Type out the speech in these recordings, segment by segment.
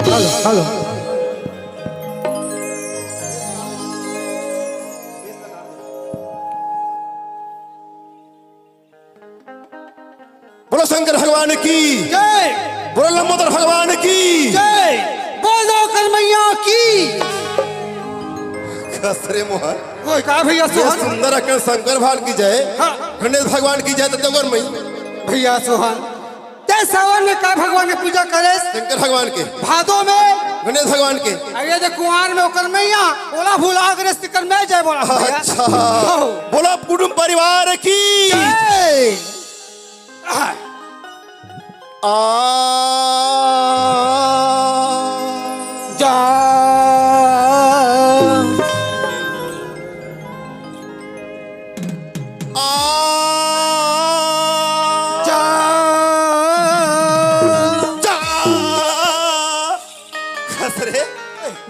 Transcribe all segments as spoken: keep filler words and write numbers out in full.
Hello, hello. बोलो शंकर भगवान की। जय। बोलो लंबोदर भगवान की। जय। बोलो करमैया की। कस रे मोहन। ओए, का भैया ये सोहन? सुंदर अकन शंकर भगवान की जय। हाँ। गणेश भगवान की जय, तो कर मई। भैया सोहन, ते सावन में का भगवान के पूजा करे? शंकर भगवान के। भादो में? गणेश भगवान के। अरे दे कुआर में ओकर मैया, ओला भुला गणेश तिकर मैं जय बोला भैया। अच्छा। हो। बोलो कुटुंब परिवार की। जय। आ। जय।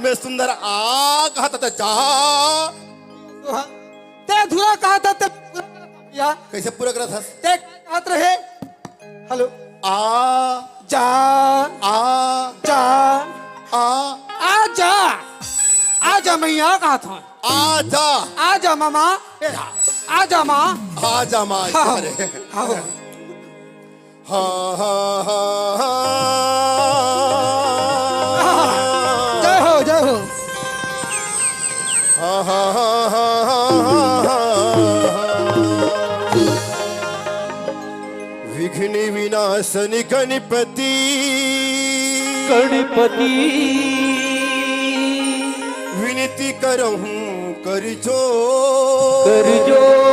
में सुंदर आ कहत त जा। तैं अधूरा कहत हस, तैं पूरा करत हस भैया। कइसे पूरा करत हस? तैं कहत रहे, हेलो। आ। जा। आ। जा। आ। आ जा। आ जा, मैं इहाँ कहत हँव। आ जा। आ जा मामा। ए जा। आ जा माँ। आ जा माँ, हाँ, अरे। हाँ। हाँ, हाँ, हाँ, हाँ। जय हो, जय हो। हाँ, हाँ, हाँ, हाँ, हाँ, हाँ, हाँ। विघ्न विनाशन गणपति। गणपति। विनती करहूँ कर जोर। कर जोर।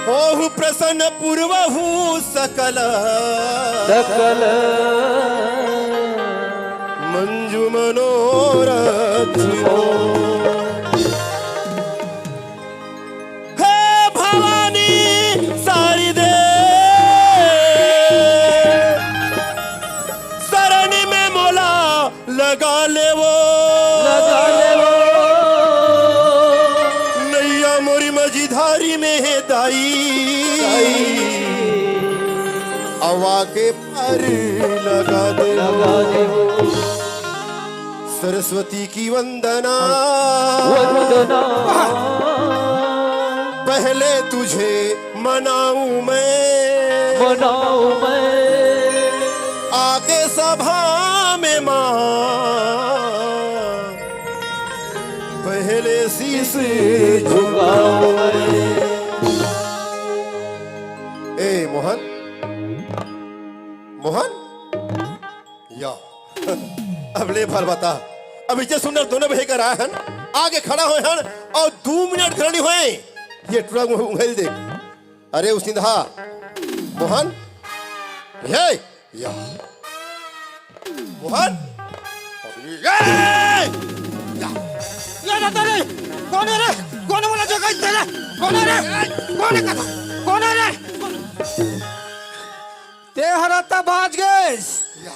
होहु प्रसन्न पूरवहु सकल। सकल। मंजु मनोरथ मोर। हे भवानी शारदे, शरण में मोला लगा लेवो। लगा लेवो। नैया मोरी मझधारी में हे दाई। दाई। अवा के पार लगा देवो। लगा देवो। सरस्वती की वंदना। वंदना। पहले तुझे मनाऊं मैं। मनाऊं मैं। आके सभा में माँ, पहले शीश झुकाऊं मैं। ए मोहन, मोहन, या। अब ले भर बता। अब इसे सुंदर दोनों बहे कर आए हन, आगे खड़ा होए हन अउ दू मिनट घलो नइ होए। ये टुरा उंघ-, उंघेल दे। अरे उसिंधा, मोहन, हे, या। मोहन, ये, या। ये दादा रे, कोन हे रे? कोन हे मोला जगाइस तेला? कोन हे रे? कोन हे कथा? कोन हे रे? तैं हर त बाज गेस। या।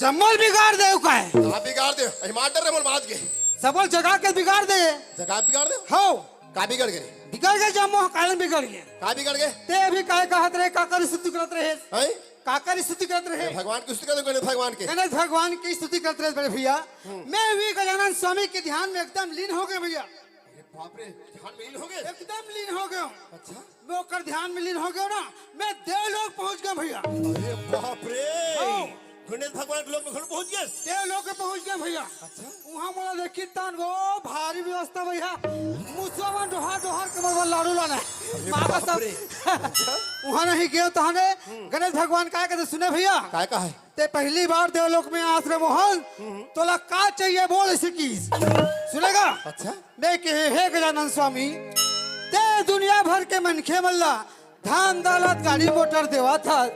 जम्मो ल बिगाड़ दे काय? का बिगाड़ दे? अरे मार डर रे मोर बाज गे। सबो ल जगा के बिगाड़ दे। जगा बिगाड़ दे? हव। का बिगड़ गे रे? बिगड़ गे जम्मो, काहे ल बिगड़ गे? का बिगड़ गे? तैं अभी काय कहत रहे, काकर स्तुति करत रहे? हैं? काकर स्तुति करत रहे? भगवान की स्तुति करत रहे, गणेश भगवान के। गणेश भगवान की स्तुति करत रहे बड़े भैया। हम्म। मैं भी गजानन स्वामी के ध्यान में एकदम लीन हो गेंव भैया। अरे बाप रे, ध्यान में लीन हो गेस? एकदम लीन हो गेंव। अच्छा। मैं ओकर ध्यान में लीन हो गेंव ना, मैं देवलोक पहुंच गेंव भैया। अरे बाप रे। हाँ। गणेश भगवान के लोक में घलो पहुंच गेस? देवलोक में पहुंच गेंव भैया। अच्छा। उहाँ मोला देखिन तहान वो भारी व्यवस्था भैया। मुसवा मन डोहार डोहार के मोर बर लाडू लाने। अरे माँ बाप कसम। रे। अच्छा। उहाँ नहीं गेंव तहाने। हम्म। गणेश भगवान काय कथे सुने भैया। काय कहे? तैं पहली बार देवलोक में आस रे मोहन, हम्म। तोला का चाहिए बोल अइसे किहिस। सुनेगा? अच्छा। मैं कहेंव, हे गजानन स्वामी, तैं दुनिया भर के मनखे मन ला धन दौलत गाड़ी मोटर देवत हस,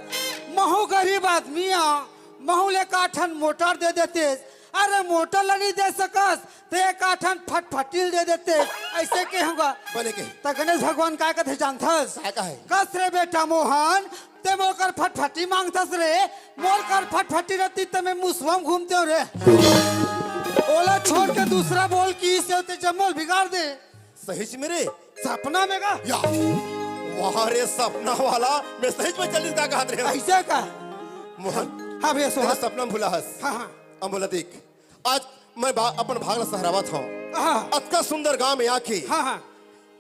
महूं गरीब आदमी आंव, महूं ला एकाठन मोटर दे देतेस। अरे मोटर ला नइ दे सकस, तैं एकाठन फटफटी ल दे देतेस, अइसे कहेंव गा। बने कहे। त गणेश भगवान काय कथे जानथस? काय कहे? कस रे बेटा मोहन, तैं मोर कर फटफटी मांगथस रे, मोर कर फटफटी रहतिस त मैं मुसवा म घूमतेंव रे। ओला छोड़ के दूसरा बोल किहिस तैं जम्मो ल बिगाड़ दे। सहीच में रे? सपना में का? या। वाह रे सपना वाला, मैं सहीच में चलिस का कहत रहेंव। अइसे का? मोहन, हाँ भैया, सोहन। तैं सपना में भुला हस। हाँ, हाँ। अब मोला देख, आज मैं बा-, अपन भाग ला सहरावत हंव। हाँ। अतका सुंदर गांव में आके हाँ, हाँ।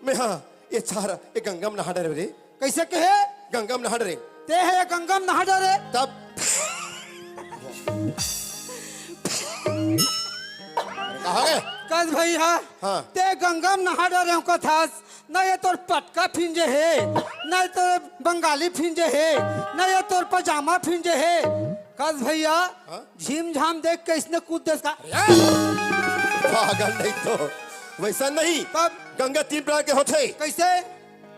मैं हा, ये छारा, ये गंगा में नहा डरेंव रे। कइसे कहे? गंगा में नहा डरेंव। तैं हा गंगा में नहा डरे? तब कहाँ गए? कस भैया, हाँ। तैं गंगा में नहा डरेंव कथस, न ये तोर पटका फिंजे हे, न ये तोर बंगाली फिंजे हे, न ये तोर पजामा फिंजे हे। कस भैया, हाँ? झीम झाम देख के अइसने कूद देस का? अरे, पागल नहीं तो, वइसन नहीं। तब? गंगा तीन प्रकार के होथे। कइसे?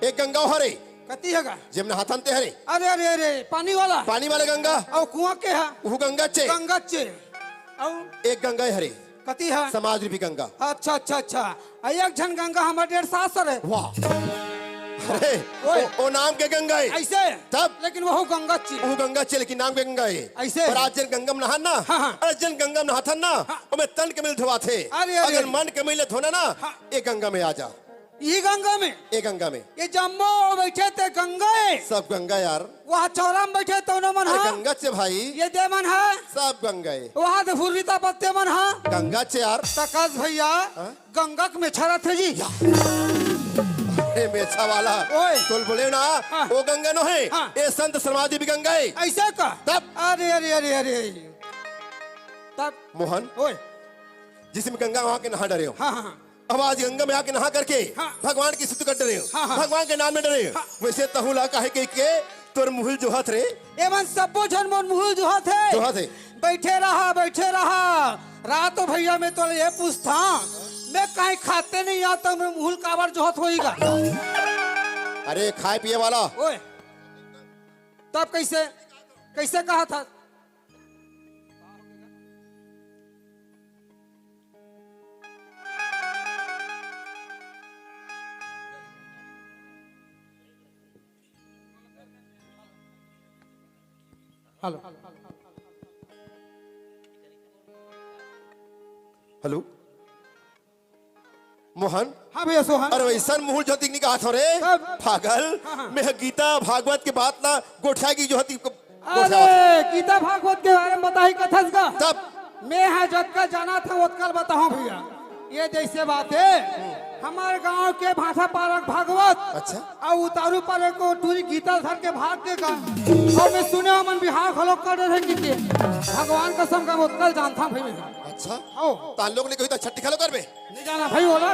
एक गंगा हरे। कती हे गा? जेम नहाथन ते हरे। अरे, अरे, अरे, पानी वाला? पानी वाला गंगा। अउ कुआं के हा? उहू गंगा चे। गंगा चे। अउ? एक गंगा हरे। कती हा? समाज रूपी गंगा। अच्छा, अच्छा, अच्छा। अउ एक झन गंगा हमर डेढ़ सास हरे। वाह। अरे, ओए। ओ, ओ नाम के गंगा हे। अइसे? तब? लेकिन वहू गंगा चे। वहू गंगा चे, लेकिन नाम के गंगा हे। अइसे? पर आज जेन गंगा म नहान ना, हाँ, हाँ। अरे जेन गंगा म नहाथन ना, हाँ। ओमे तन के मिल धोवाथे। अरे, अरे, अगर अरे। मन के मिल धोना ना, हाँ। ए गंगा में आ जा। इही गंगा में? ए गंगा में। ये जम्मो बइठे ते गंगा हे। सब गंगा यार। वहाँ चौरा में बइठे तउनो मन अरे हा? गंगा चे भाई। ये दे मन हा? सब गंगा हे। वहाँ दे फुर्रीता पत्ते मन हा? गंगा चे यार। त कस भइया, हाँ? गंगा के मेछा रथे जी। या। अरे मेछा वाला, ओए। तोल बोले ना, हाँ। ओ गंगा नोहे, हाँ। ए संत समाधि भी गंगा हे। अइसे का? तब? अरे, अरे, अरे, अरे। तब? मोहन, ओए। जिसमें गंगा वहाँ के नहा डरे हो। हाँ, हाँ, हाँ। अब आज गंगा में आके नहा करके हाँ। भगवान की स्तुति कर डरे हो। हाँ, हाँ। भगवान के नाम में डरे हो। हाँ। वइसे तहूँ ला काहे के, के तोर मुहुल जोहत रे। एमन सब्बो झन मोर मुहुल जोहत हे। जोहत हे। बइठे रहा, बइठे रहा। रात भइया मैं तोला ये पूछथँव, मैं काहीं खाते नहीं आता, मैं मुहुल काबर जोहत होही गा? अरे खाए पिए वाला। ओए, तब कइसे, कइसे कहा था? हेलो। हेलो। मोहन। हाँ भइया सोहन। अरे वइसन मुहुल जोहत दिखनी कहा थो रे। कब? पागल। हाँ, हाँ। मैं गीता भागवत के बात ला गोठिया की जोहत को अरे, गीता भागवत के बारे में बताही कथस का? तब? मैं हा जतका जानथँव ओतका ल बताहूँ भइया। ये जइसे बात हे, हमर गाँव के भाठा पारा के भागवत, अच्छा। अउ उतारू पारा के टूरी गीता धर के भाग गे गा। अउ मैं सुनेंव ओमन बिहाव घलो कर डरे हे कि के। भगवान कसम का ओतका ल जानथँव भइया। अच्छा। हव। त लोग ने कही त छट्ठी घलो करबे? नहीं जाना भई ओला।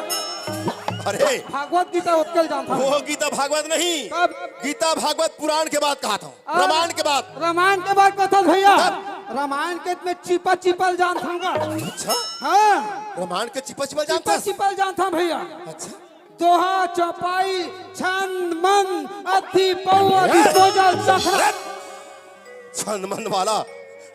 अरे। भागवत गीता ओतके ल जानथँव। वो गीता भागवत नहीं। कब? गीता भागवत पुराण के बात कहा था। आ, रामायण के बात। रामायण के बात कथस भइया। तब? रामायण के मैं चिपा चिपा ल जानथँव गा। अच्छा? हाँ। रामायण के चिपा चिपा ल चिपा जानथस? चिपा ल जानथँव भइया। अच्छा। दोहा, चौपाई, छंद, मंद, अद्धी, पौवा, ए! डिस्पोजल, चखना। ए! छंद मंद वाला।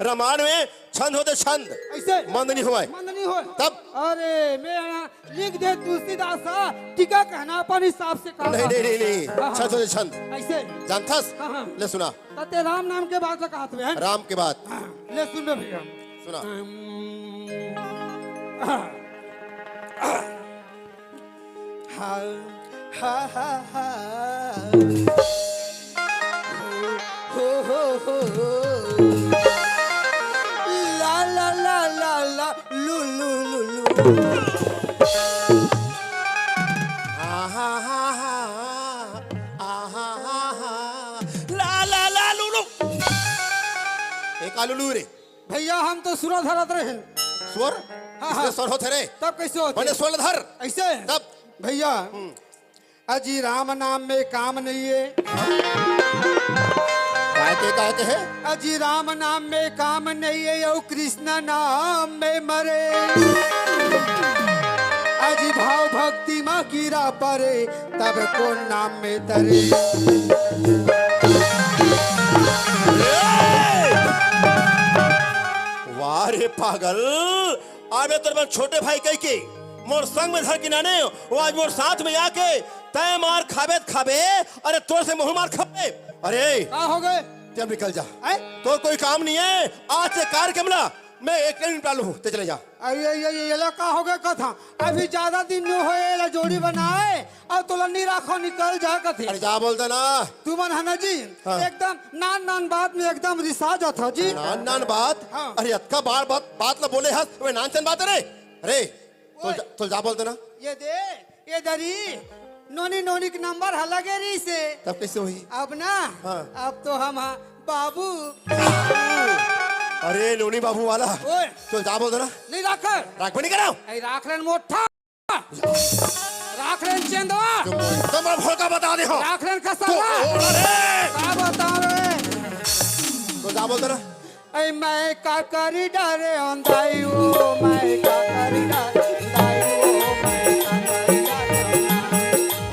रामायण में छंद होथे छंद। अइसे? मंद नहीं होवय। मंद नहीं होवय। तब? अरे, मैं यहाँ लिख दे तुलसीदास हा, टीका कहना अपन हिसाब से कहा नहीं, था। नहीं, नहीं, नहीं। हाँ, हाँ। छंद होथे छंद। अइसे? जानथस? हाँ, हाँ। ले सुना। त तें राम नाम के बात ला कहत हवे, हैं? राम के बात। हाँ, ले सुन बे भइया। सुना। अम, हाँ। हाँ, हाँ, हाँ, हाँ। हो, हो, हो, हो। ला, ला, ला, ला, ला, लू, लू, लू, लू। हा, हा, हा, हा। आ, हा, हा, हा। ला, ला, ला, लू, लू। ए का लू, लू रे? भइया, हम तो सुरा धरत रहेन। स्वर? हाँ, इसमें हाँ। स्वर होथे रे। तब कइसे होथे? बने स्वर धर। अइसे? तब? भइया, हम्म। अजी राम नाम में काम नहीं हे। काय के, काय के हे? अजी राम नाम में काम नहीं हे, अउ कृष्ण नाम में मरे। अजी भाव भक्ति मा कीरा परे, तब कोन नाम में तरे। वाह रे पागल, अबे तोर मन छोटे भाई कहिके मोर संग में धर के नाने, वो आज मोर साथ में आके तैं मार खाबे त खाबे, अरे तोर से महूँ मार खाबे। अरे का हो गे? तैं निकल जा। आय? तोर कोई काम नहीं हे, आज से कार्यक्रम ला मैं एक निपटा लूँ, तैं चले जा। अरे ये, ये, ये ला का हो गे कथा? अभी ज्यादा दिन नो होय, एला जोड़ी बनाए, अउ तोला नी राखो, निकल जा कथे। अरे जा बोल देना। तुमन हे ना जी, हाँ। एकदम नान नान बात में एकदम रिसा जाथव जी। नान नान बात? हाँ। अरे अतका बार बात, बात ला बोले हस, अबे नान चन बात रे। अरे, तोल ओए। जा, तोल जा बोल देना। ये दे, ये दरी, नोनी नोनी के नंबर ह लगे रहिसे। तब कइसे होही? अब ना, हाँ। अब तो हम हा बाबू। अरे नोनी बाबू वाला। ओए। तोल जा बोल देना। नहीं राखर। राखबे नहीं करव। अरे राख लेन मोठा। राख लेन चेंदवा। तो मैं भोका बता दे हो। राख लेन कसरवा। तो, ओ, अरे। का बताओ रे? तो जा बोल देना। ऐ मैं का करी डारे अंधाई ओ, मैं का करी डारे अंधाई ओ, मैं का करी डारे अंधाई ओ।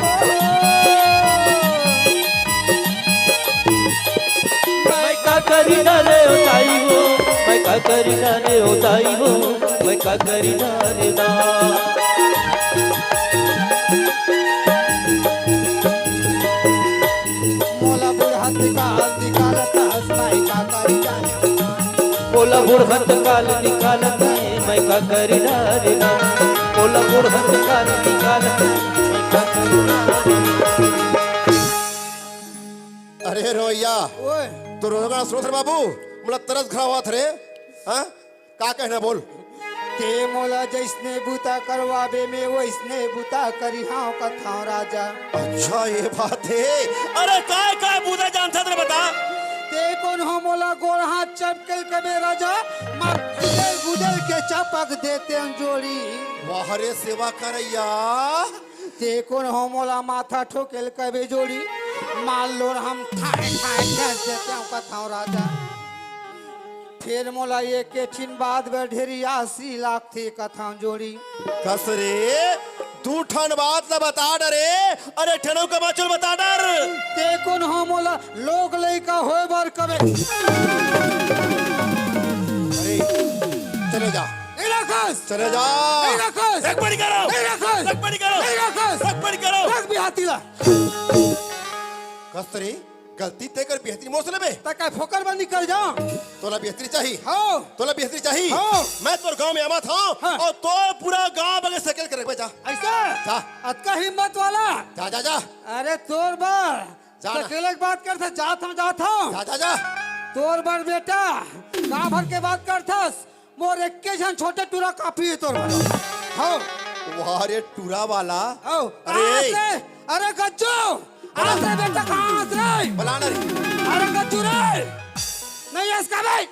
मैं का करी डारे ओ ताई हो, मैं का करी डारे ओ ताई हो, मैं का करी डारे दा। ओला बुढ़त काल निकालत, मैं का करी डारे ना। ओला बुढ़त काल निकालत, मैं का करी डारे ना। अरे रोइया, ओए। तू रोएगा ना सुरेश बाबू, मोला तरस घाव होवत रे। हाँ, का कहना बोल। ते मोला जैसने बूता करवाबे, मैं वैसने बूता करिहां कथंव राजा। अच्छा, ये बात हे। अरे, काय काय बूता जानथस रे, बता। ते कोन हो मोला गोड़ हाथ चपकेल कबे राजा, मार गुदेल गुदेल के चपक देतेंव जोड़ी। वाह रे सेवा करइया। ते कोन हो मोला माथा ठोकेल कबे जोड़ी, मार लोर हम ठाए ठाए ठेस देतेंव कथंव राजा। फेर मोला एके ठिन बात बर ढेरियासी लागथे कथंव जोड़ी। कस रे, दू ठन बात ला बता डरे। अरे ठनऊ का बाचुल बता डर। ते कोन हो मोला लोग लइका होय बर कबे। अरे, चले जा। नहीं रखस। चले जा। नहीं रखस। रख बड़ी करो। नहीं रखस। रख बड़ी करो। नहीं रखस। रख बड़ी करो। रख बिहाती ला। कस रे, गलती ते कर बिहतरी मोर से लेबे। त का फोकर बंद कर जा। तोला बिहतरी चाही? हाँ। तोला बिहतरी चाही? हाँ। मैं तोर गांव में आमत हंव हाँ। अउ तोर पूरा गांव बगे सकेल के रखबे जा। ऐसा? जा। अतका हिम्मत वाला? जा, जा, जा। अरे तोर बर। जा ना। सकेले के बात करथस, जात हंव, जात हंव। जा, जा, जा। तोर बर बेटा, गांव भर के बात करथस, मोर एक्के झन छोटे टूरा काफी हे तोर बर। हव। वाह रे टूरा वाला। हव। अरे। अरे, अरे गज्जू, अरे बेटा कहाँ हस रे? बला ना रे। अरे गज्जू रे, नहीं हस का बे?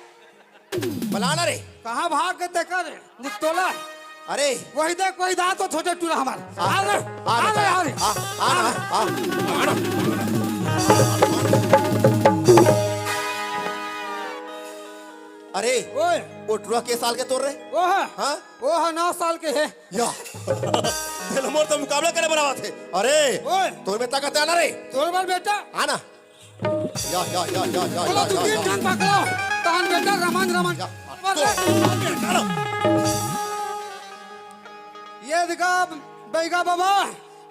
बला ना रे। कहाँ भाग गे तेकर? मुतोला। अरे। वही देख, वही दा तो छोटे टूरा हमर। आ, आ रे, आ आ रे, बेटा, आ रे। आ, आ ना, आ, आ ना। अरे, ओए। वो टूरा के साल के तोर रे? वो है। हाँ? वो है नौ साल के है। या। तेला मोर तो मुकाबला करे बर आवत हे। अरे, ओए। तोर में ताकत हे ना रे? तोर बर बेटा। आ ना। या, या, या, या, या, बोला या, तू या, तीन या। ठन पकड़ो, तहन बेटा रमन, रमन। या, अरे। तो, ये देखा, बैगा बाबा,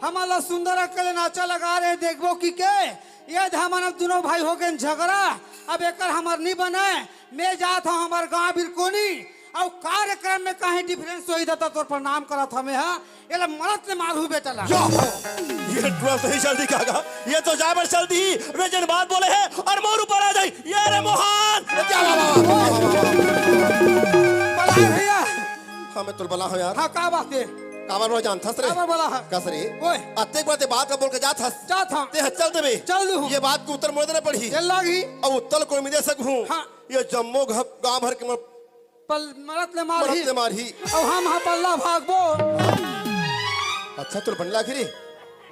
हमन ला सुंदर अकल नाचा लगा रहे, देखबो कि के? ये हमन अब दुनों भाई हो गए झगड़ा, अब एकर हमर नहीं बने। मैं जात हंव हमर गांव बिरकोनी, अउ कार्यक्रम में कहीं difference होही त तोर प्रणाम करत हंव मैं हा। एला मरत ले मारहूं बेटा ला। या, ये टूरा सही चल दिही का? ये तो जाए बर चल दिही, वे जन बात बोले हे अउ मोर ऊपर आ जाही। ये रे मोहन, क्या बात, बात, बात, बात, बात। बलाए भैया। हाँ, मैं तोला बलाए हंव यार। हाँ, का बात हे? काबर मोला जानथस रे? काबर बलाए हस? कस रे? ओए। अतेक बार ते बात ला बोल के जात हस। जात हंव। ते ह चल देबे। चल दूँ। ये बात के उत्तर मोला देना पड़ही। चल लागी। अब उत्तर कोई मैं दे सकहूँ। हाँ। ये जम्मो घ-, गांव भर के मोर पल मरत ले मारही। मरत ले मारही। अब हम हा पल्ला भागबो। अच्छा, तोर बने लागही रे।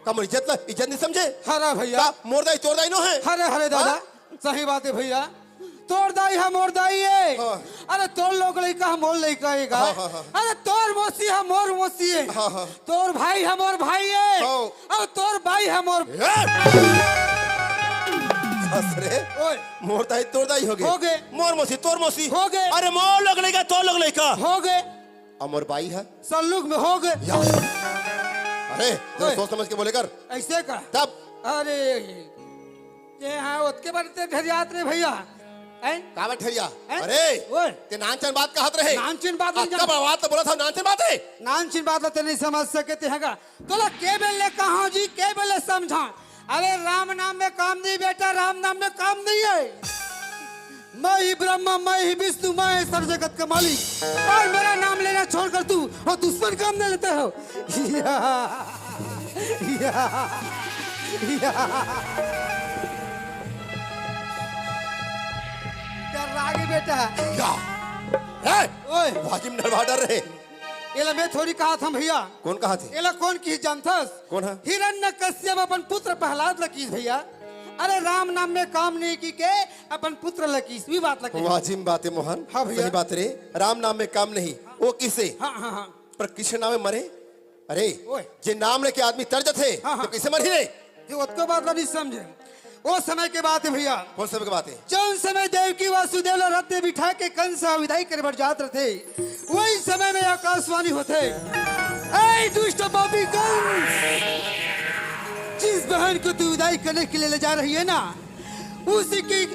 का मोर इज्जत ला, इज्जत नहीं समझे? हरे भैया। का मोर दाई तोर दाई नो हे? हरे, हरे दादा, हाँ? सही बात हे भैया। तोर दाई हा मोर दाई हे। हाँ। अरे तोर लोग लइका हा मोर लइका हे गा। हाँ, हाँ, हाँ। अरे तोर मौसी हा मोर मौसी हे। हाँ, हाँ। तोर भाई हा मोर भाई हे। हाँ। अउ तोर बाई हा मोर ए! हंस रे। ओए। मोर दाई तोर दाई होगे। होगे। मोर मौसी तोर मौसी। होगे। अरे मोर लोग लइका तोर लोग लइका। होगे। अउ मोर बाई हा? सल्लुक में होगे। या। अरे, जरा ओए। सोच समझ के बोले कर। ऐसे का? तब? अरे, ये हाँ, ओतके बार ते ढेरियात रे भैया। हैं? काबर ढेरिया? हैं? अरे, ओए। ते नानचन बात कहत रहे। नानचुन बात नहीं अतका जान- बड़े बात तो बोलत हस, नानचन बात हे। नानचुन बात ला ते नहीं समझ सके ते हगा। तोला के बेर ले कहा जी, के बेर ले समझा। अरे राम नाम में काम नहीं बेटा, राम नाम में काम नहीं हे। मैं ही ब्रह्मा, मैं ही विष्णु, मैं ही सब जगत का मालिक। अउ मेरा नाम लेना छोड़कर तू अउ दुश्मन का नाम ले लेते हो। या, या, या। डर्रा गे बेटा। या। ए, ओए। वाजिम डरवा डर रहे। एला मैं थोड़ी कहत हंव भैया। कोन कहत हे? एला कोन किहिस जानथस? कोन हा? हिरण्यकश्यप अपन पुत्र प्रहलाद ला किहिस भैया। अरे राम नाम में काम नहीं किके अपन पुत्र ला किहिस, वही बात ला किहिस। वाजिम बात हे मोहन। हाँ भैया। सही बात रे, राम नाम में काम नहीं। हाँ। वो किसे? हाँ, हाँ, हाँ। पर कृष्ण नाम में मरे? अरे, ओए। जे नाम लेके आदमी तर जाथे, हाँ, हाँ। तो कैसे मरही रे? ये ओतको बात ला नहीं समझे। ओ समय के बात हे भैया। कोन समय के बात हे? जउन समय देवकी वासुदेव ला रथ में बिठा के कंस ह विदाई करे बर जात रथे, वही समय में आकाशवाणी होथे, "ऐ दुष्ट पापी कंस, जिस बहन को तू विदाई करने के लिए ले जा रही है ना, उसी की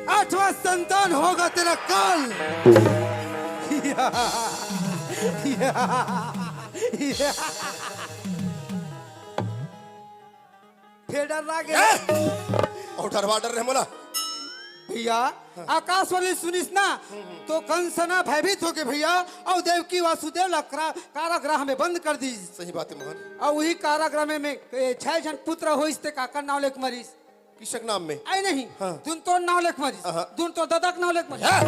आठवां संतान होगा तेरा कल। फेर डर लागे। ए! अउ डरवा डर रहे मोला। भैया, आकाशवाणी सुनिस ना, तो कंसना भयभीत होके भैया, अउ देवकी वासुदेव ला क्रा-, कारागृह में बंद कर दिस। सही बात हे मोहन। अउ उही कारागृह में, में, ए, छह झन पुत्र होइस ते काकर नाव लेके मरिस? किसक नाम में? अइ नहीं, हाँ। दुन तोर नाव लेके मरिस। हाँ। दुन तोर ददा के नाव लेके मरिस। हाँ।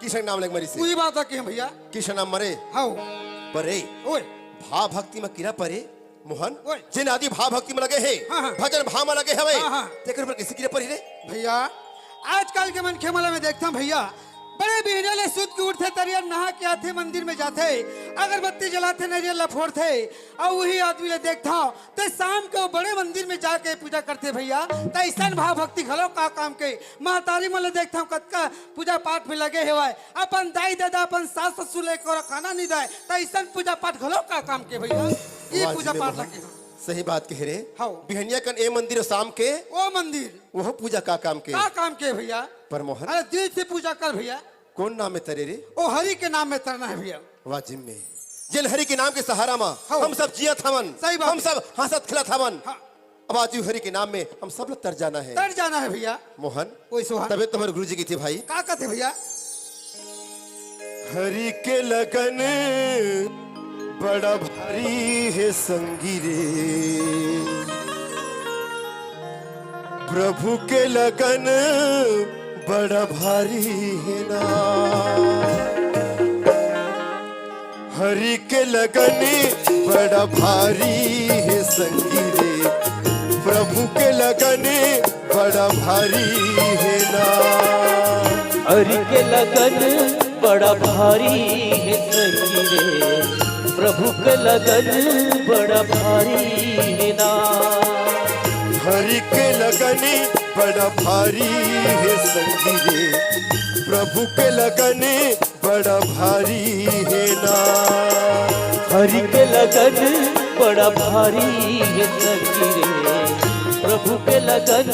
किसक नाम लेके मरिस हे? उही बात हे भैया। किसक नाम मरे? हाँ। परे। ओए। भाव भक्ति में कीरा परे। मोहन, ओए। जेन आदि भाव भक्ति में लगे हे, हाँ, हाँ। भजन भाव में लगे हवे, हाँ, हाँ। तेकर ऊपर कइसे कीरा परे रे? भैया, आजकल के मनखे मन ला मैं देखथंव भैया, बड़े बिहनिया ले सुत के उठथे, तरिया नहा के आथे, मंदिर में जाथे, अगरबत्ती जलाथे, नरियर ला फोड़थे, अउ उही आदमी ला देखथंव, ते शाम के वो बड़े मंदिर में जाके पूजा करथे भैया। त अइसन भाव भक्ति घलो का काम के? महतारी मन ला देखथंव, कतका पूजा पाठ में लगे हवय, अपन दाई ददा, अपन सास ससुर ला एक कौरा खाना नइ दय, त अइसन पूजा पाठ घलो का काम के भैया? ये वाह जी पूजा रे पाठ मोहन। लगे हवय। सही बात कहे रे। हव। बिहनिया कन ए मंदिर, शाम के ओ मंदिर। वो पूजा का काम के? का काम के भैया? पर मोहन। अरे दिल से पूजा कर भैया। कोन नाम में तरे रे? ओ हरि के नाम में तरना हे भैया। वाह जिम्मे। जेन हरि के नाम के सहारा मा हव। हम सब जियत हवन। सही बात। हम सब हंसत खेलत हवन। हाँ। अब आज हरि के नाम में हम सब ला तर जाना हे। तर जाना हे भैया। मोहन। ओए सोहन। तभे तुम्हर गुरुजी कहिथे भाई। का कथे भैया? हरि के लगन बड़ा भारी हे संगी रे, प्रभु के लगन बड़ा भारी हे ना। हरि के लगन बड़ा भारी हे संगी रे, प्रभु के लगन बड़ा भारी हे ना। हरि के लगन बड़ा भारी हे संगी रे, प्रभु के लगन बड़ा भारी हे ना। हरि के लगन बड़ा भारी हे संगी रे, प्रभु के लगन बड़ा भारी हे ना। हरि के लगन बड़ा भारी हे संगी रे, प्रभु के लगन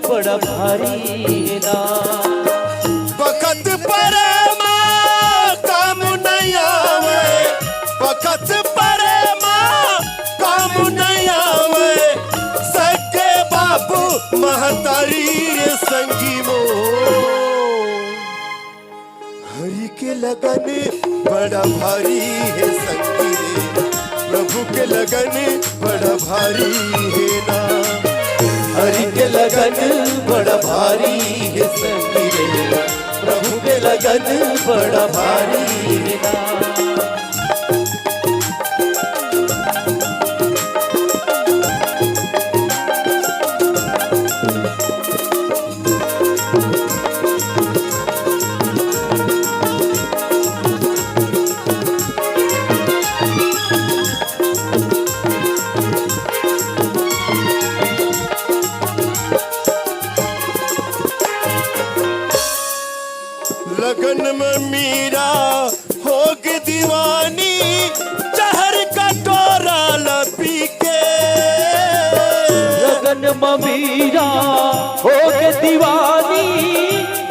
बड़ा भारी हे ना। बखत परे मा काम नइ आवय, बखत परे मा काम नइ आवय, सगे बापू महतारी रे संगी मोर। हरि के लगन बड़ा भारी हे संगी रे, प्रभु के लगन बड़ा भारी हे ना। हरि के लगन बड़ा भारी हे संगी रे, प्रभु के लगन बड़ा भारी हे ना। लगन में मीरा होगे दीवानी, जहर कटोरा ला पी के। लगन म मीरा होगे दीवानी,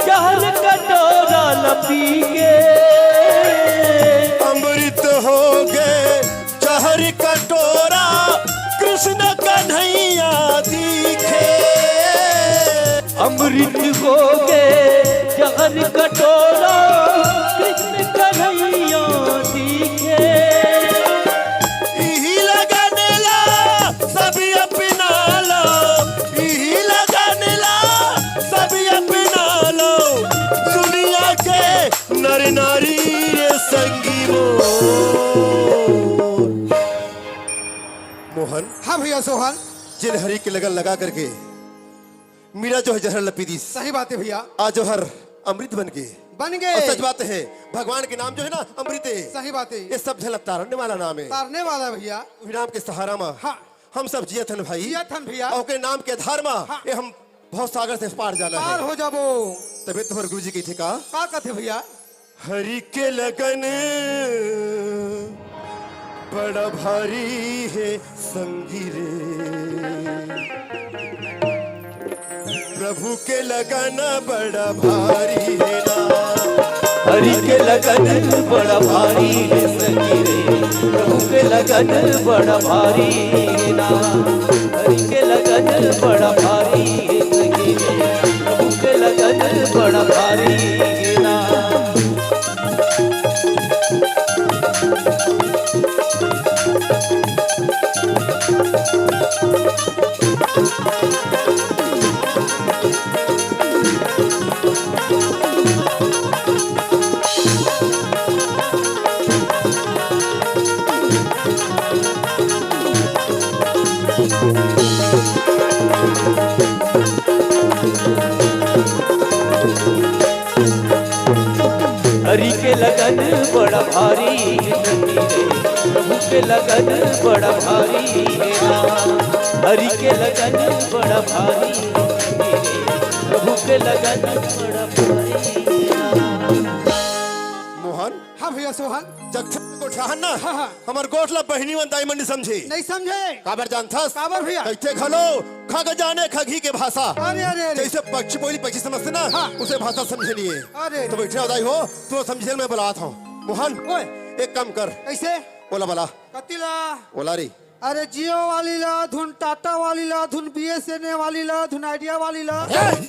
जहर कटोरा ला पी के। अमृत होगे जहर कटोरा, कृष्ण कन्हैया दिखे। अमृत होगे जहर कटोरा, कृष्ण कन्हैया दिखे। इही लगन ला सब अपना लो, इही लगन ला सब अपना लो, दुनिया के नर नारी रे संगी मोर। मोहन। हाँ भैया सोहन। जेन हरि के लगन लगा करके मीरा जो है जहर ला पी दिस। सही बात हे भैया। आज जो हर अमृत बन के। बन गे। अउ सच बात हे, भगवान के नाम जो हे ना अमृत हे। सही बात हे। ये सब झन ला तारने वाला नाम हे। तारने वाला भैया। उही नाम के सहारा मा हाँ। हम सब जियत हन भाई। जियत हन भैया। अउ ओकरे नाम के आधार मा हाँ। ये हम भवसागर से पार जाना हे। पार हो जाबो। तभे तुम्हर गुरुजी कहिथे का? का कथे भैया? हरि के लगन बड़ा भारी हे संगी रे। प्रभु के लगन बड़ा भारी हे ना। हरि के लगन बड़ा भारी हे सखी रे, प्रभु के लगन बड़ा भारी हे ना। हरि के लगन बड़ा भारी हे सखी रे, प्रभु के लगन बड़ा भारी हे ना। हरि के लगन बड़ा भारी हे सखी रे, प्रभु के लगन बड़ा भारी हे ना। हरि के लगन बड़ा भारी हे सखी रे, प्रभु के लगन बड़ा भारी हे ना। मोहन। हाँ भैया सोहन। जब गोठियाहन ना, हाँ, हाँ। हमर गोठ ला बहिनी मन दाई मन नइ समझे। नइ समझे। काबर जानथस? काबर भैया? कहिथे घलो, खग जाने खगही के भाषा। अरे, अरे, अरे। जइसे पक्षी बोली पक्षी समझथे ना, हाँ। उसे भाषा समझे नइ हे। अरे। त बइठे हो दाई हो, तोला समझे ल मैं बलात हँव। मोहन, ओए। एक काम कर। कइसे? ओला बला। कति ला? ओला रे। अरे Jio वाली ला धुन, Tata वाली ला धुन, BSNL वाली ला धुन, Idea वाली ला। ए!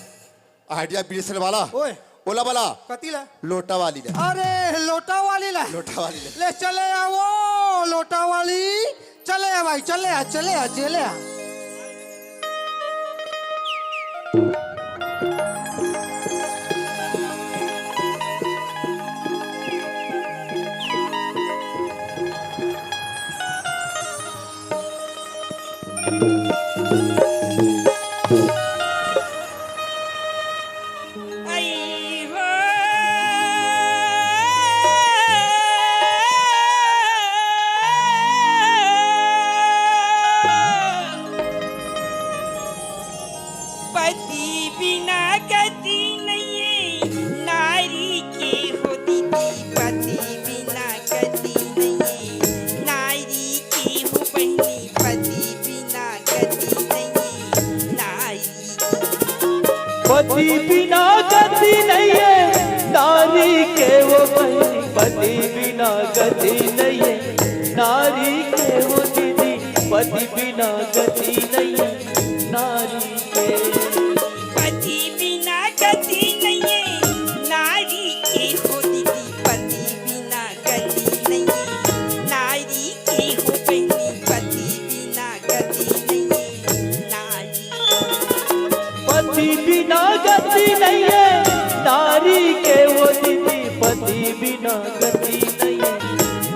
Idea BSNL वाला। ओए। ओला बला। कति ला? लोटा वाली ला। अरे, लोटा वाली ला। लोटा वाली ला। ले चले आ वो, लोटा वाली। चले आ भाई, चले आ, चले आ, चले आ। पति बिना गति नइये, नारी के हो दीदी। पति बिना गति नइये, नारी के हो बहिनी। पति बिना गति नइये, नारी के। पति बिना गति नइये, नारी के वो बहिनी। पति बिना गति नइये, नारी के वो दीदी। पति बिना गति नइये, नारी के। पति बिना गति नइये, नारी के हो दीदी। पति बिना गति नइये, नारी के हो बहिनी। पति बिना गति नइये, नारी। पति बिना गति नइये, नारी के वो दीदी। पति बिना गति नइये,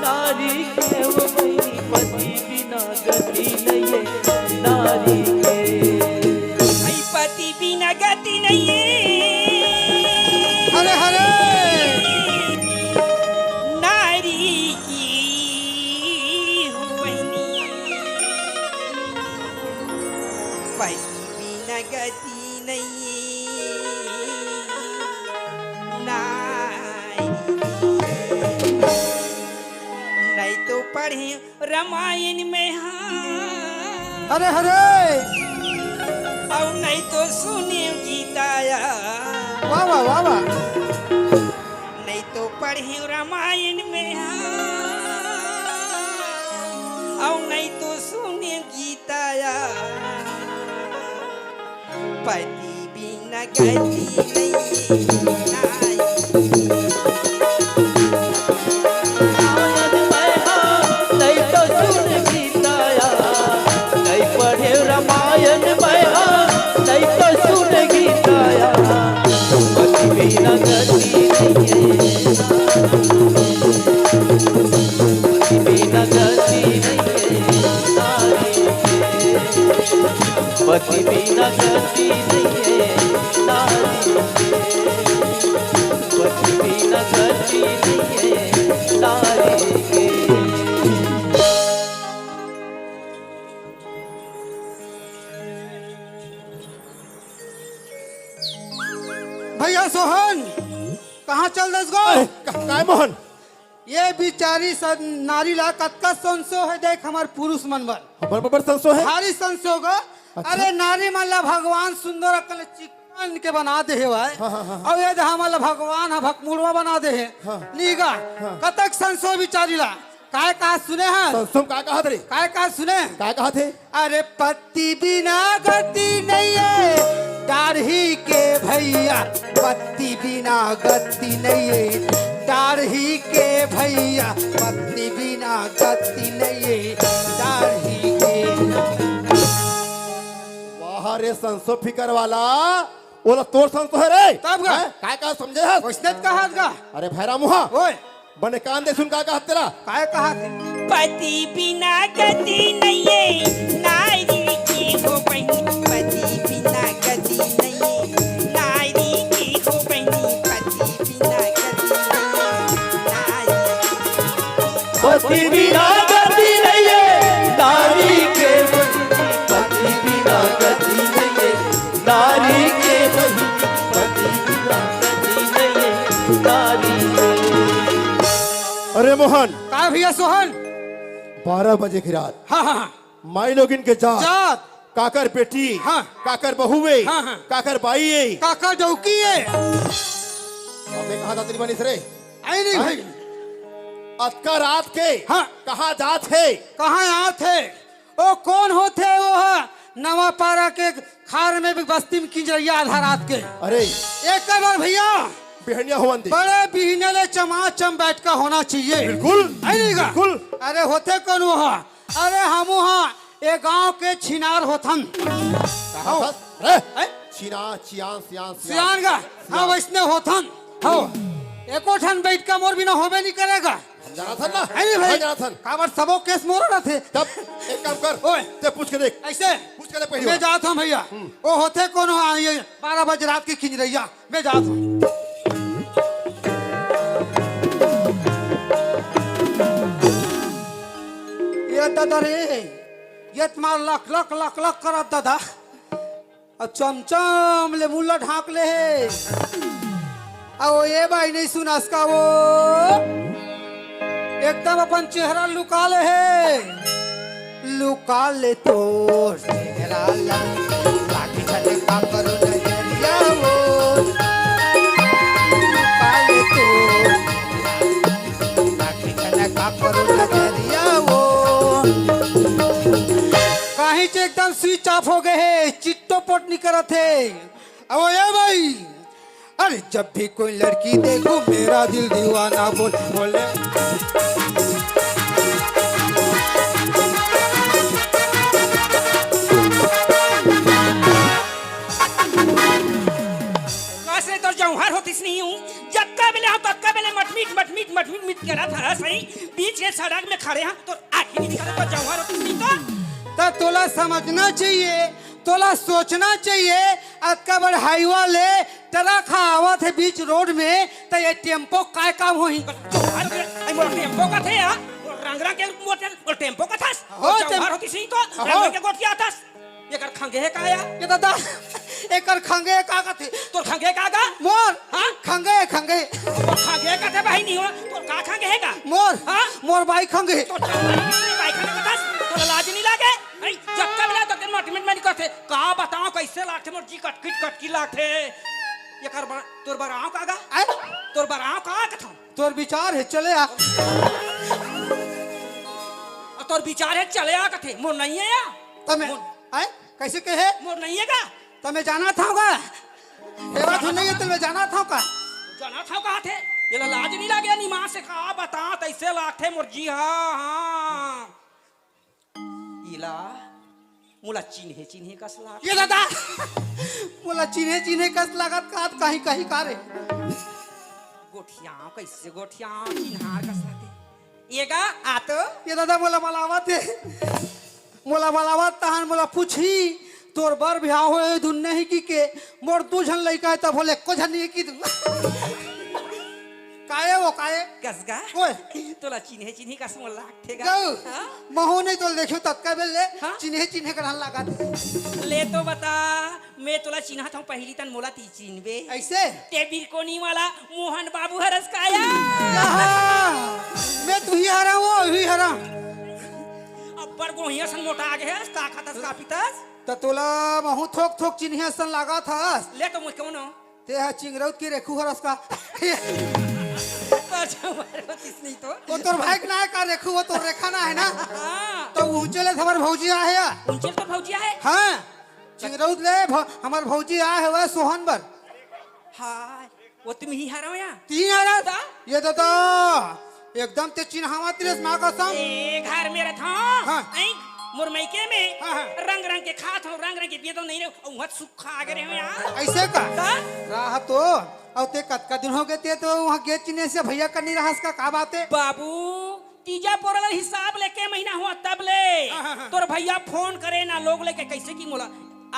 नारी के वो बहिनी। पति बिना गति नइये, नारी के। भाई पति बिना गति नइये। हरे हरे। नारी के हो बहिनी। पति बिना गति नइये, नारी के। नइ तो पढ़े रामायण में हाँ। हरे हरे। अउ नइ तो सुने गीता या। वाह, वाह, वाह, वाह। नइ तो पढ़े रामायण में हाँ। अउ नइ तो सुने गीता या। पति बिना गति नइये, नारी। रामायण में हाँ, नइ तो सुन गीता या। नइ पढ़े रामायण में हाँ, नइ तो सुन गीता या। पति बिना गति नइये। पति बिना गति नइये, नारी के। पति बिना गति नइये, नारी के। पति बिना गति नइये, नारी के। भैया सोहन, कहाँ चल दस गो? ए, का-, काय मोहन? ये बिचारी सन-, नारी ला कतका संसो हे, देख, हमर पुरुष मन बर। हमर बर संसो हे? भारी संसो गा। अच्छा। अरे, नारी मन ला भगवान सुंदर अकन चिक्कन के बना दे हे भाई। हाँ, हाँ, हाँ, हाँ। अउ ये दे हमन ला भगवान ह भकमुड़वा बना दे हे। हाँ। नीगा, हाँ। कतक संसो बिचारी ला। काय का सुने हस? संसो म का कहत रे? काय का सुने? का कहत हे? अरे, पति बिना गति नइये, दाढ़ी के भइया, पति बिना गति नइये, दाढ़ी के भइया, पति बिना गति नइये, दाढ़ी के। वाह रे संसो फिकर वाला, ओला तोर संसो हे रे। तब का? हैं? काय का समझे हस? वइसने त कहत का? अरे भैरा मुहा। ओए। बने कान दे सुन का कहत तेला। काय कहत हे? पति बिना गति नइये, नारी के हो बहिनी। पति बिना गति नइये, नारी के हो बहिनी। पति बिना गति नइये, नारी। पति बिना गति नइये, नारी के। पति बिना गति नइये, नारी के। पति बिना गति नइये, नारी के। अरे मोहन। का भैया सोहन? बारह बजे के रात। हाँ, हाँ, हाँ। माई लोगिन के जात। जात। काकर बेटी। हाँ। काकर बहू ए। हाँ, हाँ। काकर बाई ए। काकर डौकी ए। अबे कहाँ जात रही बनिस रे? आई नहीं हाँ? भाई। अतका रात के। हाँ। कहाँ जात हे? कहाँ आत हे? ओ कोन होथे ओ ह? नवा पारा के खार में भी बस्ती में किंजरइया आधा रात के। अरे। एक बार भैया। बिहनिया होवन दे। बड़े बिहने ले चमाचम बैठ का होना चाहिए। बिल्कुल। है नहीं का? बिल्कुल। अरे होथे कोन ओ ह? अरे हमू ह ए गांव के छिनार होथन। कहाँ आओ। था? अरे। हैं? छिना, चियान, सियान, सियान। सियान का? हाँ, सियान। वइसने होथन। हो। एको ठन बैठ का मोर बिना होबे नहीं करेगा। हम जानथन ना। है नहीं भाई? हम जानथन। काबर सबो केस मोरो रथे। तब एक काम कर। ओए। ते पूछ के देख। ऐसे? पूछ के देख पहिली मैं बार। जात हूँ भैया। हम्म। ओ होथे कोनो आ, ये बारह बजे रात के किंजरइया। मैं जात हूँ। ये दादा रे, ये तुम्हार लक, लक, लक, लक करत दादा। अउ चमचम ले मुंह ला ढांक ले हे। अउ ए बाई नहीं सुनस का वो? एकदम अपन चेहरा लुका ले हे। लुका ले तोर चेहरा ला, लागे झलका करो नजरिया वो। लुका ले तोर चेहरा ला, लागे झलका करो नजरिया वो। काहीच एकदम switch off हो गए हे, चिट्टो पोट नहीं करत हे। अब ए भाई, अरे जब भी कोई लड़की देखो मेरा दिल दीवाना बोल, बोले। कस रे तोर जौहर होतिस नहीं हूँ, जतका बेले हूँ ततका बेले मटमिट मटमिट मटमिट मिट करत हस सही, बीच के सड़क में खड़े हूँ तोर आँखी नहीं दिखा, तोर जौहर होतिस नहीं तो। त तोला समझना चाहिए, तोला सोचना चाहिए। अतका बड़ highway ले ट्रक ह आवत हे बीच रोड में, त ये टेम्पो काय काम होही? जौहर के, ए, मोर टेम्पो कथे या? मोर रंग रंग के मोर टेम-, मोर टेम्पो कथस? हो, मोर जौहर टेम-, होतिस ही तो, हो। रंग रंग के गोठियाथस। एकर खंगे हे का या? ये दादा, एकर खंगे का कथे? तोर खंगे का गा? मोर हाँ? खंगे, खंगे। तोर खंगे कथे बहिनी हो, तोर का खंगे हे का? मोर, हाँ? मोर बाई खंगे। तोर बाई खंगे कथस? तोर लाज नहीं लागे? अरे, जब तक मिला तब तक मटमिट में नहीं कथे। का बताओ कैसे लागथे मोर जी कटकिट कटकी लागथे। एकर बर-, तोर बराव का गा? आय? तोर बराव का कथौं? तोर विचार हे, चले आ। अ, तोर विचार हे, चले आ कथे। मोर नहीं हे या? त मैं, मोर आय? कैसे कहे? मोर नहीं हे का? त मैं जाना था का? ए बात नहीं हे, त मैं जाना था का? जाना था का थे? ये ला लाज नहीं लागे, निमा से का बता, तैसे लागथे मोर जी, हाँ, हाँ। इला मोला चिन्हे चिन्हे कस लागत। ये दादा, मोला चिन्हे चिन्हे कस लागत का, कहीं कहीं का रे। गोठियाव, कैसे गोठियाव, चिन्हार कस लागत। ये गा, आ तो। ये दादा, मोला बलावत हे। मोला बलावत तहन मोला पूछही, तोर बर बिहाव होए धुन नहीं कि के, मोर दू झन लइका हे, तब होले एको झन नहीं कि दू। काये वो, काये? कस गा? ओए। तोला चिन्हे चिन्हे कस मोला लागथे गा। गऊ। हाँ? महू नहीं तोल देखियो ततका बेल ले, हाँ? चिन्हे चिन्हे करन लागत। ले तो बता, मैं तोला चिन्हत हूँ, पहली तन मोला ती चिन्हबे। ऐसे? ते बिरकोनी वाला मोहन बाबू हरस काया? कहा? मैं तुही हरा, वो ही हरा। अब्बड़ गोहिया सन मोटा आगे है, का खातस, का पीतस? त तोला महूं थोक थोक चिन्हे असन लागत हस। ले तो मुझे कौन हो? ते ह चिंगरौत के रेखू हरस का? अच्छा, मारो किस नहीं तो। वो तोर भाई के ना है का रेखू, वो तोर रेखा ना है ना? हाँ। तो ऊंचे ले हमर भौजी आहे या? ऊंचे तो भौजी आहे। हाँ, चिंगरौत ले भ-, हमर भौजी आहे वह सोहन बर। हाँ, वो तुम ही हरो या? तीन हजार? ता? ये दादा, एकदम ते चिन्हावत रेस माँ कसम। ए, घर में रहत हूँ। हाँ। ऐं, मोर मइके में हाँ, हाँ। रंग रंग के खात हूँ, रंग रंग के पियत हूँ, नहीं रे, वहाँ सुख खा गए रहे हो यार। ऐसे का? ता? रहा तो, और ते कतका दिन हो गए ते तो वहाँ गेट चिन्हे से भैया करनी रहस का, का बात है? बाबू, तीजा पोरा ला हिसाब लेके महीना हुआ तब ले। हाँ, हाँ, हाँ। तोर भैया फोन करे ना लोग लेके कैसे की मोला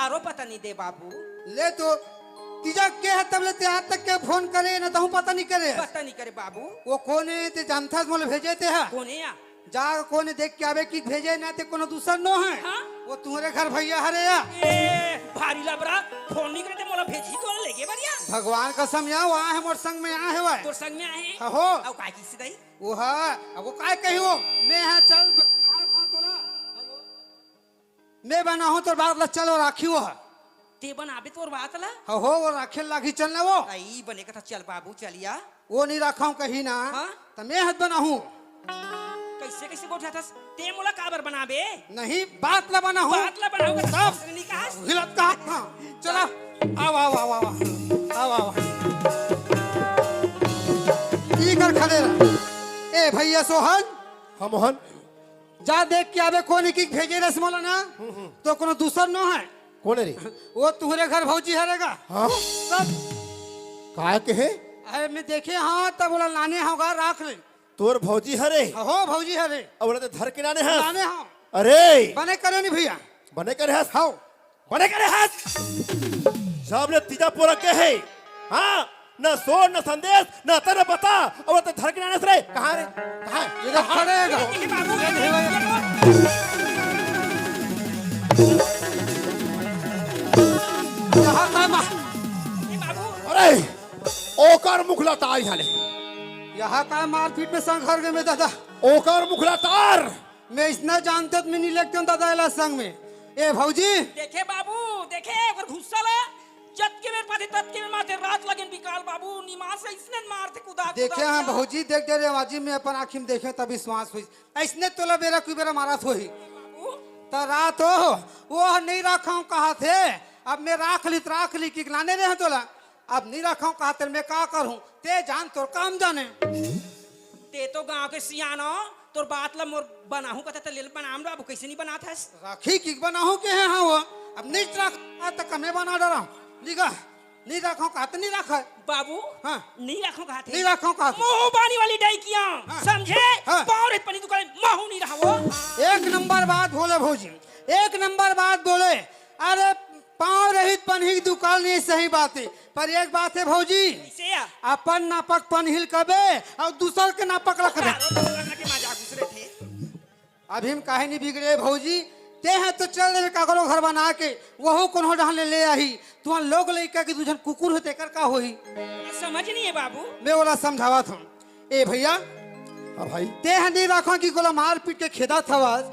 आरो पता नहीं दे बाबू। ले तो तीजा के है तब ले ते आज तक के फोन करे ना तहूँ पता नहीं करे। पता नहीं करे बाबू। वो कोने ते जानथस मोला भेजे ते है। कोने या? जा कोने देख के आवे कि भेजे ना ते कोनो दूसर नो है। हाँ? वो तुम्हारे घर भैया हरे या। ए, भारी लबरा, फोन नहीं करे ते मोला भेजी तो लेगे बढ़िया। भगवान कसम या, वहाँ है मोर संग में, यहाँ है वह। तोर संग में आहे? हाँ हो। अब काय किसी दई? वो हा, अब वो काय कही वो? मैं हा चल, काय कहा तोला? मैं बनाहूँ तोर बात ला, चल वो राखी वो हा। ते बनाबे तोर बात ला? हाँ हो, वो राखे लागी चल ना वो। आई बने कथा चल बाबू चलिया। वो नहीं राखा हूँ कहीं ना। हाँ? तो मैं हद बनाहूँ। कैसे कैसे गोठा था? ते मोला काबर बनाबे? नहीं, बात ला बनाहूँ। बात ला बनाहूँ का तब। नहीं कहा? हिलत का? हाँ, चला। आवा, आवा, आवा, आवा। आवा, आवा। ई कर खड़े रह। ए भैया सोहन। हाँ मोहन। जा देख के आबे कोन की भेजे रस मोला ना। हम्म, हम्म। तो कोनो दूसर नो है। कोन है रे? वो तुहरे घर भौजी हरे गा। हाँ? तब काय कहे? अरे मैं देखे हाँ तब बोला लाने होगा राख ले। तोर भौजी हरे? हो भौजी हरे। अब बोला तो धर के लाने हैं। लाने हाँ। अरे। बने करे नहीं भैया। बने करे हस? हाँ। बने करे हस। जब ले तीजा पोरा के है। हाँ, ना सोर, ना संदेश, ना तेरे बता। अब तो धर के लाने से रे। कहाँ रे? कहाँ है? ये तो खड़े है। ये बाबू, ये बाबू। यहाँ का मा- अरे, ओकर मुखला ताई हाले। यहाँ का मारपीट में संग घर गए में दादा। ओकर मुखला तार। मैं इसना जानते तो मैं नहीं लेगतेंव दादा एला संग में। ए भौजी। देखे बाबू, देखे ओकर गुस्सा ला। जतके बेर पाथे ततके बेर मारथे, रात लगे बिकाल बाबू, निमास से इसने मारथे कुदा कुदा देखे हाँ कुदा। भौजी, देख दे रे आजी, मैं अपन आँखी में देखे तब विश्वास होइस। अइसने तोला बेरा कुबेरा मारत होही। बाबू। त रात हो, वो नहीं राखा हूँ कहाथे, अब मैं राख ली त राख ली कि लाने रहे तोला। अब नहीं रखा हूँ कहाथे, मैं का करूँ? ते जान तोर काम जाने। ते तो गांव के सियान हो, तोर बात ला मोर बनाहूँ कथे त लेल बनाम बाबू, कैसे नहीं बनात हस? राखी की बनाहूँ के है हाँ वो। अब नहीं रख, आ त कमे बना डरा। निगा, नहीं रखा हूँ कहाथे, नहीं रखा। बाबू, हाँ। नहीं रखा हूँ कहाथे। नहीं रखा हूँ कहाथे। मोह बानी वाली डाई किया, हाँ। समझे? हाँ। पाँव रे पनी दुकान महू नहीं रहा वो। एक नंबर बात बोले भौजी, एक नंबर बात बोले। अरे पाँव रहित पनही के दुकान नहीं, सही बात है, पर एक बात है भौजी, कैसे या? अपन नापक पनहिल कबे और दूसर के नापक रखबे। कारो तो लगा के मजाक घुस रहे थे। अभी हम काहे नहीं बिगड़े भौजी, ते हैं तो चल देवे काकरो घर बना के, वहू कोनो डहन ले, ले आही। तुहां लोग लइका के दू झन कुकुर हो तेकर का होही? समझ नहीं है बाबू। मैं ओला समझावत हूँ। ए भैया, हाँ भाई। ते ह नहीं राखो कि कोला मार पीट के खेदा थवस।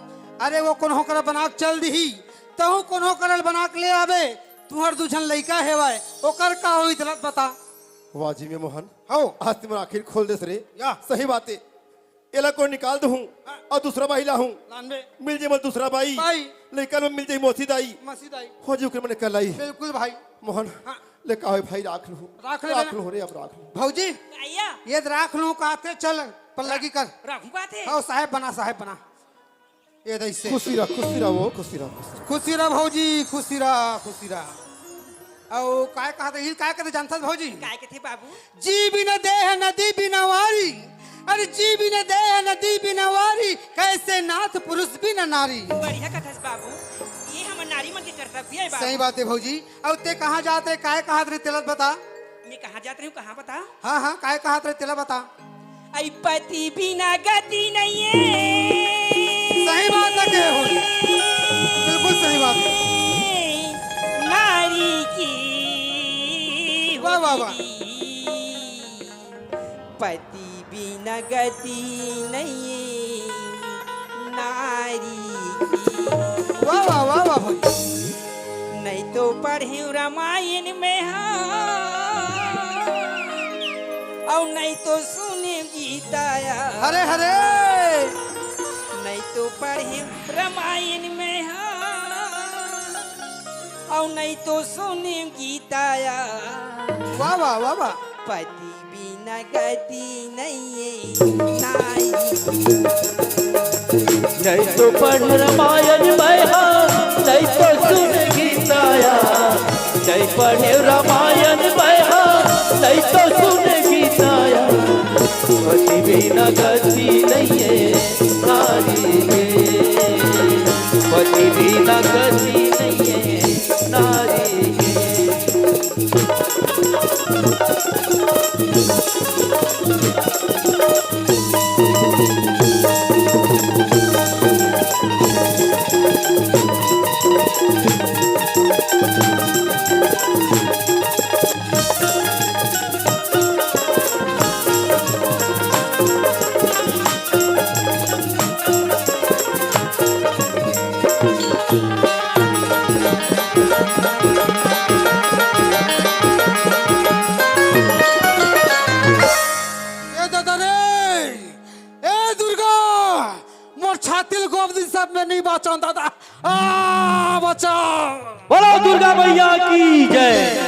अरे वो कोनो करा बना के चल दिही, तहू कोनो करा बना के ले आबे। तुहर दू झन लइका हेवय, ओकर का होई तलत बता। वाह जी में मोहन। हो। आज तुम आखिर खोल देस रे। या। सही बात है। एला कोई निकाल दूँ हाँ। और दूसरा बाई लाहूँ। लानबे। मिल जाई मोला दूसरा बाई। बाई। लइका में मिल जाई मौसी दाई। मौसी दाई। हो जी ओकर मने कलाई। बिल्कुल भाई। मोहन। हाँ। ले का होई भाई, राख लूँ। राख ले राख बेटा। लूँ रे, अब राख लूँ। भौजी, भैया। ये राख लूँ कहाथे, चल, पल्लगी कर। राखूं कहाथे? हाँ, साहेब बना, साहेब बना। ये दे इसे। खुशी रह, खुशी रह वो, खुशी रह, खुशी रह। खुशी रह भौजी, खुशी रह, खुशी रह। अउ काय कहाथे, हिल काय कहाथे जानथस भौजी? काय कहाथे बाबू? जी बिन देह नदी बिन वारी, अरे जी बिन देह नदी बिन वारी, कैसे नाथ पुरुष बिन नारी। बढ़िया कथस बाबू, ये हमर नारी मन के कर्तव्य है बाबू। सही बात है भौजी। अउ ते कहाँ जात रहे, काय कहात रहे, तेला बता। मैं कहाँ जात रहे हूँ, कहाँ बता? हाँ, हाँ, काय कहात रहे, तेला बता। अई पति बिना गति नहीं है। सही बात है, कहे हो। बिल्कुल सही बात है। नारी की वाह, वाह, वाह। पति बिना गति नहीं नारी की। वाह, वाह, वाह, वाह, भाई। तो पढ़ेंव रामायण में हा, अउ नहीं तो सुनेंव गीता या। हरे हरे। नहीं तो पढ़ेंव रामायण में हा, अउ नहीं तो सुनेंव गीता या। वाह, वाह, वाह, वाह। पति बिना गति नइये नारी। नहीं तो पढ़ रामायण मैं हा, नहीं तो सुन गीता या। नहीं पढ़ रामायण मैं हा, नहीं तो सुन गीता या। पति बिना गति नइये नारी के, पति बिना गति नइये नारी के। ए दादा रे, ए दुर्गा, मोर छाती ल गोब दिन सब में नहीं बाचन दादा। आ, बचाओ। बोलो दुर्गा मैया की जय।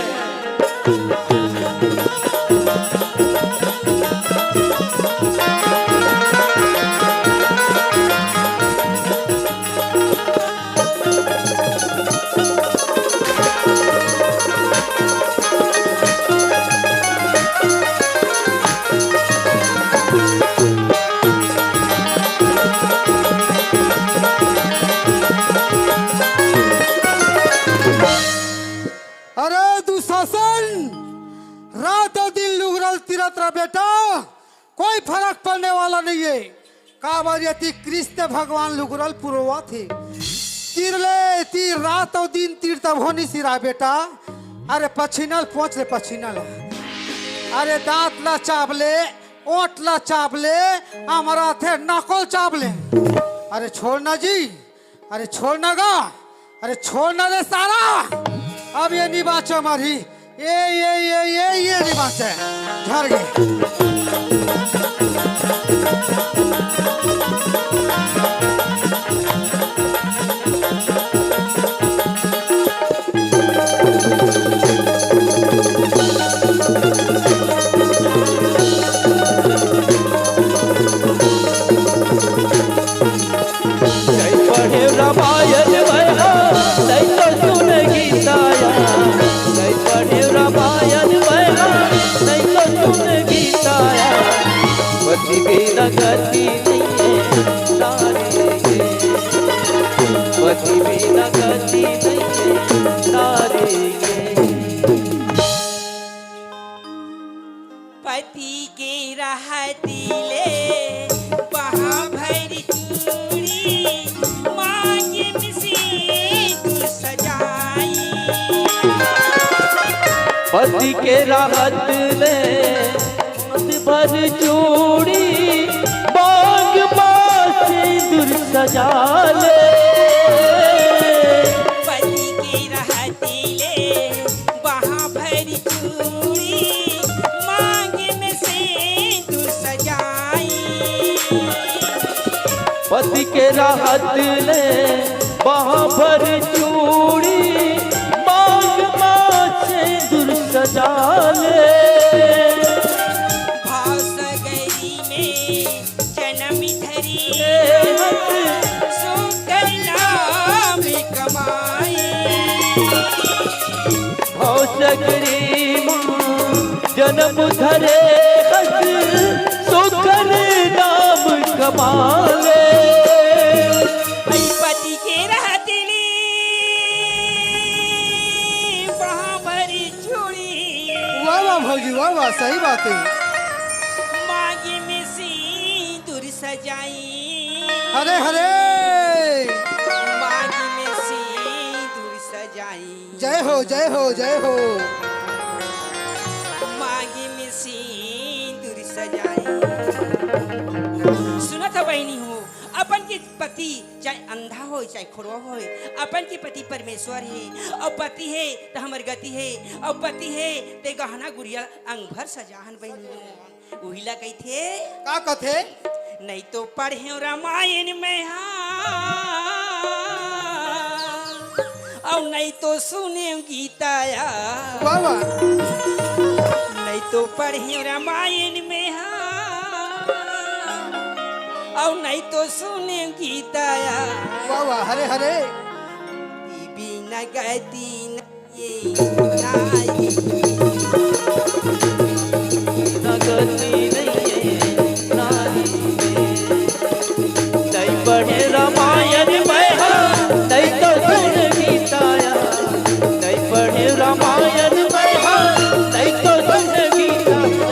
अरे दुशासन, रात अउ दिन लुगरा ल तीरत रह बेटा, कोई फरक पड़ने वाला नहीं है। काबर ये ती कृष्ण भगवान लुगरा ल पुरोवत हे। तीर ले तीर, रात अउ दिन तीर तभो नि सिराय बेटा। अरे पछीना ल पोंछ ले पछीना ल। अरे दांत ला चाब ले, ओंठ ला चाब ले, अमरा थे नाको ल चाब ले। अरे छोड़ ना जी, अरे छोड़ ना गा, अरे छोड़ ना रे सारा। अब ये नि बांचे मारी, ये ये ये ये ये नि बांचे, झर गे। नहीं पढ़े रामायण मैं हा, नहीं तो सुन गीता या। नहीं पढ़े रामायण मैं हा, नहीं तो सुन गीता या। पति बिना गति नइये नारी के, पति बिना गति नइये नारी के। पति के रहती ले बांह भरी चूड़ी, मांग में सिंदूर सजाई। पति के रहत ले बांह भरी चूड़ी, मांग में सिंदूर सजा ले। पति के रहती ले बांह भरी चूड़ी, मांग में सिंदूर सजाई। पति के रहत ले बांह भरी चूड़ी, मांग में सिंदूर सजा ले। भाव सगरी में जनम धरी सुकर नाम कमाई। भाव सगरी में जनम धरे हस सुकर नाम कमाले। पति के रहती ले बांह भरी चूड़ी। वाह, वाह भौजी, वाह, वाह, सही बात है। मांग में सिंदूर सजाई। हरे, हरे। मांग में सिंदूर सजाई। जय हो, जय हो, जय हो। मांग में सिंदूर सजाई। सुनत ह बहिनी हो, अपन के पति चाहे अंधा होय, चाहे खोरवा होय, अपन के पति परमेश्वर हे, अउ पति हे त हमर गति हे, अउ पति हे ते गहना गुरिया अंग भर सजाहन बहिनी। उही ला कहिथे। का कथे? नहीं तो पढ़ेंव रामायण में हा, अउ नहीं तो सुनेंव गीता या। वाह, वाह। नहीं तो पढ़ेंव रामायण में हा, अउ नहीं तो सुनेंव गीता या। वाह, वाह, हरे, हरे। बिना गति नहीं ये नारी। बिना गति नहीं ये नारी। नहीं पढ़ेंव रामायण मैं हा, नहीं तो सुनेंव गीता या। नहीं पढ़ेंव रामायण मैं हा, नहीं तो सुनेंव गीता या।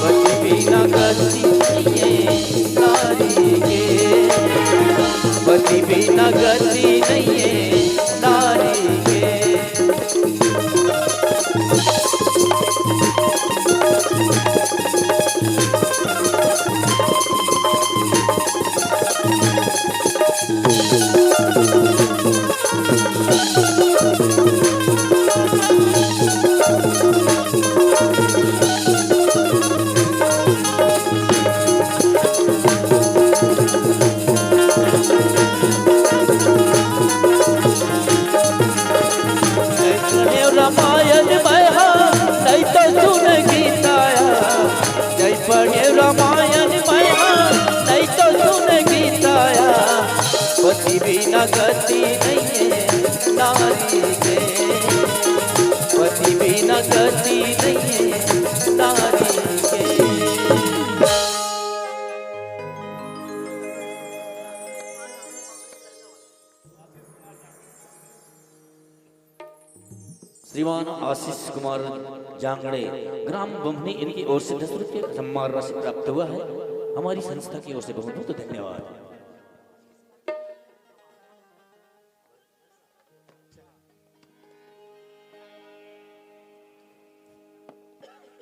पति बिना गति नहीं ये नारी के। पति बिना गति नहीं ये नारी के। नहीं पढ़ेंव रामायण मैं हा, नहीं तो सुनेंव गीता या। नहीं पढ़ेंव रामायण मैं हा, नहीं तो सुनेंव गीता या। पति बिना गति नहीं ये नारी के। पति बिना गति नहीं ये नारी के। श्रीमान आशीष कुमार जांगड़े, ग्राम बम्हनी, इनकी ओर से दस रुपये का सम्मान राशि प्राप्त हुआ है। हमारी संस्था की ओर से बहुत बहुत धन्यवाद।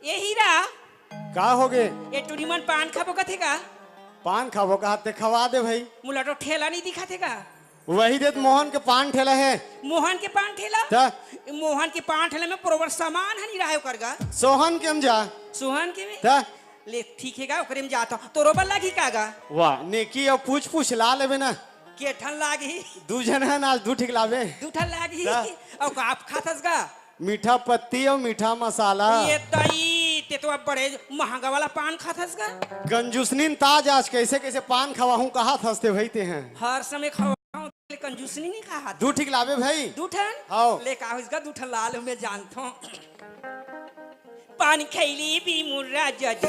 ए हीरा, का होगे? ए टुरी मन पान खाबो कथे का? पान खाबो का? ते खवा दे भाई। मोला तो ठेला नहीं दिखाथे का? वही देत मोहन के पान ठेला हे। मोहन के पान ठेला? त? मोहन के पान ठेला में बरोबर सामान ह नहीं रहे ओकर गा। सोहन के हम जा। सोहन के में? त? ले ठीक हे गा, ओकरे में जात हूँ। तोरो बर लागी का गा? वाह, नेकी अउ पूछ पूछ ला लेबे ना। के ठन लागी? दू झन हन, आज दू ठिक लाबे। दू ठन लागी? त? अउ का आप खाथस गा? मीठा पत्ती अउ मीठा मसाला। ये दई, ते तो अब बड़े महंगा वाला पान खाथस गा। कंजूसनीन ताज आज कैसे कैसे पान खवाहूँ कहाथस ते भाई ते हैं। हर समय खवाहूँ, कंजूसनी नहीं खात। दू ठिक लाबे भाई। दू ठन? हव। ले का होइस गा, दू ठन ला ले, मैं जानत हूँ। पान खैली भी मुर्रा जज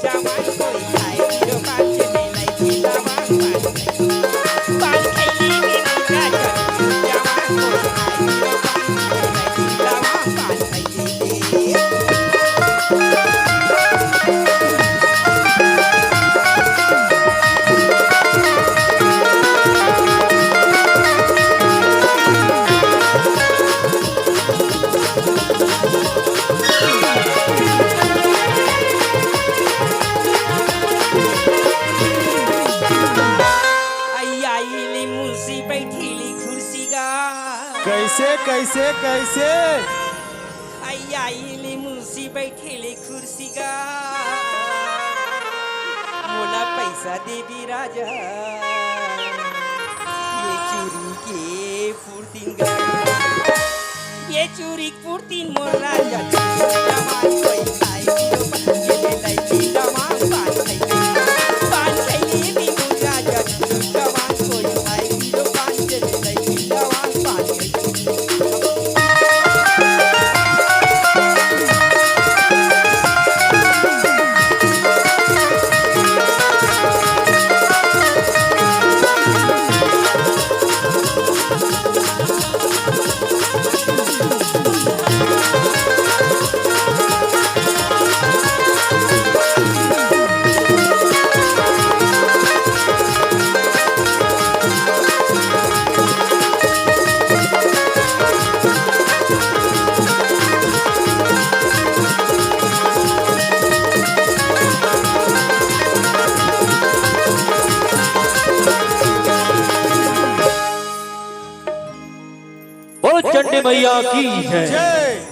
जवान कोई खाए हीरो पान के मिलाई जिंदाबाद पान खैली। पान खैली भी मुर्रा जज जवान कोई खाए हीरो पान के मिलाई जिंदाबाद पान खैली। आई, आई ले मुंशी बैठी ले कुर्सी गा। कैसे, कैसे, कैसे? आई, आई ले मुंशी बैठी ले कुर्सी गा। मोला पैसा देबी राजा, ये चूरी के फुर्तीन गा। ये चूरी फुर्तीन मोर राजा, जवान कोई खाए पीरो पान के ले लाई जिंदाबाद पान खैली। पान खैली भी मोर राजा, जवान कोई खाए पीरो पान के ले लाई जिंदाबाद पान खैली। मैया की जय।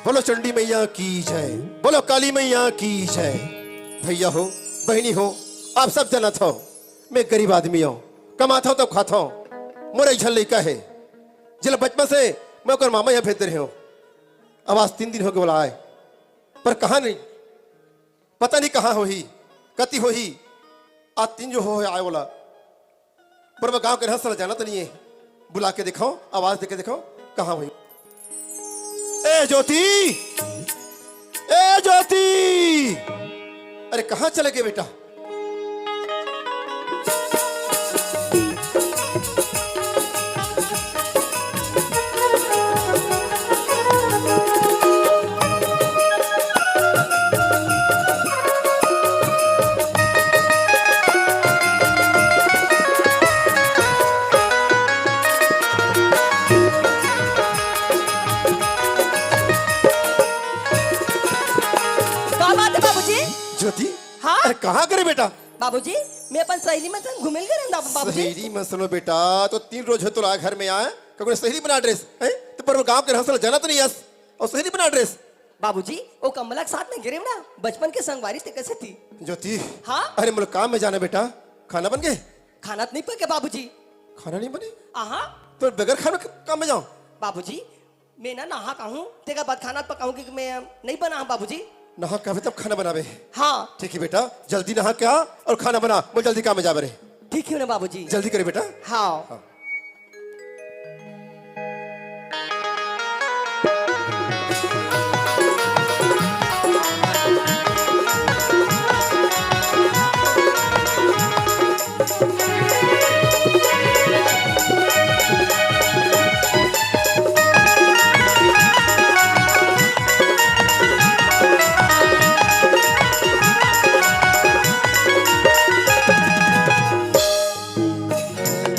बोलो चंडी मैया की जय, बोलो काली मैया की जय। भैया हो, बहिनी हो, आप सब जानत हो, मैं गरीब आदमी हूँ, कमात हूँ तो खात हूँ। मोर एक झन लइका है, जेला बचपन से मैं ओकर मामा यहाँ भेज दे रहे हूँ। अब आज तीन दिन हो गए बोला आए, पर कहाँ नहीं, पता नहीं कहाँ होही, कति होही। आज तीन जो हो आए बोला, पर मैं गांव के रहस्य ला जानत नहीं है। बुला के देखो, आवाज दे के देखो, कहाँ भाई? ए ज्योति, ए ज्योति, अरे कहाँ चले गए बेटा? का बात है बाबूजी? ज्योति, हाँ? अरे कहाँ करे बेटा? बाबूजी, मैं अपन सहेली मन संग घूमे ल गे रहेंव बाबूजी। सहेली मन संग बेटा, तो तीन रोज हो तोला घर में आए, कभी सहेली बना ड्रेस, हैं? तो पर वो गांव के रहस्य ला जानत नहीं अस, और सहेली बना ड्रेस। बाबूजी, वो कमला के साथ में गे रहेंव ना, बचपन के संगवारी ते कसे थी। ज्योति, हाँ? अरे मोला काम में जाना बेटा, खाना बन गए? खाना तो नहीं पके बाबूजी। खाना नहीं बने? आहा। तो बगैर खाना क-, काम में जाओ? बाबूजी, मैं ना नहा के आहूँ, तेकर बाद खाना पकाहूँ, क्योंकि मैं नहीं बना हूँ बाबूजी। नहा के आवे तब खाना बनावे। हाँ। ठीक है बेटा, जल्दी नहा के आ और खाना बना, मैं जल्दी काम में जाबे रे। ठीक है ना बाबूजी। जल्दी करे बेटा। हाँ। हाँ।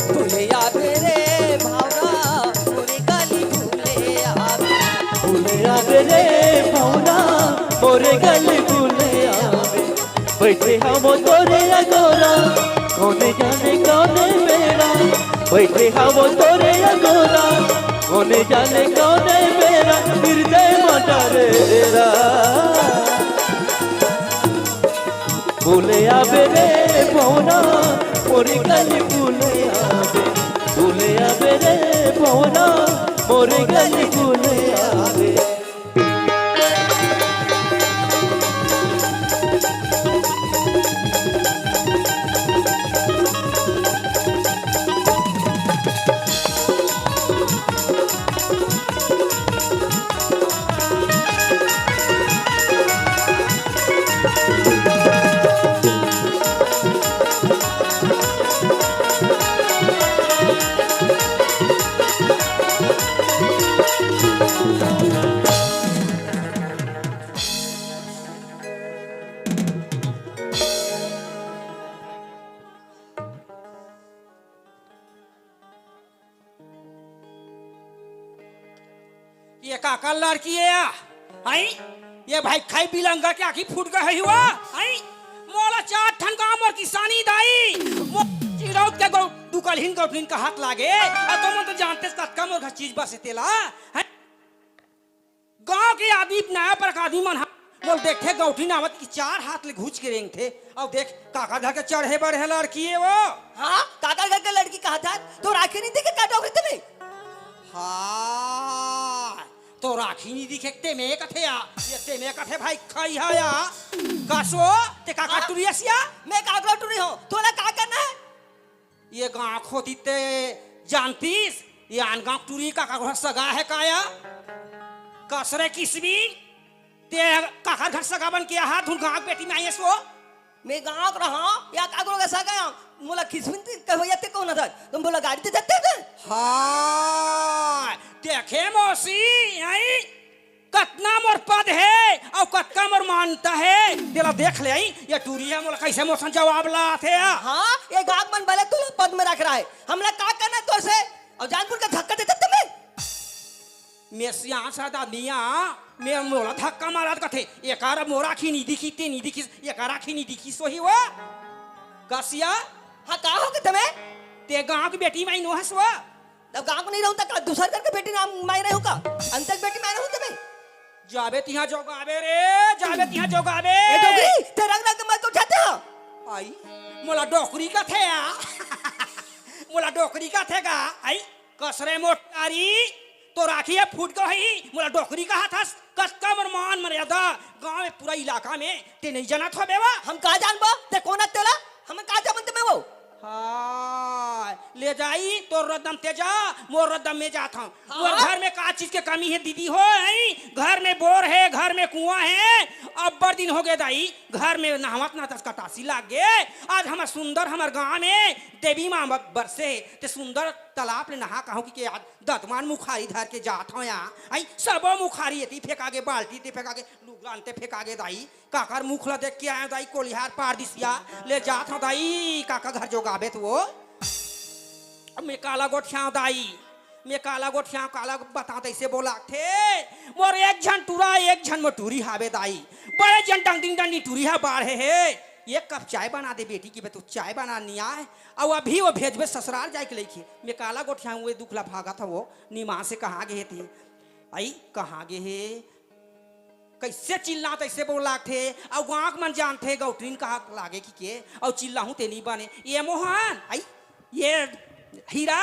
भूले आबे रे भावरा, मोरे गली भूले आबे। भूले आबे रे भावरा, मोरे गली भूले आबे। बैठे हवँ तोरे अगोरा, कोने जाने कोने बेरा। बैठे हवँ तोरे अगोरा, कोने जाने कोने बेरा। निर्दय मटा रे रा। भूले आबे रे भौरा, मोरी गली भूले आबे। भूले आबे रे भौरा, मोरी गली भूले आबे। ये काकर लड़की हे या? हई? ये भाई खाई बिलंगा के आँखी फूट गे हे हुआ? हई? मोला चार ठन गाँव मोर किसानी दाई, मोर चिरौत के गौ-, दुकलहिन गौठिन का हाथ लागे, अउ तुमन तो जानते कतका मोर घर चीज बसे तेला, हई? गाँव के आदमी, नया परक आदमी मन ह मोला देखथे, गौठिन आवत कि चार हाथ ले घुच के रेंगथे। अउ देख, काकर घर के चढ़े बढ़े लड़की हे वो। हाँ, काकर घर के लड़की कहत हस, तोर आँखी नहीं दिखे का डोकरी ते में? हाँ, तोर आँखी नहीं दिखे ते में कथे या, ये ते में कथे भाई खाई हा या। कस वो, ते काकर हाँ? टुरी अस या? मैं काकर टुरी हूँ, तोला का करना है? ये गाँव खोदी ते जानतिस, ये आन गाँव टुरी का, काकर सगा हे का या? कस रे किसमी, ते काकर घर सगा बन के हाथ धुन गाँव बेटी में आइस वो? मैं गाँव के रहा, या काकरो के सगा, मोला खिसमिन ते कहवैया ते कौन हथस? तुम बोला गाड़ी ते जाते थे? हाँ, देखे मौसी, आई कतना मोर पद हे अउ कतका मोर मानता हे, तेला देख ले। आई ये टूरी हे, मोला कैसे मोसन जवाब लाथे। हाँ, ये गाँव मन भले तू पद में रख रहा है, हमला का करना तो से? और जानपुर का धक्का देते तुम्हें। मैं सियान सादा मियाँ, मैं मोला धक्का मारत कथे, एकर मोर आँखी नी दिखी, ते नी दिखिस, एकर आँखी नी दिखिस, वही वो। कसिया? हाँ, का हो के तमे? ते गाँव के बेटी माई नो हस वो। तब गाँव के नहीं रहूँ, त का दूसर घर के बेटी नाम माई रहूँ का? अंतर बेटी माई रहूँ तमे? जाबे तिहाँ जोगाबे रे, जाबे तिहाँ जोगाबे। ए डोकरी, ते रंग रंग के मत उठाते हो। आई, मोला डोकरी कथे या। मोला डोकरी कथे का? आई, कसरे मोटारी, तोर आँखी ह फूट गे होही, मोला डोकरी कहत हस, कतका मोर मान मर्यादा, गाँव में पूरा इलाका में ते नइ जानत होबे वा। हम का जानबो, ते कोन हस तेला, हम का जानबो ते में वो। हाय, ले जाई, तोर रद्दम ते जा, मोर रद्दम में जात हूँ। हाँ। मोर घर में का चीज के कमी हे दीदी हो, हैं? घर में बोर हे, घर में कुआँ हे, अब्बड़ दिन हो गे दाई, घर में नहावत नहावत कटासी लाग गे। आज हमर सुंदर, हमर गाँव में देवी माँ ब-, बरसे हे, ते सुंदर तालाब ले नहा कहूँ कि के आज दतमान मुखारी धर के जात हव या। आई, सबो मुखारी एती फेंका गे, बाल्टी ते फेंका गे, लुगरा अंते फेंका गे दाई। काकर मुख ला देख के आए दाई, कोलिहार पार दिसिया ले जात हव दाई, काका घर जोगाबे त वो। अब मैं काला गोठियाव दाई, मैं काला गोठियाव, काला बता तैसे बोलाथे। मोर एक झन टूरा, एक झन मोर टूरी हावे दाई। बड़े झन डंगडिंग डंडी टूरी हा बाढ़े हे। एक कप चाय बना दे बेटी कि बे तू चाय बना नी आए। अउ अभी वो भेजबे ससुरार जाए के लइके। मैं काला गोठियाव, वो दुख ला भागत हव वो। निमान से कहाँ गे हे ते? आई, कहाँ गे हे? कैसे चिल्ला तैसे बोलाथे, अउ गाँव के मन जानथे, गौटरीन कहा लागे कि के, अउ चिल्लाहूँ ते नी बने। ये मोहन, आई, ये हीरा,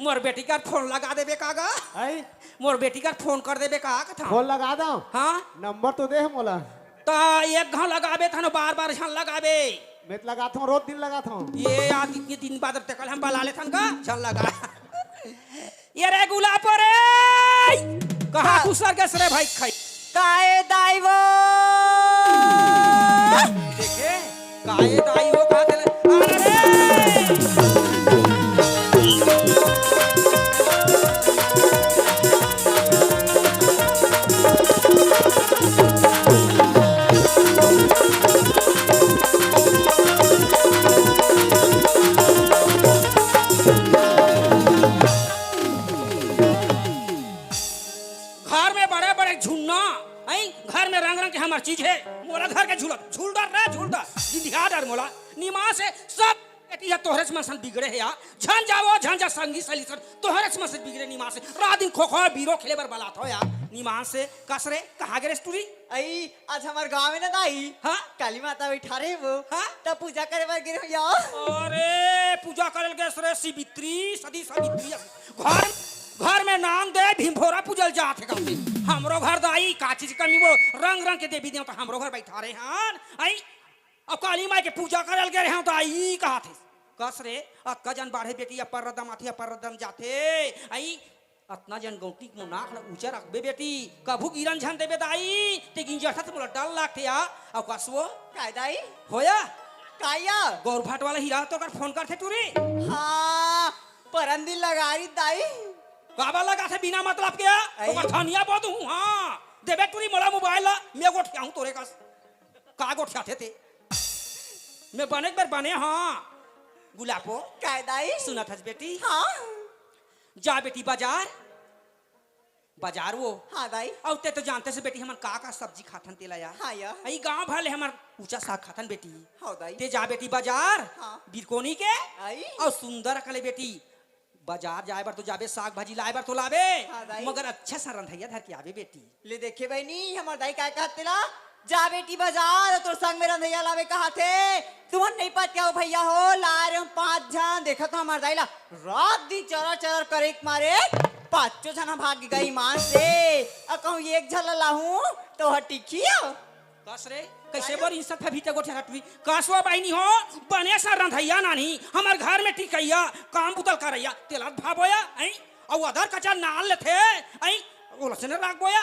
मोर बेटी कर फोन लगा देबे का गा? आई? मोर बेटी कर फोन कर देबे का कथा? फोन लगा दो। हाँ? नंबर तो दे मोला। त एक घाव लगाबे थन, बार बार झन लगाबे। मैं तो लगात हूँ, रोज दिन लगात हूँ। ये यार, इतने दिन बाद अब तक हम बला लेथन का? झन लगा। ये रे गुलापो रे, कहाँ हाँ। घुसर गस रे भाई खाई? काए दाई वो? देखे, काए दाई वो कहा देले? अरे रे! घर में बड़े-बड़े झुन्ना, हैं? घर में रंग-रंग के हमर चीज हे। मोला घर के झूला, झूल डर रे, झूल डर। जिंदिया डर मोला। निमास हे सब बेटी ह तोहरे से मन सन बिगड़े हे यार। झन जावो, झन जा संगी सली सन, तोहरे से मन सन बिगड़े निमास हे। रात दिन खो-खो बीरो खेले बर बलात हो यार। निमास हे कस रे, कहाँ गे रेस टूरी? अई, आज हमर गाँव में ना दाई, हाँ? काली माता बैठा रहे वो, हाँ? तब पूजा करे बर गिरे हो यार। अरे, पूजा करे ल गेस रे सिवित्री, सदी सावित्री। घर, घर में नाम दे भीम भोरा पूजल जात हे गाँव में। हमरो घर दाई, का चीज कमी वो, रंग रंग के देवी देवता हमरो घर बैठा रहे हन। अई, अब काली माई के पूजा करे ल गे रहे हन दाई, कहा थे। कस रे, अतका जन बाढ़े बेटी, अपर रदम आथे, अपर रदम जाथे। अई, अतना जन गौटी के नाक ल ऊंचा रखबे बेटी, कभू गिरन झन देबे दाई, ते गिंजरथा त मोला डर लागथे या। अउ कसवो? काय दाई? होया? काया? गौर भाट वाला हीरा तो कर फोन करथे टूरी। हाँ, परन दिन लगा रही दाई। काबर लगाथे बिना मतलब के? आई। ओकर धनिया बहुत हूँ, हाँ। देबे टूरी मोला मोबाइल ला, मैं गोठियाहूँ तोरे कस। का गोठियाथे ते? मैं बने के बर बने, हाँ। गुलापो। काय दाई? सुनत हस बेटी? हाँ। जा बेटी बाजार, बाजार वो। हाँ दाई। अउ ते तो जानते से बेटी हमन का का सब्जी खाथन तेला यार। हाँ यार। अई गाँव भर ले हमर ऊंचा साग खाथन बेटी। हाँ दाई। ते जा बेटी बाजार, हाँ। बिरकोनी के, आई। अउ सुंदर अकले बेटी। बाजार जाए बर तो जाबे, साग भाजी लाए बर तो लाबे, हाँ दाई। मगर अच्छा सा रंधैया धर के आबे बेटी। ले देखे बहिनी, हमर दाई काय कहत तेला, जा बेटी बाजार, तोर संग में रंधैया लावे कहाथे। तुमन नहीं पतियाओ भैया हो, लाए रहे हम पाँच झन, देखत हो हमर दाई ला, रात दिन चरर चरर करे के मारे, पाँचों झन ह भाग गे ईमान से। अउ कहूँ एक झन ला लाहूँ, तो ह टिकियो। कस रे, कैसे बर इंसत ह भीतर गोठिया टूरी? कसवा बहिनी हो, बने सा रंधैया नानी, हमर घर में टिकैया, काम बुतल करैया, तेला भाबोया, हैं? अउ अदर कचा नाल लेथे, हैं? ओला से न राख बोया।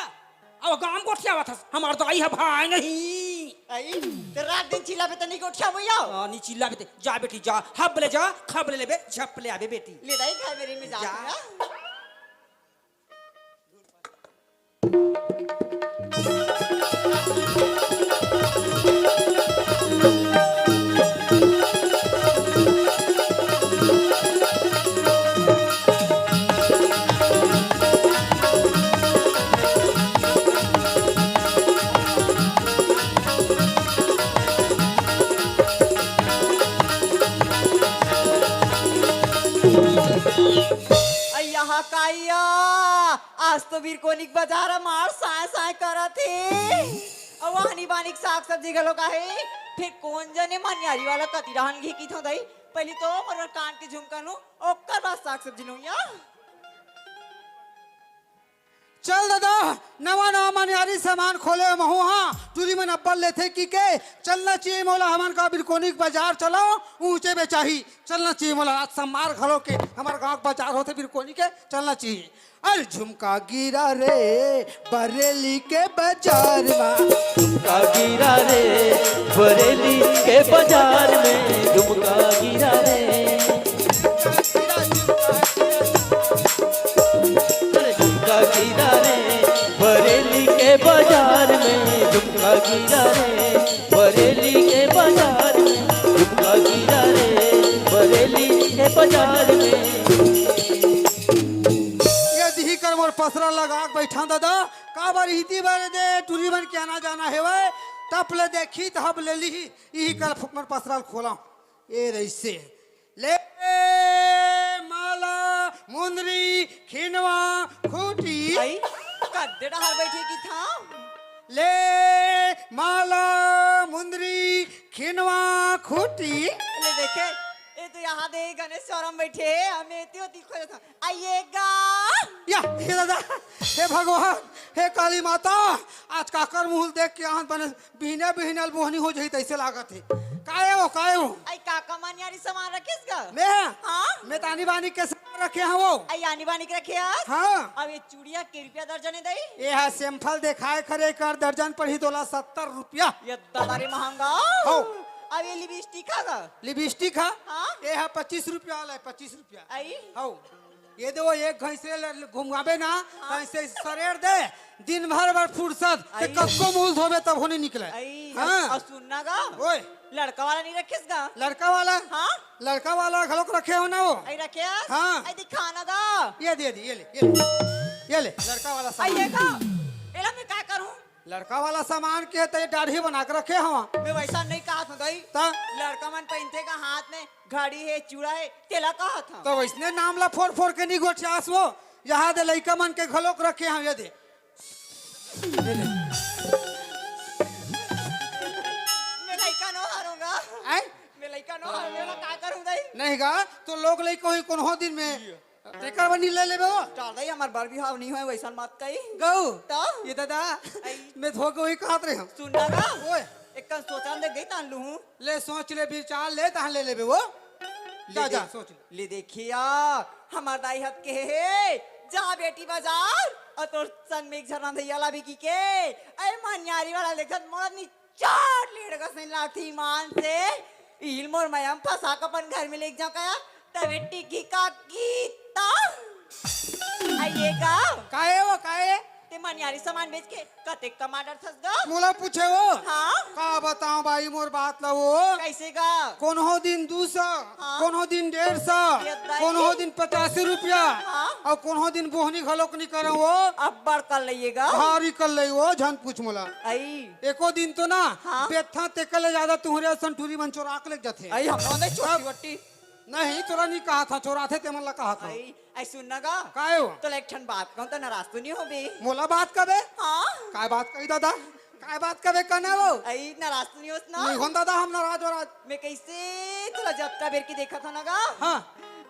अउ गाम गोठियावत हस, हमर दाई ह भाई नहीं। आई, ते रात दिन चिल्लाबे त नहीं गोठिया भैया। हाँ, नहीं चिल्लाबे ते। जा बेटी, जा, हब ले जा, खब ले लेबे, झप ले आबे बेटी। ले दाई, घर मेरे में जा जा। तू, हाँ? अय्या हा काइया, आज तो बिरकोनिक बाजार ह मार साय साय करत हे। अउ आनी बानी के साग सब्जी घलो का हे। फिर कोन जने मनियारी वाला कति डहन गे किथों दई, पहिली तो मोर कान के झुमका लूं, ओकर बाद साग सब्जी लूं या। चल ददा, नवा नवा मनियारी सामान खोले महू हा, टूरी मन अब्बड़ लेथे कि के, चलना चाहिए मोला, हमन का बिरकोनी के बाजार चलो, ऊंचे बेचाही, चलना चाहिए मोला, आज सम्मार घलो के, हमर गांव के बाजार होथे बिरकोनी के, चलना चाहिए। अरे झुमका गिरा रे बरेली के बाजार मा, झुमका गिरा रे बरेली के बाजार में, झुमका गिरा रे। अरे झुमका गिरा रे बरेली के बाजार में, झुमका गिरा रे बरेली के बाजार में, झुमका गिरा रे बरेली के बाजार में। ये दिही कर मोर पसरा लगा के बैठा ददा, काबर इही ती बर दे टूरी मन के आना जाना हेवय, तब ले देखी त हब ले लिही, इही कर मोर पसरा ल खोला। ए रइसे ले माला, मुंदरी, खिनवा, खूंटी। आई, कद्दे डहर बइठे किथंव। ले माला, मुंदरी, खिनवा, खूंटी। ले देखे, ए तो यहाँ दे गणेश चौरा म बइठे हे, हम एती ओती खोजत हन। आइए गा। या, हे दादा, हे भगवान, हे काली माता, आज काकर मुंह ल देख के आहन बने बिहने बिहने ल बोहनी हो जाही तइसे लागत हे। काय ओ, काय ओ? आई काका मनियारी सामान रखेस गा? मैं? हाँ? मैं त आनी बानी के सामान रखे हंव ओ। आई आनी बानी के रखे हस? हाँ। अब ये चूड़िया के रुपया दर्जन हे दई? ये हा sample देखाय करे कर दर्जन पड़ही तोला सत्तर रुपया। ये दादा रे महंगा। हौ। अब ये लिपस्टिक हा गा? लिपस्टिक हा? हाँ। ये हा पच्चीस रुपया वाला हे, पच्चीस रुपया। आई? हौ। ये दे वो एक घइसे ल-, घुमाबे ना, हाँ। त अइसे सरेर दे, दिन भर बर फुरसत, ते आई। कतको मुंह धोबे तभो नइ निकले। आई, हाँ। अउ सुन ना गा, ओए। लड़का वाला नइ रखेस गा? लड़का वाला? हाँ। लड़का वाला घलोक रखे हंव ना ओ। आई रखे हस? हाँ। आई दिखा ना गा। ये दे, ये ले, ये ले। ये ले, लड़का वाला आई सामान। ये गा, एला मैं का करूं? लड़का वाला सामान के त ये दाढ़ी बना के रखे हंव। मैं वइसन नइ कहत हंव दई। त? लड़का मन पहिनथे का हाथ में घड़ी हे, चूड़ा हे, तेला कहत हंव। त वइसने नाम ला फोर फोर के नइ गोठियास ओ। यहाँ दे लइका मन के घलोक रखे हंव, ये दे। ये दे। मैं लइका नो हरंव गा। आय? मैं लइका नो हरंव, मैं का करूं दई? नहीं गा, त लोग लइका होही कोनो दिन में। तेकर बर नइ ले लेबे ओ। चल दई, हमर बर बिहाव नइ होय, वइसन मत कही। गऊ। त? ये दादा, आई। मैं धोखे वही कहत रहे हंव। सुन ना गा। ओए। एक कन सोचन दे, गई तान लूहूं। ले सोच ले, विचार ले, तहां ले लेबे ओ। ले जा, जा, देख, सोच ले। ले देखिया, हमर दाई हत के हे, जा बेटी बाजार, अउ तोर संग में एक झन रंधइया ला भी की के, अरे मनियारी वाला देखत मोला नी चार लेड़ कस नइ लागथे ईमान से। इही ल मोर मया म फंसा के अपन घर में लेके जांव कया, तभे टिकही का गीता। आइए गा। काहे ओ, काहे? ते मनियारी सामान बेच के कतेक कमा डरथस गा? मोला पूछे ओ? हाँ। का बतांव बाई मोर बात ला ओ? कइसे गा? कोनो दिन दू सौ, हाँ। कोनो दिन डेढ़ सौ, ये दाई। कोनो दिन पचासी रुपया, हाँ। अउ कोनो दिन बोहनी घलोक नइ करंव ओ। अब्बड़ कर लइए गा। भारी कर लइए ओ, झन पूछ मोला। आई। एको दिन तो ना, हाँ। बेथा तेकर ले जादा तुंहरे असन टूरी मन चोरा के लेग जाथे। आई, हम लोग नहीं चोटी अब वोटी। नहीं, तोला नहीं कहा था, चोराथे ते मन ला कहा था। आई, आई सुन ना गा। काय ओ? तोला एक ठन बात कहूं त नाराज तो नहीं होबे? मोला बात कबे? हाँ। काय बात कही दादा? काय बात कबे कहना ओ? आई नाराज तो नहीं होस ना? नहीं हों दादा, हम नाराज वाराज। मैं कइसे तोला जतका बेर के देखत हंव ना गा? हाँ।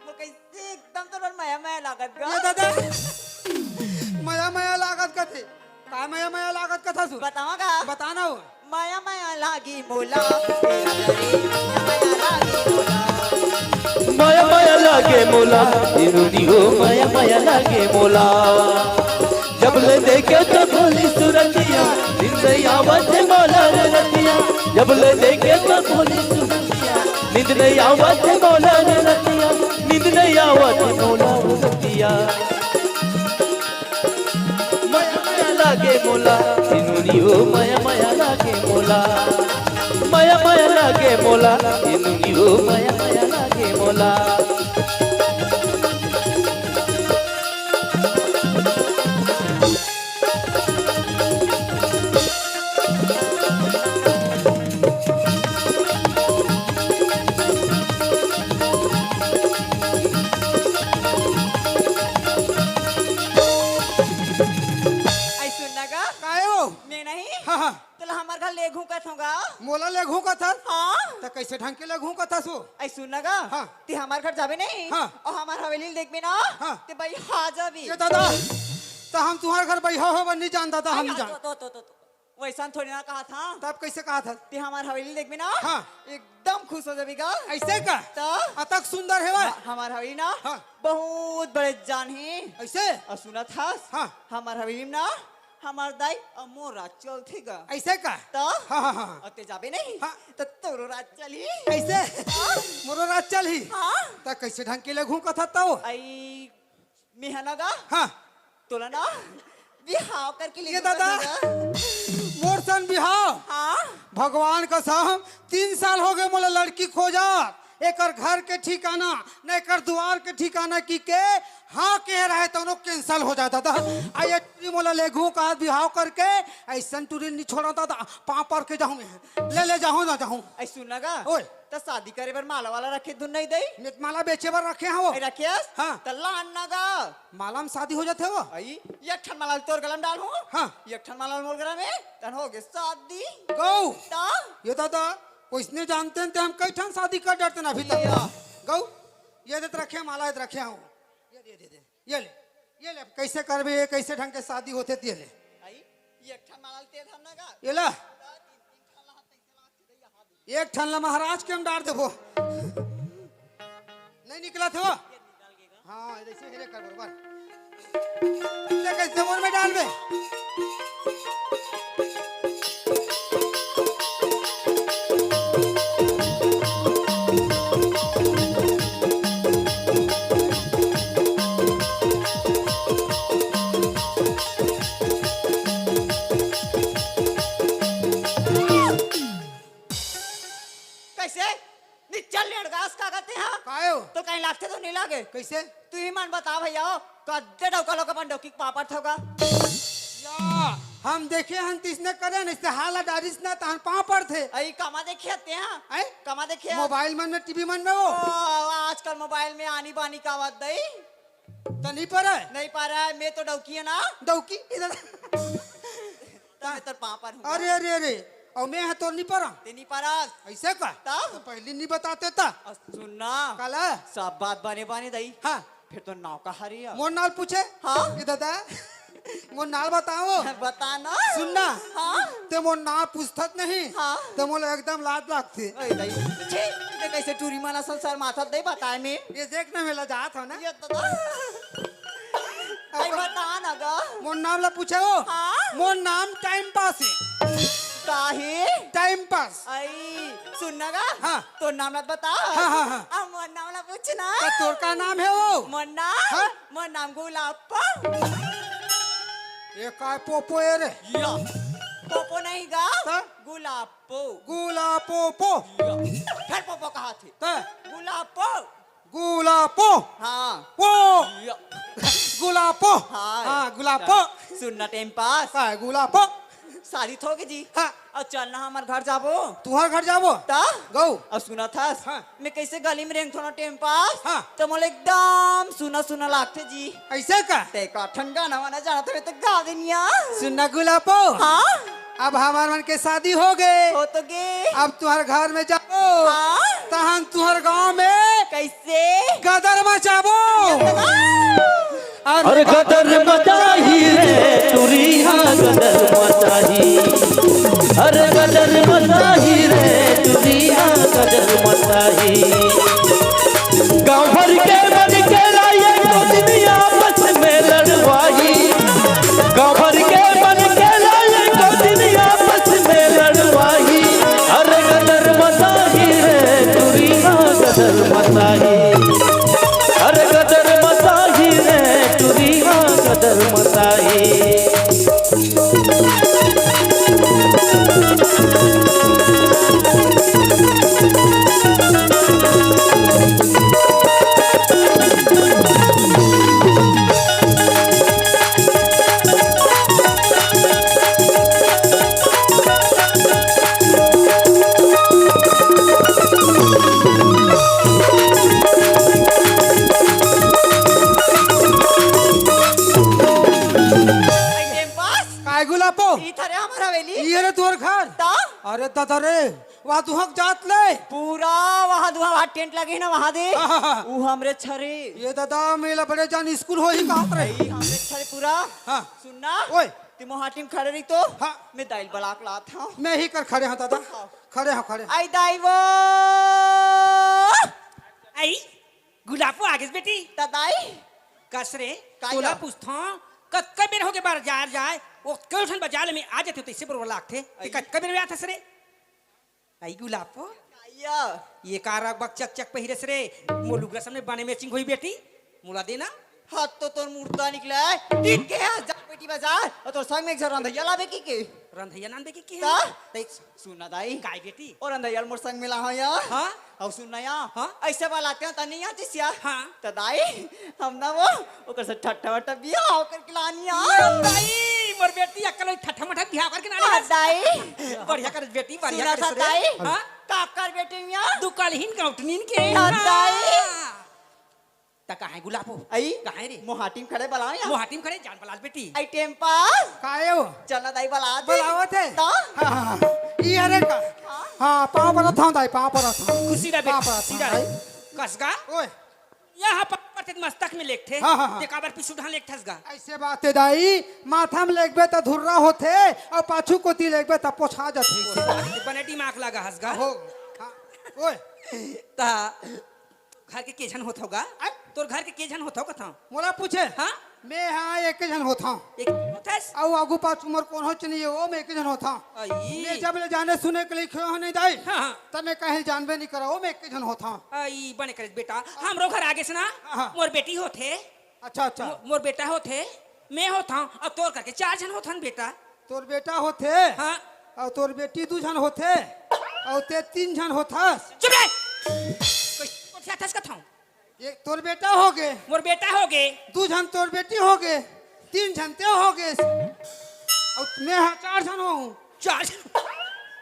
मोर कइसे एकदम तोर मया मया लागत गा। ये दादा, मया मया लागत कथे। का मया मया लागत कथा सुन? बतावा का? बता ना ओ। मया मया लागी मोला, मया लागी मोला। मया मया लागे मोला, ए रूनी हो मया मया लागे मोला। जब ले देखे तो भोली सुरतिया, दिन से आवत है मोला रे रतिया। जब ले देखे तो भोली सुरतिया, नींद नहीं आवत मोला रे रतिया, नींद नहीं आवत मोला रे रतिया। माया माया लागे मोला, ए नूनी ओ माया माया लागे मोला। माया माया लागे मोला, ए नूनी ओ माया माया लागे मोला। ऐ सुन ना गा। काय हो? मैं नहीं। हाँ, हाँ। तोला हमर घर लेगहूं कथंव गा। मोला लेगहूं कथस? हाँ। त कैसे ढंग के लेगहूं कथस वो? ऐ सुन ना गा। हाँ। ते हमर घर जाबे नहीं? हाँ। अउ हमर हवेली ल देखबे ना? हाँ। ते बइहा जाबे। ए दादा, त हम तुंहर घर बइहा होबे नहीं जान दादा, हम नहीं जान। तो, तो, तो, तो, तो। वैसन थोड़ी ना कहा था। तब कैसे कहा था? ते हमर हवेली ल देखबे ना? हाँ। एकदम खुश हो जाबे गा। ऐसे का? त? अतक सुंदर हे वह? हाँ, हमर हवेली ना? हाँ। बहुत बड़े जान हे। ऐसे? अउ सुनत हस? हाँ। हमर हवेली म ना हमर दाई अउ मोर राज चलथे गा। ऐसे का? त? हाँ, हाँ, हाँ, हाँ। अउ ते जाबे नहीं? हाँ। त तोरो राज चलही। ऐसे? हाँ। मोरो राज चलही? हाँ। त कैसे ढंग के लेगहूं कथस तव? अई, मेंहा ना गा। हाँ। तोला ना बिहाव करके ए लेगहूं दादा, कथंव गा। मोर सन बिहाव? हाँ। भगवान कसम, तीन साल होगे मोला लड़की खोजत। एकर घर के ठिकाना, न एकर दुवार के ठिकाना कहिके हाँ कहे रहे तउनो cancel हो जात दादा। आ ए टूरी मोला लेगहूं कहत बिहाव करके, अइसन टूरी ल नहीं छोड़ंव दादा, पांव पर के जाहूं मैं। ले, ले जाहूं ना जाहूं। ऐ सुन ना गा। ओए। त शादी करे बर माला वाला रखे धुन नहीं दई? मैं त माला बेचे बर रखे हंव। ऐ रखे हस? हाँ। त लान ना गा। माला म शादी हो जाथे वो? अई, एक ठन माला ल तोर गला म डालहूं। हाँ। एक ठन माला ल मोर गला में, तहन होगे शादी। गऊ। त? ए दादा, वइसने जानतेन ते हम कई ठन शादी कर डरतेन अभी तक। या। गऊ, ए दे त रखे माला, ए दे रखे हंव। ए दे, ए दे, ए दे। ए ले, ए ले, अब कैसे करबे, ए कैसे ढंग के शादी होथे, ए ले। अई, एक ठन माला ल ते धर ना गा। ए ला। एक ठन ला महाराज के हम डार देबो। नहीं निकलथे वो? हाँ, ऐसे हेरे कर बरोबर। ते कैसे मोर में डालबे? कैसे? निच्चल लेड़गास का कहते हैं? कायो? तो कहीं लागथे तो नहीं लागे? कैसे? तुही मन बता भैया, कद्दे डौका लोग अपन डौकी के पांव परथव गा। या, हम देखे हन तिसने करे न, इसने हाला डारिस ना तहन पांव परथे। अई कमा देखे हते हैं? हैं? कमा देखे हते? मोबाइल मन में, टीवी मन में वो। ओ, आजकल मोबाइल में आनी बानी का बात दई। त नहीं परे? नहीं परे, मैं तो डौकी है ना। डौकी? इधर। त मैं तोर पांव परहूं। अरे, अरे, अरे, अउ मैं ह तोर नहीं परंव। ते नहीं परस। ऐसे का? त? त पहली नहीं बताते त। अउ सुन ना। काला? सब बात बने बने दई। हाँ। फिर तोर नाव का हरे या? मोर नाव पूछे? हाँ। ए दादा, मोर नाव बताओ। बता ना। सुन ना। हाँ। ते मोर नाव पूछथस नहीं। हाँ। ते मोला एकदम लाज लागथे। ओए दई। छी, ते कैसे टूरी मन असन शर्माथस दई बताए में? ए देख ना, मैं लजात हंव ना। ए दादा। अई बता ना गा। मोर नाम ला पूछे हो? हाँ। मोर नाम टाइम पास हे। का हे? Time pass. अई, सुन ना गा। हाँ। तोर नाम ला बता। हाँ, हाँ, हाँ। अब मोर नाम ला पूछ ना। त तोर का नाम हे वो? मोर नाम? हाँ। मोर नाम गुलापो। ए काय पोपो ए रे? या। पोपो नहीं गा। त? गुलापो। गुलापोपो। या। फेर पोपो कहाथे। त? गुलापो। गुलापो। हाँ। पो। या। गुलापो। हाँ। हाँ, गुलापो। सुन ना टाइम पास। हाँ, गुलापो। शादी त होगे जी। हाँ। अउ चल ना हमर घर जाबो। तुंहर घर जाबो? त? गऊ। अउ सुनथस? हाँ। मैं कैसे गली में रेंगथंव ना टाइम पास? हाँ। त मोला एकदम सुना सुना लागथे जी। ऐसे का? ते का ठन गाना वाना जानत हवे त गा दे निया। सुन ना गुलापो। हाँ। अब हमर मन के शादी होगे। हो तो गे। अब तुंहर घर में जाबो। हाँ। तहन तुंहर गांव में कैसे? गदर मचाबो। अरे गदर मचाही रे टुरी हा गदर मचाही। अरे गदर मचाही रे टुरी हा गदर मचाही। गांव भर के मन के ला एको दिन आपस में लड़वाही। गांव भर के मन के ला एको दिन आपस में लड़वाही। अरे ए गुलापो, ई थरे हमर हवेली। ये रे तोर घर। त? अरे दादा रे, वहाँ दुहक जात ले। पूरा वहाँ दुहा, वहाँ टेंट लगे हे ना, वहाँ दे। हाँ, हाँ, हाँ। ऊ हमरे छरे। ये दादा, मेला बड़े जान स्कूल होही कहत रहे। ई हमरे छरे पूरा। हाँ। सुन ना। ओए। ते मोहाटी म खड़े रही तो। हाँ। मैं दाई ल बलाक लात हँव। मैं ही कर खड़े हँव दादा। हाँ। खड़े हँव, खड़े हँव। आई दाई वो। आई। गुलापो आगेस बेटी। त दाई। कस रे, का तोला या? पूछथंव, कतका बेर होगे बाजार जाय, ओ कई ठन बाजार ले में आ जाथे, तइसे बरोबर लागथे। ते आई। कतका बेर में आथस रे? आई गुलापो। का या? ये का रंग बक चक चक पहिरेस रे? मोर लुगरा सामने बने matching होही बेटी, मोला देना। हाथ तो तोर मुर्दा निकले हे। ठीक के आज जा बेटी बाजार, अउ तोर संग में एक झन रंधइया लाबे कहिके। रंधइया लानबे कहिके? का? तई सुन ना दाई। काय बेटी? ओ रंधइया ल मोर संग मिला हो या। हाँ? अउ सुन ना या। हाँ? अइसे वाला आते हो त नइ आतिस या। हाँ। त दाई, हम ना वो, ओकर से ठट्ठा वट्ठा बिहाव करके लान या। ये दाई, मोर बेटी अक्कल होई ठट्ठा मट्ठा बिहाव करके ना हाँ, लानिस। दाई। बढ़िया करेस बेटी, बढ़िया सुना करेस रे। दाई। हाँ? का कर बेटी मिया? दुकाल हिन गौटनिन के। हाँ, दाई। हाँ। त कहाँ हे गुलापो? आई? कहाँ हे रे? मोहाटी म खड़े बलाव या। मोहाटी म खड़े जान बलाल बेटी। आई टेम्पा। का हे वो? चल ना दाई बलात हे। बलावत हे? त? हाँ, हाँ, हाँ। ई अरे का? हाँ। हाँ, पाँव परत हँव दाई, पाँव परत हँव। खुशी रह बेटी, पाँव परत खुशी हँव रह। दाई। कस गा? ओए। यहाँ पर, पर ते मस्तक में लेगथे। हाँ, हाँ, हाँ। ते काबर पीछू ढान लेगथस गा? अइसे बात हे दाई, माथा म लेगबे त धुर्रा होथे, अउ पाछू कोती लेगबे त पोछा जाथे। बने दिमाग लगा हस गा। हो। हाँ। ओए। त घर के के झन होथव गा? आय? तोर घर के के झन होथव कथंव? मोला पूछे? हाँ? मैं हा एक झन होथंव। एक होथस? अउ आगू पाछू मोर कोनो झन नइ हे, ओ मैं एक झन होथंव। अई। मैं जब ले जाने सुने के लिखे हो नहीं दाई, हाँ, हाँ। तब मैं कहीं जानबे नहीं करा, ओ मैं एक झन होथंव। अई, बने करेस बेटा, हमरो घर आगेस ना, हाँ, हाँ। मोर बेटी होथे। अच्छा, अच्छा। मो-, मोर बेटा होथे, मैं होथंव, अउ तोर करके चार झन होथन बेटा। तोर बेटा होथे, हाँ। अउ तोर बेटी दू झन होथे, अउ ते तीन झन होथस। चुप रे! कोई, कोई क्या थस कथंव? ये तोर बेटा होगे। मोर बेटा होगे। दू झन तोर बेटी होगे। तीन झन ते होगे। अउ मैं हा चार झन होहूँ। चार झन?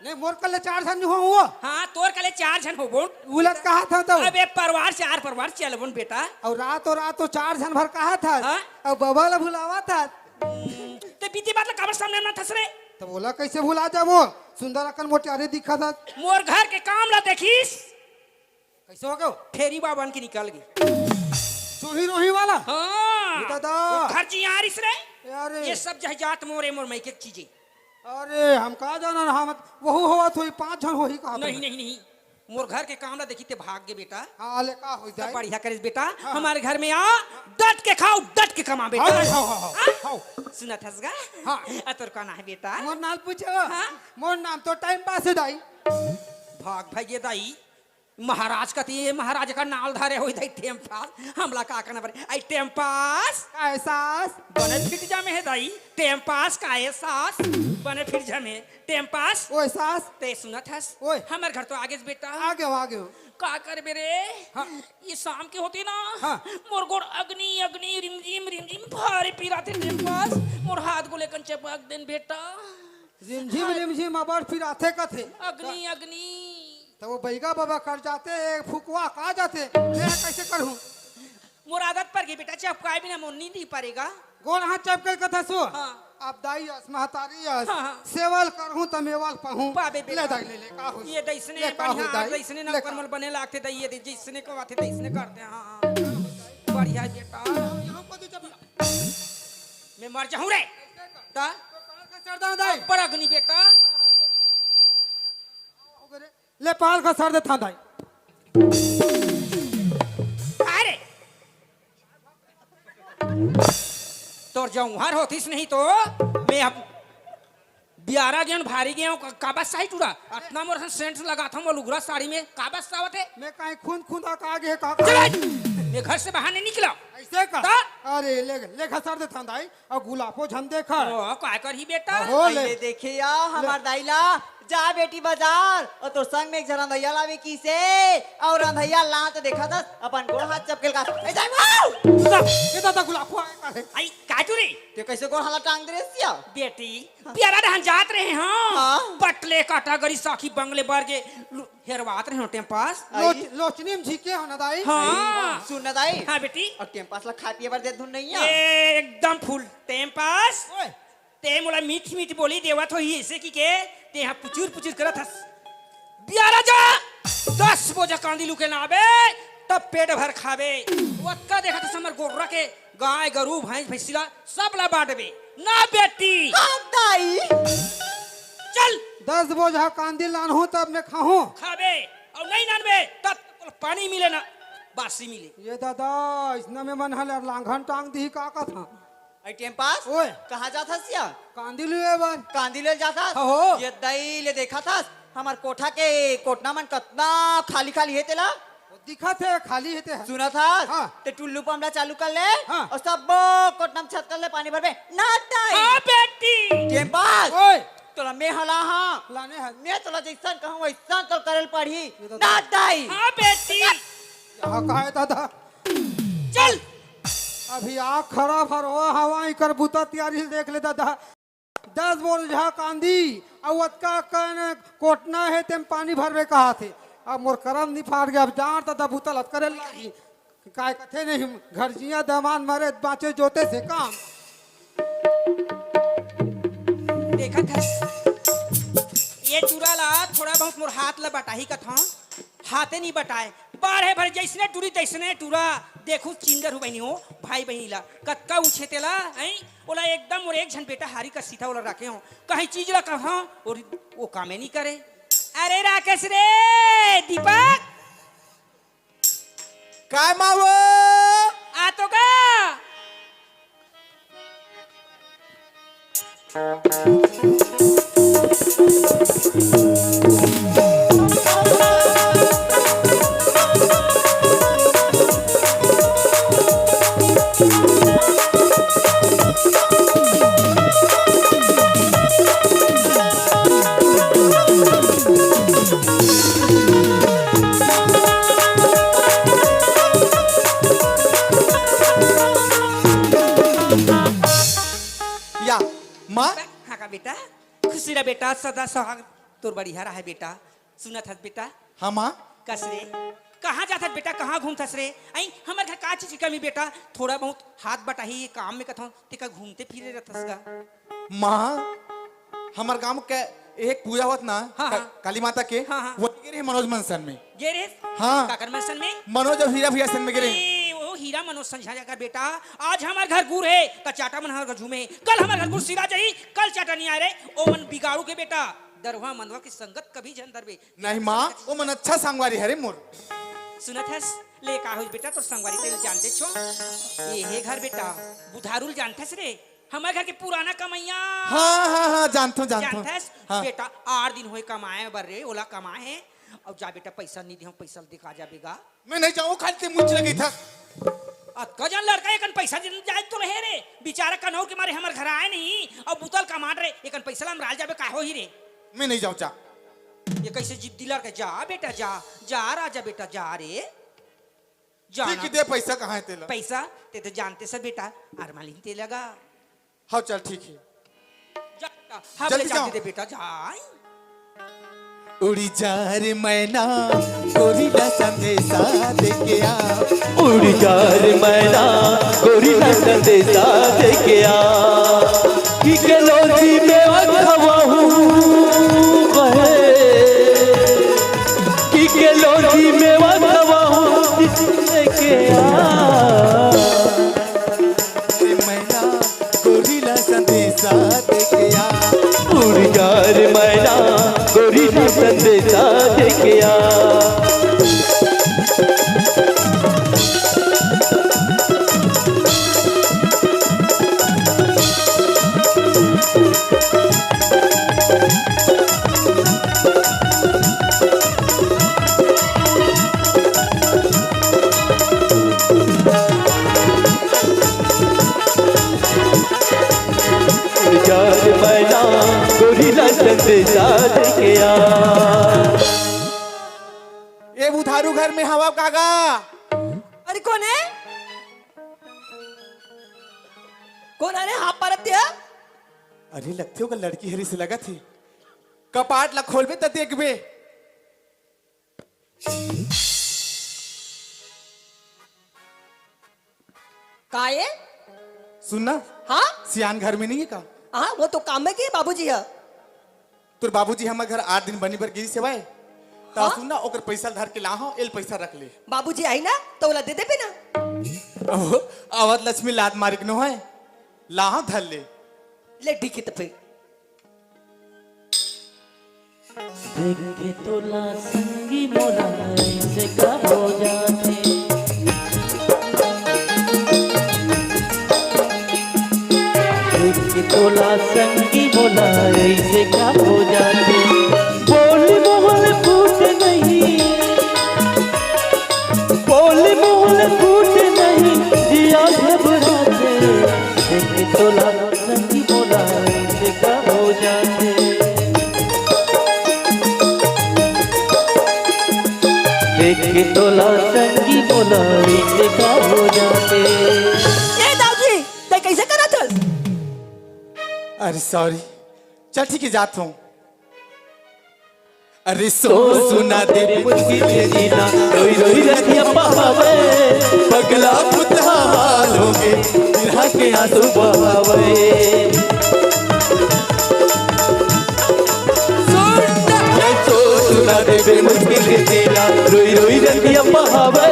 नहीं, मोर कले चार झन नहीं होहूँ वो। हाँ, तोर कले चार झन होबो। उलट कहा था तो। अबे परवार चार परवार चलबो न बेटा। अउ रात ओ रात ओ चार झन भर कहा था। हाँ? अउ बबा ला भुलावा था। हम्म, ते बीती बात ला काबर सामने ना थस रे? तब ओला कइसे भुला जाबो? सुंदर अकन मोटियारी दिखा था। मोर घर के काम ला देखिस। कइसे हो गयो? फेरी बाबन के निकल गे। चूही रोही वाला? हाँ। ये दादा। वो घर जी आ रिस रे। अरे। ये सब जह जात मोरे मोर मइके के चीजे। अरे, हम का जानन, हम वहू होवत होही, पाँच झन होही कहा नहीं, नहीं, नहीं। मोर घर के काम ला देखी ते भाग गे बेटा। हाँ, ले का होई सब जाए? बढ़िया करिस बेटा। हाँ। हमारे घर में आ, डट के खाओ, डट के कमा बेटा। हाँ, हाँ, हाँ, हाँ, हाँ? हाँ। सुनत हस गा? हाँ। आ, तोर का नाम हे बेटा? मोर नाम पूछे हो? हाँ। मोर नाम तो टाइम पास हे दाई। भाग भाई ये दाई। महाराज कति हे, महाराज का नाल धरे होही दाई टेम पास। हमला का करना पड़े? आई टेम पास। काय सास? बने फिट जामे हे दाई। टेम पास काय सास? बने फिट जामे। टेम पास। ओए सास। ते सुनत हस? ओए। हमर घर तो आगेस बेटा। आगे हो, आगे हो। का करबे रे? हाँ। ये शाम के होथे ना, हाँ। मोर गोड़ अग्नि, अग्नि, रिमझिम, रिमझिम, भारी पिराथे टेम पास। मोर हाथ गोले कन चपक देन बेटा। रिमझिम, हाँ। रिमझिम, अबड़ पिराथे कथे। अग्नि, अग्नि। त वो बैगा बाबा कर जाते, फुकवा का जाते, मैं कइसे करहूँ? मोर आदत पर गे बेटा, चपकाए बिना मोर नींद ही परेगा। गोड़ हाथ चपके कथा सो। हाँ। अब दाई अस, महतारी अस, हाँ, हाँ। सेवल करहूँ त मेवल पाहूँ। पाबे बेटा। ले दाई, ले, ले, का होई? ये दइसने ले, का बढ़िया, होई दाई? दइसने ले नौकर का? मोर बने लागथे दाई, ये दे, जइसने कहवाथे, तइसने करथे, हाँ, हाँ। बढ़िया बेटा। यहाँ पर तो जब मैं मर जाहूँ रे। त? तो कहाँ का सरदा दाई? बड़ा अग्नि बेटा। ले पाल का सर दे थांदाई। अरे, तोर जौहर होतिस नहीं तो मैं अब बियारा गेन भारी गेव, का-, काबा साही टूरा? अतना मोर सेंट लगाथव, मोर लुगरा साड़ी में काबा सावत हे? मैं काहे खून खून आ का आगे का? चल आज! मैं घर से बाहर नहीं निकला। ऐसे का? ता? अरे, ले, ले घसर दे थांदाई। अउ गुलापो झन देखा। ओ, काय करही बेटा? अहो, ले। अइले देखे या, ले। हमर दाई ला, जा बेटी बाजार, अउ तोर संग में एक झन रंधइया लावे किसे, अउ रंधइया ला तो देखा दस, अपन गोड़ हाथ चपकेल का। ए, जाय बाबू! सुता, ए दादा गुलापो आए का हे? आई, का तू रे? ते कइसे गोड़ हाला टांग दे रे सिया? बेटी, हाँ। पियारा डहन जात रहे, हाँ। हाँ। पटले काटा गरी साखी बंगले बर गे, लु-, हेरवात रहे हो टेम पास। आई। लोच-, लोचनी में झिके हो ना दाई? हाँ। सुन ना दाई। हाँ बेटी। अउ टेम पास ला खाए पिए बर दे धुन नहीं है? ए, एकदम फुल। टेम पास। ओए। ते मोला मीठ मीठ बोली देवत होही, अइसे कहिके ते हा पुचुर पुचुर करत हस। बियारा जा, दस बोझा कांदी लुके लाबे, तब पेट भर खाबे। ओतका देखत हस हमर गोर्रा के, गाय, गरू, भैंस, भैंसिला, सब ला बांटबे। ना बेटी। हाँ, दाई। चल। दस बोझा कांदी लानहूँ, तब मैं खाहूँ। खाबे, अउ नहीं लानबे, तब तोला पानी मिले ना, बासी मिले। ये दादा, अइसना में मन हले लांघन टांग दिही का कथा? अई टेम पास, ओए। कहाँ जात हस या? कांदी लुए बर। कांदी ले जात हस? हाँ हो। ये दई ले देखत हस, हमर कोठा के कोटना मन कतना खाली खाली हे तेला? वो दिखत हे, खाली हे ते ह। सुनत हस? हाँ। ते टुल्लू पंप ला चालू कर ले, हाँ। अउ सब्बो कोटना में छत कर ले, पानी भरबे। ना दाई। हाँ बेटी। टेम पास। ओए। तोला मैं हला हाँ। लाने हस। मैं तोला जइसन कहूँ, वइसन तो करल पड़ही। ये तो ना दाई। हाँ बेटी। यहाँ का हे दादा? चल। अभी आँख खराब हर हो हवा, इकर बुता तियारी देख ले दादा। दस बोझा कांदी, अउ अतका कन कोटना हे, तेम पानी भरबे कहाथे। अब मोर करम नि फाट गे, अब जान दादा बुता लत करे लागी। काय कथे नहीं, घर जिया दमान मरे, बाँचे जोते से काम। देखत हस, ये टूरा ला थोड़ा बहुत मोर हाथ ला बटाही कथौं, हाथे नि बटाय। बाढ़े भर जइसने टूरी तइसने टूरा। देखहू चिंदर हूँ बहिनी हो, भाई बहिनी ला कतका उछे तेला, हैं? ओला एकदम मोर एक झन बेटा हारी कस सीधा ओला राखे हों, कहीं चीज ला कहौं अउ वो कामे नि करे। अरे राकेश रे, दीपक। काय माँ वो? आ तो का? या, माँ? हाँ का बेटा, खुशी रह बेटा, सदा सुहाग तोर बढ़िया रहे बेटा। सुनत हस बेटा? हाँ माँ। कस रे, कहाँ जात हस बेटा, कहाँ घूमत हस रे? अई हमर घर का चीज की कमी बेटा, थोड़ा बहुत हाथ बटाही ये काम में कथौं, तेका घूमते फिरे रहत हस गा। माँ, हमर गांव के एक पूजा होत ना, हाँ, का-, हाँ। काली माता के, हाँ, हाँ। वो गे रहे मनोज मंसन में। गे रहे? हाँ। काकर मंसन में? मनोज अउ हीरा भैया सन में गे रहे। ए, वो हीरा मनोज संझा जाकर बेटा, आज हमर घर गुर हे, त चाटा मन हमर घर झूमे। कल हमर घर गुर सिरा जाही, कल चाटा नि आय रे। ओ मन बिगाड़ू के बेटा, दरुहा मंदवा के संगत कभी झन धरबे। नहीं माँ, ओ मन अच्छा संगवारी हरे मोर। सुनत हस? ले का होइस बेटा, तोर संगवारी तेला जानते छो। ये हे घर बेटा, बुधारू ल जानथस रे? हमर घर के पुराना कमैया। हाँ, हाँ, हाँ, जानथों, जानथों। जानथस? हाँ। बेटा, आठ दिन होय कमाए बर रे, ओला कमाए हे। अउ जा बेटा, पैसा नि देहौं, पैसा ल दिखा जाबे गा। मैं नहीं जाऊँ, खाली ते मुझ लगी था। अतका जन लड़का एकन पैसा दिन जाए तो रहे रे। बेचारा कन्हौ के मारे हमर घर आए नहीं, अउ बुता ल कमात रे, एकन पैसा ल हमराल जाबे का होही रे। मैं नहीं जाऊँ, जा। ये कैसे जिद्दी लड़का, जा बेटा, जा, जा राजा बेटा, जा रे। जाना। ठीक है, दे पैसा, कहाँ है तेला? पैसा, ते तो जानते सब बेटा, अरमालिन ते लगा। हाँ, चल, ठीक है। जा बेटा, हाँ, जल्दी ले जाते जाओ। दे बेटा, जा। उड़ी जा रे मैना, गोरी ला संदेशा देके आ। उड़ी जा रे मैना, गोरी ला संदेशा देके आ। कि के लोजी में अखवाहू बहे। कि के लोजी में अखवाहू देके आ। मैना गोरी ला संदेशा देके आ। उड़ जा रे मैना, गोरी ला संदेशा देके आ। उड़ जा रे मैना, गोरी ला संदेशा देके आ। ए बुधारू घर में हवा कागा? अरे कोन हे? कोन हरे हाथ पारत हे? अरे लगथे ओकर लड़की हरे से लगत हे। कपाट ला खोलबे त देखबे। का ये? सुन ना। हाँ? सियान घर में नहीं है का? हाँ, वो तो काम में गए बाबूजी ह। तोर बाबूजी हमर घर आठ दिन बनी बर गिरिस हवय। त हाँ? सुन ना, ओकर पैसा ल धर के लाहूं, एल पैसा रख ले। बाबूजी आही ना, त ओला दे देबे ना। ओहो, आवत लक्ष्मी लात मारिक नो है। लाहूं, धर ले। ले, ठीक हे त फिर। देख के तोला संगी मोला ऐसे का हो जाथे। देख के तोला संगी मोला ऐसे का हो जाथे। बोल मोहन फूट नहीं, बोल मोहन फूट नहीं, जिया घबराथे। देख के तोला संगी मोला ऐसे का हो जाथे। देख के तोला संगी मोला ऐसे का हो जाथे। ए दाऊजी, तैं कैसे करत हस? अरे सॉरी, चल ठीक है, जात हूँ। अरे सोर सुना दे मुश्किल हे जीना, रोई रोई रतिया बहावे, पगला पुतहा हाल होगे, बिरहा के आंसू बहावे। सोर सुना दे मुश्किल हे जीना, रोई रोई रतिया बहावे,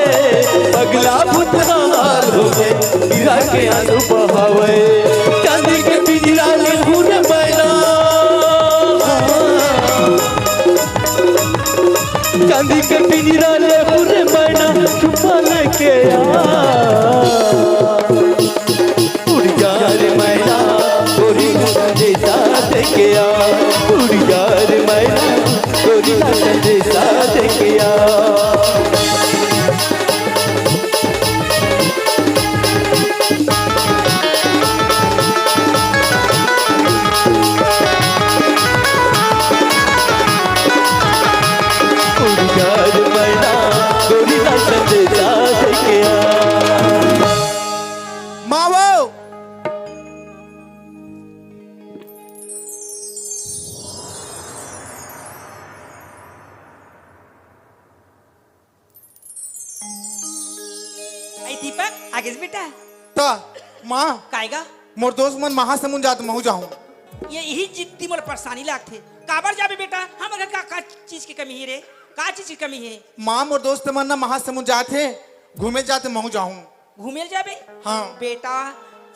पगला पुतहा हाल होगे, बिरहा के आंसू बहावे। चांदी के पिंजरा ले हूँ रे मैना, चांदी के पिंजरा ले हूँ रे मैना, छुपा लेके आ। उड़ जा रे मैना, गोरी ला संदेशा दे के आ। उड़ जा रे मैना, गोरी ला संदेशा दे के आ। उड़ जा रे मैना, गोरी ला संदेशा दे के आ। मावो। ए दीपक, आगेस बेटा? त माँ, काय गा? मोर दोस्त मन महासमुंद जात, महूँ जाहूँ। ये इही जिद्दी मोला परेशानी लागथे। काबर जाबे बेटा? हमर घर का, का चीज के कमी हे रे? का चीज के कमी हे? माँ, मोर दोस्त मन ना महासमुंद जात हे, घूमे जात, महूँ जाहूँ। घूमे ल जाबे? हाँ। बेटा,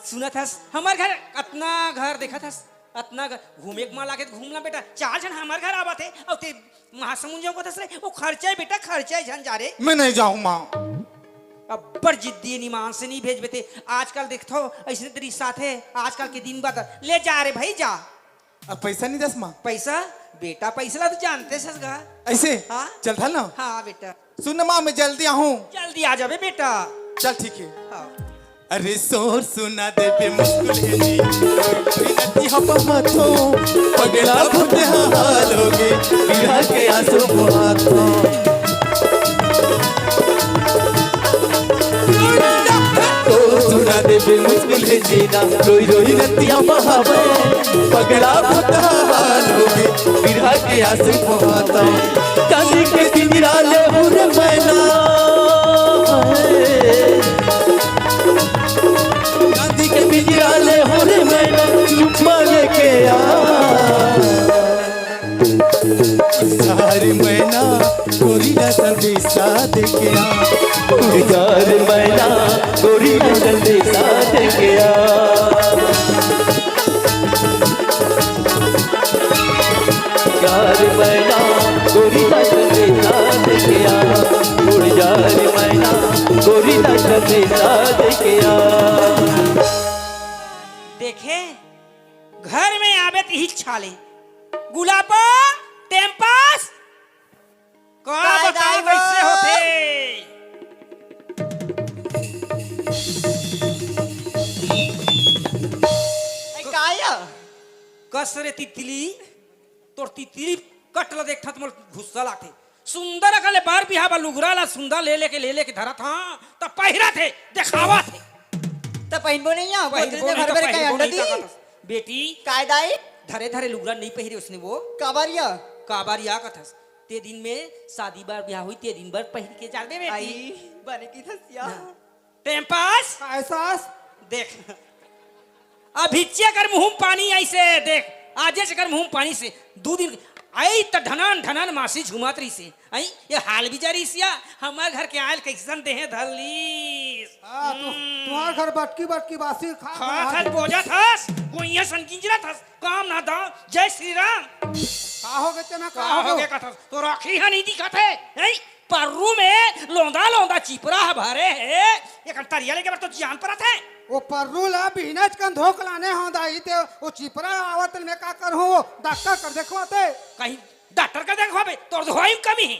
सुनत हस, हमर घर अतना घर देखत हस, अतना घर घूमे के मन लागे त घूम ला बेटा। चार झन हमर घर आवत हे, अउ ते महासमुंद जाहूँ कथस रे, वो खर्चा हे बेटा, खर्चा हे, झन जा रे। मैं नहीं जाहूँ माँ। अब्बड़ जिद्दी हे, निमान से नहीं भेजबे ते। आजकल देखथो, अइसने त रिसाथे, आजकल के दिन बादर। ले जा रे भाई, जा। अब पैसा नहीं दस माँ। पैसा? बेटा, पैसा ला तो जानते सस गा। ऐसे? हाँ? चल था ना। हाँ बेटा। सुन ना माँ, मैं जल्दी आहूँ। जल्दी आ जाबे बेटा। चल ठीक हे। हाँ। अरे सोर सुना देबे मुश्किल हे जी, कोई नती हपा मत हो, पगला भूत हाल होगे, बिरहा के आंसू बहात हो। सोर सुना देबे मुश्किल हे जीना, रोई रोई रतिया बहावे, पगला भूत हाल होगे, बिरहा के आंसू बहात हो। चांदी के पिंजरा ले हूँ रे मैना, चांदी के पिंजरा ले हूँ रे मैना, चुम्मा लेके आ। जा रे मैना, गोरी ला संदेशा देके आ। जा रे मैना, गोरी ला संदेशा देके आ। जा रे मैना, गोरी ला संदेशा देके आ। उड़ जा रे मैना, गोरी ला संदेशा देके आ। देखे, घर में आबे त इही छाले। गुलाबो, टेम्पास, का काय बताओ दाई वो? कैसे होथे? ए, काय? कस रे तितली, तोर तितली कट ल देखथंव त मोर गुस्सा लागथे। सुंदर अकन ले बर बिहा बर लुगरा ला सुंदर ले लेके, ले लेके धरत हंव, त पहिरत हे, देखावत हे। त पहिनबो नहीं आ, पहिनबो नहीं, भर भर त पहिनबो नहीं, अंडा दी। बेटी, काय दाई? धरे धरे लुगरा नहीं पहिरे उसने वो। काबर या? काबर या कथस? ते दिन में शादी बर बिहा होही, ते दिन बर पहिर के जाबे बेटी। आई, बने की थसिया। हाँ। टेम्पास? काय सास? देख। अभिच्चे कर मुंह म पानी आइसे, देख, आजे से कर मुंह म पानी से, दू दिन आई त ढनन ढनन मासी झूमत रहिसे। आई, ये हाल भी जा रहिस या, हमर घर के आयल कइसन देहे धर लीस। हाँ, तू, हम्म। तुहार घर बटकी बटकी बासी खा खा खा थस, बोजत हस, गोइया सन गिंजरत हस, काम ना दाम, जय श्री राम। का हो गे तेमा, का का हो हो गे? गे कथस, तो राखी ह नहीं दिखत हे, आई, पर्रू में लोंदा लोंदा चिपरा ह भरे हे, ये कन तरिया लेके बर तो जान परत हे। वो पर्रू ला बिहनेच कन धोक लाने हो दाई, ते वो चिपरा आवत में का करहूँ, वो डॉक्टर कर देखवाते। कहीं डॉक्टर कर देखवाबे, तोर तो होई कमी हे।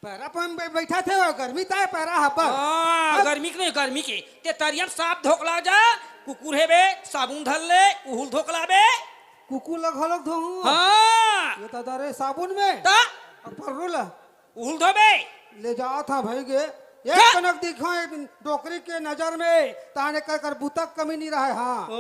पैरा पर बै-, बैठा थे, वो गर्मी ताय पैरा ह पर। हाँ, अब गर्मी के नहीं, गर्मी के। ते तरिया म साफ धोक ला जा, कुकुर हे बे, साबुन धर ले, उहुल धोक लाबे। कुकुर ला घलोक धोहूँ? हाँ। ये तो दरे साबुन में? त? अब पर्रू ला? उहुल धोबे। ले जात हा भाई गे। एक का? कनक दिखा एक डोकरी के नजर में, ताने कर कर बुतक कमी नहीं रहे, हाँ। ओ,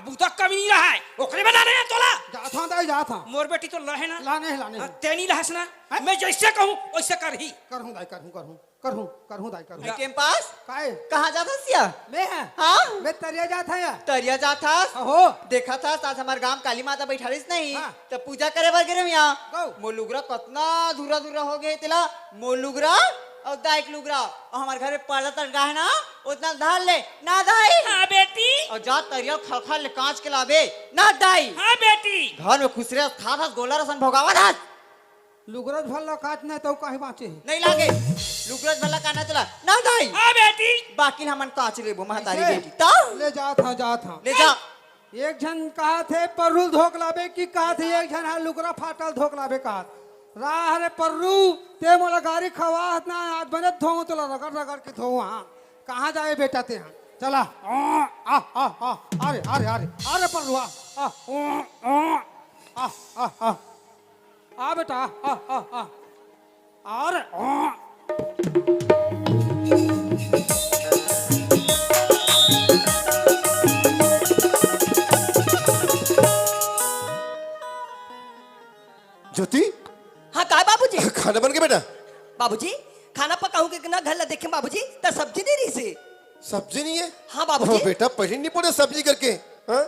बुतक कमी नहीं रहे। ओकरे बना रहे हैं तोला। जात हा दाई, जात हा। मोर बेटी तो लहे ना। लाने, लाने। हाँ, ते नहीं लहस ना। हैं? मैं जैसे कहूँ, वैसे करही। करहूँ दाई, करहूँ, करहूँ। करहूँ, करहूँ दाई, करहूँ। ए, कैंपस? काय? कहाँ जात हस या? मैं? हाँ? मैं तरिया जात हँव या। तरिया जात हस? अहो। देखत हस, आज हमर गांव काली माता बैठालिस नहीं, हाँ। त पूजा करे बर गे रहेंव या। गौ। मोर लुगरा कतना धुरा धुरा हो गे तेला, मोर लुगरा अउ दाई के लुगरा, अउ हमर घर में पर्दा तटका हे ना, ओतना धर ले, ना दाई। हाँ बेटी। अउ जा तरिया खलखल ले कांच के लाबे, ना दाई। हाँ बेटी। घर में खुसरे खात हस, गोला रसन भोगावत हस। लुगरज भल्ला काट नहीं तो कहीं बाँचे हे। नहीं लागे। लुगरज भल्ला काटना चला। ना दाई। हाँ बेटी। बाकी हमन कांच लेबो महतारी कैसे? बेटी। तो? ले जात हँव, जात हँव। ले जा। एक झन कहा थे पर्रू ल धोक लाबे कि कहा थे एक झन हा लुगरा फाटल धोक लाबे कहा। राह रे पर्रू, ते मोला गारी खवात ना, आज बने धोऊँ तोला रगड़ रगड़ के धोऊँ हाँ। कहाँ जाए बेटा ते हाँ? चला। आ, आ, आ, आ, अरे, अरे, अरे, अरे पर्रू आ, आ, आ, आ, आ, आ, आ। आ बेटा, आ, आ, आ। अरे, आ। ज्योति? हाँ, काय बाबूजी? खाना बन गे बेटा? बाबूजी, खाना पकाहूँ के ना घर ला देखेंव बाबूजी, त सब्जी नहीं रहिसे। सब्जी नहीं हे? हाँ बाबूजी। हाँ बेटा, पहले नहीं बोले सब्जी करके, हाँ?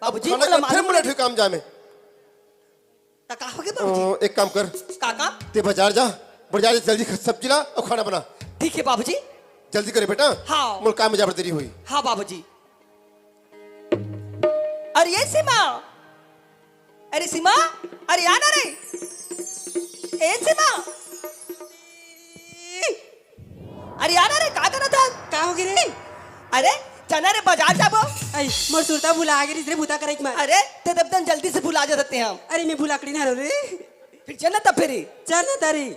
बाबूजी, खाना मोला का फिर मालूम बोले नहीं। ठेकाम जामे। त का हो गे बाबूजी? ओ, एक काम कर। का काम? ते बाजार जा, बाजार जा जल्दी ख-, सब्जी ला अउ खाना बना। ठीक हे बाबूजी। जल्दी करे बेटा। हाँ। मोर काम में जाबर देरी होही। हाँ बाबूजी। अरे ये सीमा, अरे सीमा, अरे आ ना रे। ए सीमा, अरे यार, अरे का करत हस? का हो गे रे? अरे चल ना रे, बाजार जाबो। अई, मोर सुरता भुला गे रिहिस रे, बुता करे के मन। अरे ते तब तक जल्दी से भुला जाते हैं हम। अरे मैं भुलाकड़ी ना रे। फिर चल ना तब फिर। चल ना तारी।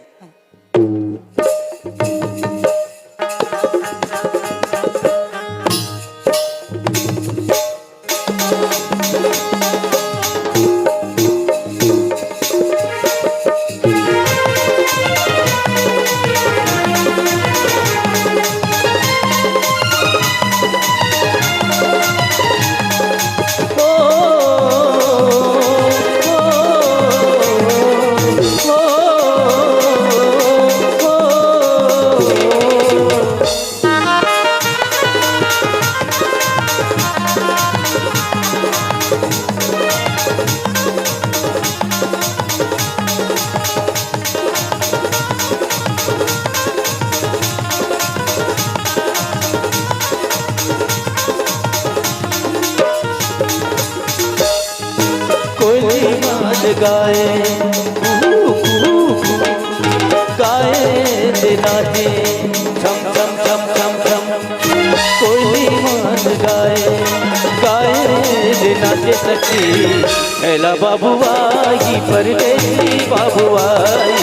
कोयली मन गाए, कुहू, कुहू, कुहू, गाए ते नाचे, छम, छम, छम, छम, छम। कोयली मन गाए, गाए ते नाचे सखी। एला बाबू आही परदेसी बाबू आही,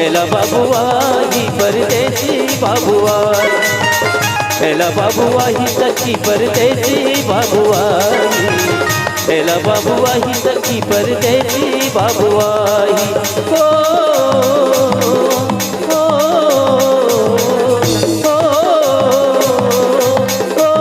एला बाबू आही परदेसी बाबू आही, एला बाबू आही सखी परदेसी बाबू आही। एला बाबू आही सखी परदेसी बाबू आही। ओ, ओ, ओ, ओ।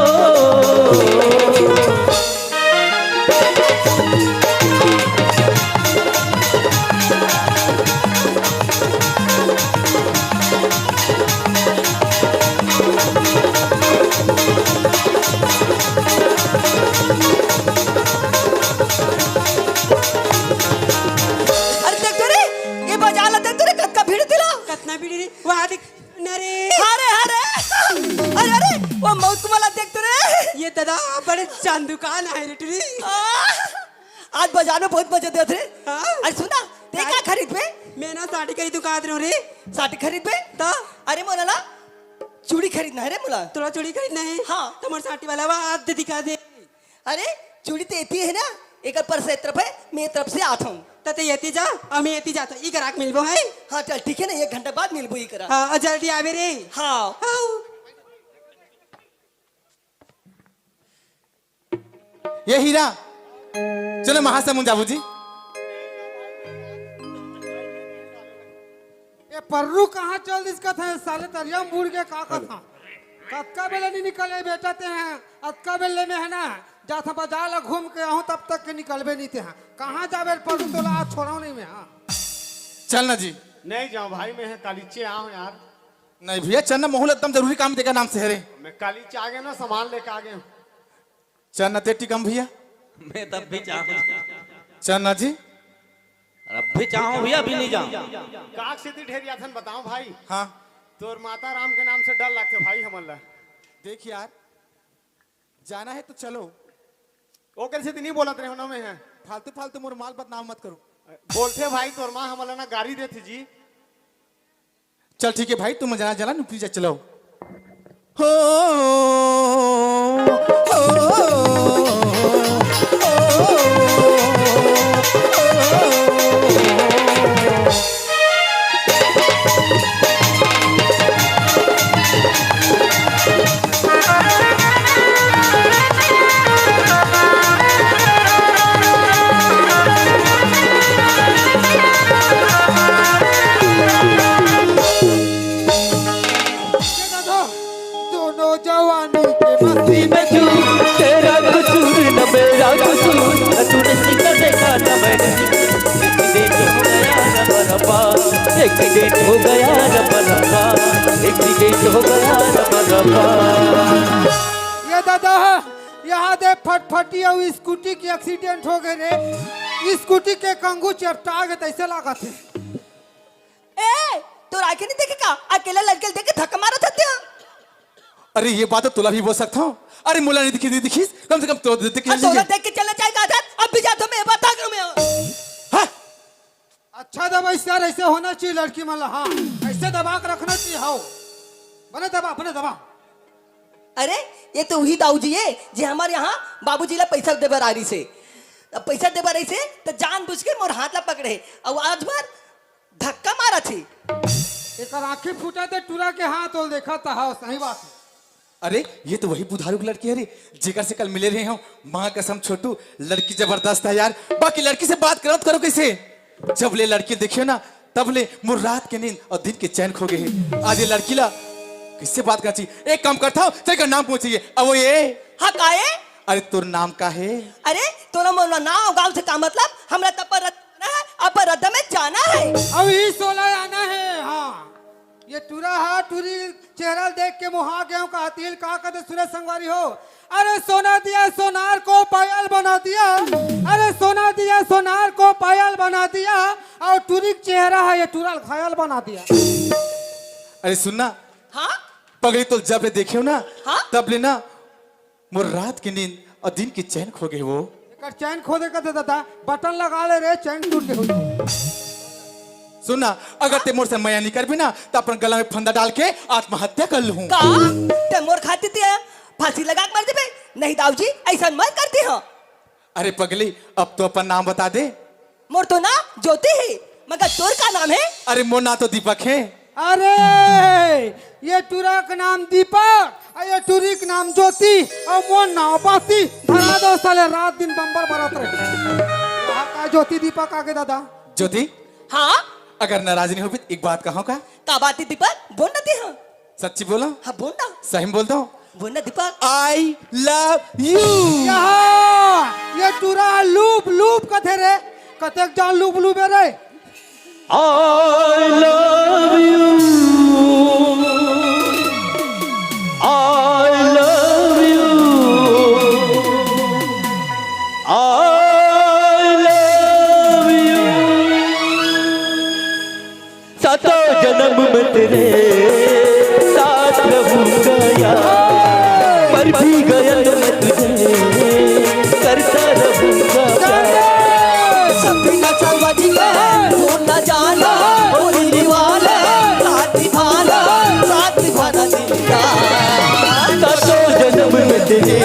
वहाँ देख। अरे, अरे, अरे, अरे, वो मौत को वाला देख तो रे। ये दादा बड़े चांद दुकान आए रे टुरी। आ, आज बाजार में बहुत मजा देत रे। हाँ? अरे सुन ना, ते का खरीदबे? मैं ना साड़ी खरीदूं कहा रे। साड़ी खरीदबे? तो? अरे मोला ना चूड़ी खरीदना है रे मोला। तोला चूड़ी खरीदना है? हाँ। तो मोर साड़ी वाला वा, आज दे दिखा दे। अरे, चूड़ी तो एती है ना, एक पर से तरफ है, मैं तरफ से आता हूँ। त ते एती जा, अउ मैं एती जाता हूँ, ई ग्राहक मिलबो है। हाँ, चल ठीक है ना, एक घंटा बाद मिलबो ई करा। हाँ, अउ जल्दी आवे रे। हाँ। हाँ। ये हीरा, चलो महासमुंद जाबो जी। ये पर्रू कहाँ चल दिस कथे, साले तरिया में बूड़ के का कथा। कतका बेले नहीं निकले बेटा ते हैं, अतका बेले में है ना, जाथा बाजार ला घूम के आहूँ तब तक के निकलबे नहीं ते हैं। कहाँ जाबे पर्रू तोला आज छोड़ो नहीं मैं, हाँ। चल ना जी। नहीं जाओ भाई, मैं है कालीचे आऊँ यार। नहीं भैया, चल ना, मोहूँ एकदम जरूरी काम तेकर नाम से है रे। मैं कालीचे आ गया ना, सामान लेके आ गया हूँ। चल ना ते टिकम भैया। मैं तब भी चाहूँ। चल ना जी। अब भी चाहूँ भैया, अभी नहीं जाऊँ। काक से ती ढेर याथन बताओ भाई। हाँ। तोर माता राम के नाम से डर लगते भाई हमन ला। देख यार, जाना है तो चलो। ओकर से तो नहीं बोलत रहे होना में है। फालतू फालतू मोर माल बदनाम मत करो। बोलते भाई, तोर माँ हमन ला ना गारी देती जी। चल ठीक है भाई, तुम जना जला नुपरी जा चलाओ। हो, हो, हो, हो। दोनों जवानी के मस्ती में तू, तेरा कसूर न मेरा कसूर, न तूने सीधा देखा न मैंने। एक्सीडेंट हो गया रबा रबा, एक्सीडेंट हो गया रबा रबा, एक्सीडेंट हो गया रबा रबा। ये दादा, यहाँ दे फटफटी अउ स्कूटी के एक्सीडेंट हो गए रे। स्कूटी के कंगू चेपटा गए, तैसे लागत है। ए, तोर आँखें नहीं देखे का? अकेला लड़के देख के धक्का मारत हत्या। अरे ये बात तो तोला भी बोल सकता हूँ। अरे मोला नहीं दिखी, नहीं दिखीस, कम से कम तो देख के आ, चल तोला दीजिए। देख के चलना चाहिए था, अब भी जाता हूँ मैं, बता करूँ मैं। हाँ? अच्छा दबा इस यार, ऐसे होना चाहिए लड़की मन ला, हाँ, ऐसे दबा के रखना चाहिए, हाँ। बने दबा, बने दबा। अरे, ये तो वही दाऊ जी है, जे हमारे यहाँ बाबूजी ला पैसा दे बर आ रही से। अब पैसा दे बर रही से, तो जानबूझ के मोर हाथ ला पकड़े, अउ आज भर धक्का मारत हे। एकर आँखी फूटा दे टूरा के हाथ ओल देखा त हव, सही बात है। अरे, ये तो वही बुधारू की लड़की है रे, जेकर से कल मिले रहे हो। माँ कसम छोटू, लड़की जबरदस्त है यार, बाकी लड़की से बात करत करो कैसे? जब ले लड़की देखियो ना, तब ले मोर रात के नींद अउ दिन के चैन खो गए है। आज ये लड़की ला किससे बात करना चाहिए? एक काम करता हूँ, तेरे का नाम पूछिए। अब वो ये हाँ, का है? अरे, तोर नाम का है? अरे, तोला मोर नाम गाँव से का मतलब? हमरा त अपर रद्दा में जाना है, अपर रद्दा में जाना है। अब ही सोला आना है, हाँ। ये टूरा हा, टूरी चेहरा देख के मोहा गया हूँ, का तिल का कहते सुरेश संगवारी हो। अरे सोना दिया सोनार को पायल बना दिया, अरे सोना दिया सोनार को पायल बना दिया, अउ टूरी के चेहरा है ये टूरा ल घायल बना दिया। अरे सुन ना, हाँ? पगली तो जब ले देखे हो ना, हाँ? तब ले ना मोर रात के नींद अउ दिन के चैन खो गए वो। एकर चैन खो दे कहते दादा, बटन लगा ले रे, चैन टूट के हो। सुन ना, अगर ते मोर से मया नहीं करबे ना, तो अपन गला में फंदा डाल के आत्महत्या कर लूँ। का? ते मोर खातिर ते फांसी लगा के मर जेबे? नहीं दाऊ जी, ऐसा मत करती हो। अरे पगली, अब तो अपन नाम बता दे। मोर तो नाम ज्योति है, मगर तोर का नाम है? अरे मोर नाम तो दीपक है। अरे, ये टूरा का नाम दीपक, अउ ये टूरी का नाम ज्योति, अउ मोर नाम बाती। धरा दो साले, रात दिन बम्बर बरत रहे। यहाँ का ज्योति दीपक आगे दादा। ज्योति, हाँ? अगर नाराज नहीं होबे, एक बात कहो का? का बात है दीपक? बोल ना ते हाँ। सच्ची बोलो। हाँ, बोल ना। सही में बोल दो। बोल ना दीपक। I love you। यहाँ, ये टूरा लूप लूप कथे रे, कतेक जान लूप लूप है रे। I love you। I love you। I love you। सातों जन्म जन्म में तेरे साथ रहूंगा यार, मर भी गया तो मैं तुझे करता रहूंगा प्यार। सपना समझ के तू न जाना, ओ दिल वाले, साथ निभाना, साथ निभाना जिंदा। सातों जन्म में तेरे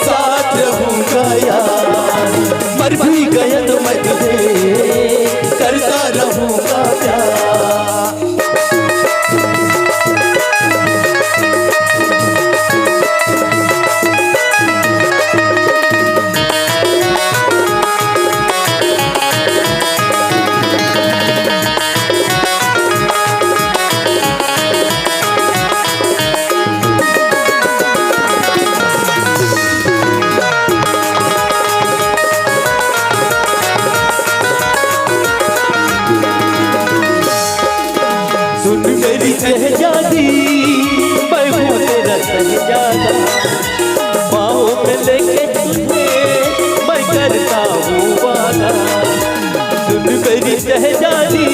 साथ रहूंगा यार, मर भी गया तो मैं तुझे करता रहूंगा प्यार। सुन मेरी शहजादी, मैं हूँ तेरा शहजादा, बाहों में लेके तुझे मैं करता हूँ वादा। सुन मेरी शहजादी,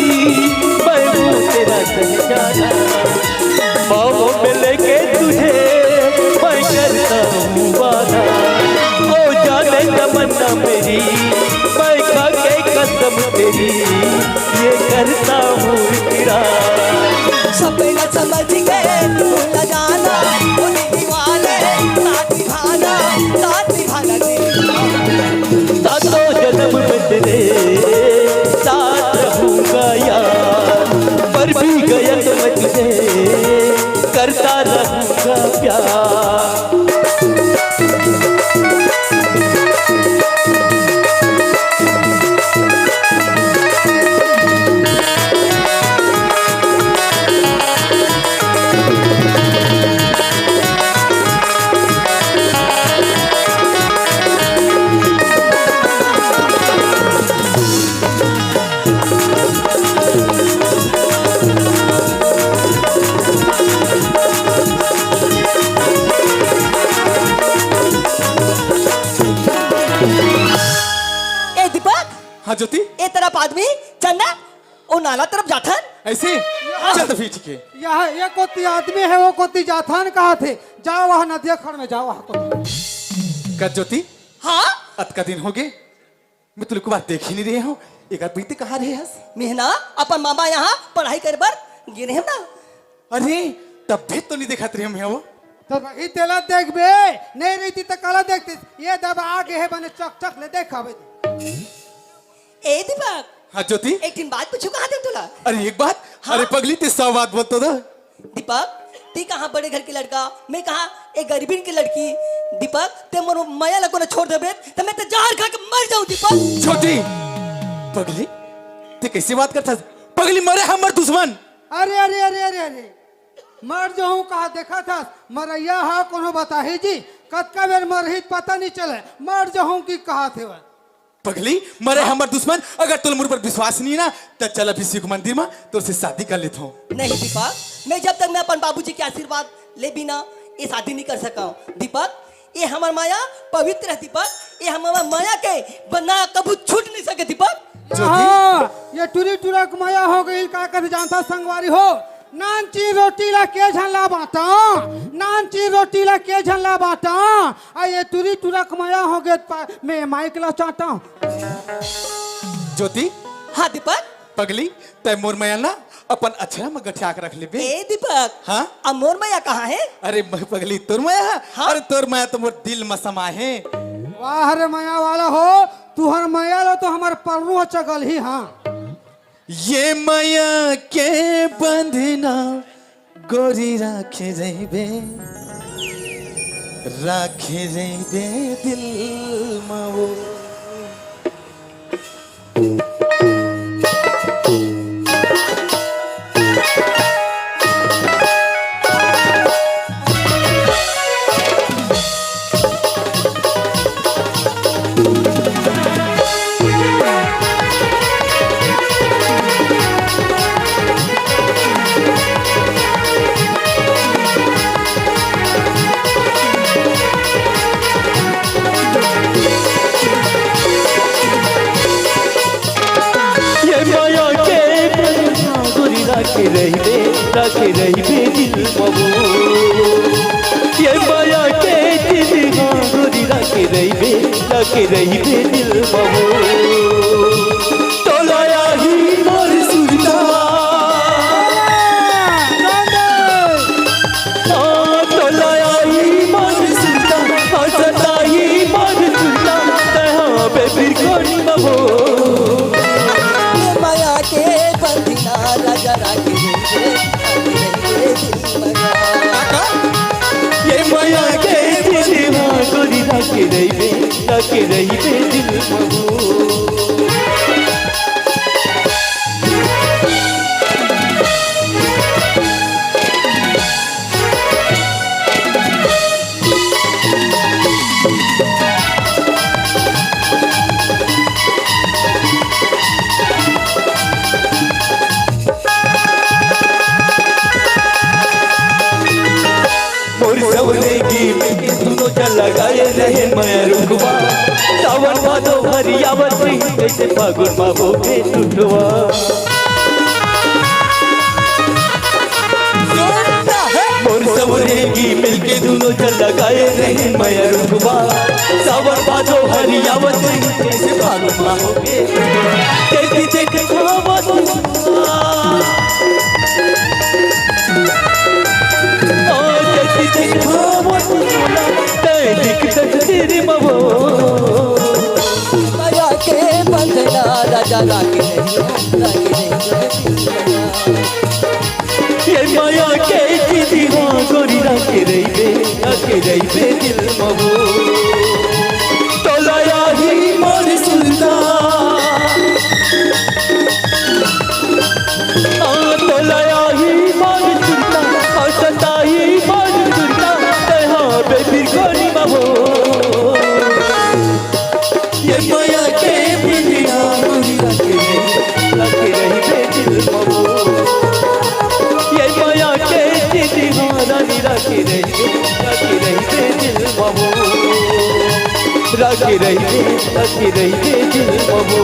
मैं हूँ तेरा शहजादा, बाहों में लेके तुझे मैं करता हूँ वादा। ओ जाने तमन्ना मेरी, मैं खा के कसम तेरी, ये करता हूँ इकरार। सपना समझ के तू न जाना, ओ दिल वाले, साथ निभाना, साथ निभाना जी। सातों जन्म में तेरे साथ रहूंगा यार, मर भी गया तो मैं तुझे करता रहूंगा प्यार। ए दीपक, हाँ ज्योति। ए तरफ आदमी चंदा, ओ नाला तरफ जाथन। ऐसे? हाँ। चल तो फिर ठीक है। यहाँ ये कोती आदमी है, वो कोती जाथन कहा थे। जाओ वहाँ नदिया खड़ में, जाओ वहाँ कोती। का ज्योति? हाँ? अतका दिन हो गए, मैं तुलको बात देख ही नहीं रहे हूँ। एक आध बीते कहाँ रहे हस? मेहना, अपन मामा यहाँ पढ़ाई करे बर गे रहे हम ना। अरे, तब भी तो नहीं देखत रहे हम यहाँ वो। तो रही तेला देखबे, नहीं रही तो काला देखते। ये दबा आगे है बने चक चक ले देखावे। ए दीपक, हाँ ज्योति। एक दिन बात पूछू कहा दे तुला। अरे एक बात। हाँ? अरे पगली, ते सौ बात बोलतो था। दीपक, ती कहाँ बड़े घर के लड़का, मैं कहाँ एक गरीबिन के लड़की। दीपक, ते मोर मया लगो ना छोड़ देबे, तो मैं तो जहर खा के मर जाऊँ दीपक। ज्योति, पगली, ते कैसे बात करता? पगली, मरे हमर दुश्मन। अरे अरे अरे अरे अरे, मर जाऊँ कहा देखा था? मरैया हा कोनो बताही जी, कतका बेर मरही पता नहीं चले, मर जाऊँ की कहा थे वह। पगली, मरे हमर दुश्मन, अगर तोला मोर पर विश्वास नहीं ना, त चल अभी शिव मंदिर में तोर से शादी कर लेत हूँ। नहीं दीपक, मैं जब तक मैं अपन बाबूजी के आशीर्वाद ले बिना ये शादी नहीं कर सका हूँ। दीपक, ये हमर माया पवित्र है दीपक, ये हमर माया के बना कभू छूट नहीं सके दीपक। ज्योति? हाँ, ये टुरी टुरा के माया हो गई, का कर जानता संगवारी हो? नानची रोटी ला के झन ला बांटा, नानची रोटी ला के झन ला बांटा, आ ये टुरी टुरा के माया हो गए, मैं माइक ला चाटा। ज्योति, हाँ दीपक। पगली, तै मोर मया ना अपन अछरा में गठिया के रख लेबे। ए दीपक, हाँ? अब मोर मया कहाँ है? अरे मैं पगली, तोर मया है? हाँ? अरे तोर मया तो मोर दिल में समा है। वाह रे मया वाला हो, तुहर मया लो तो हमार पल्लू ह चगल ही। हाँ, ये मया के बंधना गोरी राखे रहिबे, राखे रहिबे दिल मा वो। रहिबे, राखे रहिबे दिल म वो। ये माया के चिन्हा गोरी राखे रहिबे, राखे रहिबे दिल म वो। तोला आही मोर सुरता। हाँ, तोला आही मोर सुरता, हाँ, सताही मोर सुरता, तैं हा बेफिर कोनी म वो। ये माया के बंधना राजा राखे रहिबे, राखे रहिबे दिल म। ये माया के चिन्हा गोरी राखे रहिबे, राखे रहिबे दिल म वो। मोर सवरे की मिलके दुनों झन लगाए रहे मैं रुखवा। सावन भादो हरियावत रही, जैसे फागुन मा होगे टुटवा। मोर सवरे की मिलके दुनों झन लगाए रहे मैं रुखवा। सावन भादो हरियावत रही, जैसे फागुन मा होगे टुटवा। तेरी देख खावत माया के बंधना राजा राखे रहिबे, राखे रहिबे। ये माया के चिन्हा गोरी राखे रहिबे, राखे रहिबे दिल म वो। तोला आही मोर सुरता। हाँ, तोला आही मोर सुरता, हाँ, सताही मोर सुरता, तैं हा बेफिर कोनी म वो। ये माया के बिंदिया राखे रहिबे, राखे रहिबे दिल म वो। ये माया के चिन्हा रानी राखे रहिबे, राखे रहिबे दिल म वो। राखे रहिबे, राखे रहिबे दिल म वो।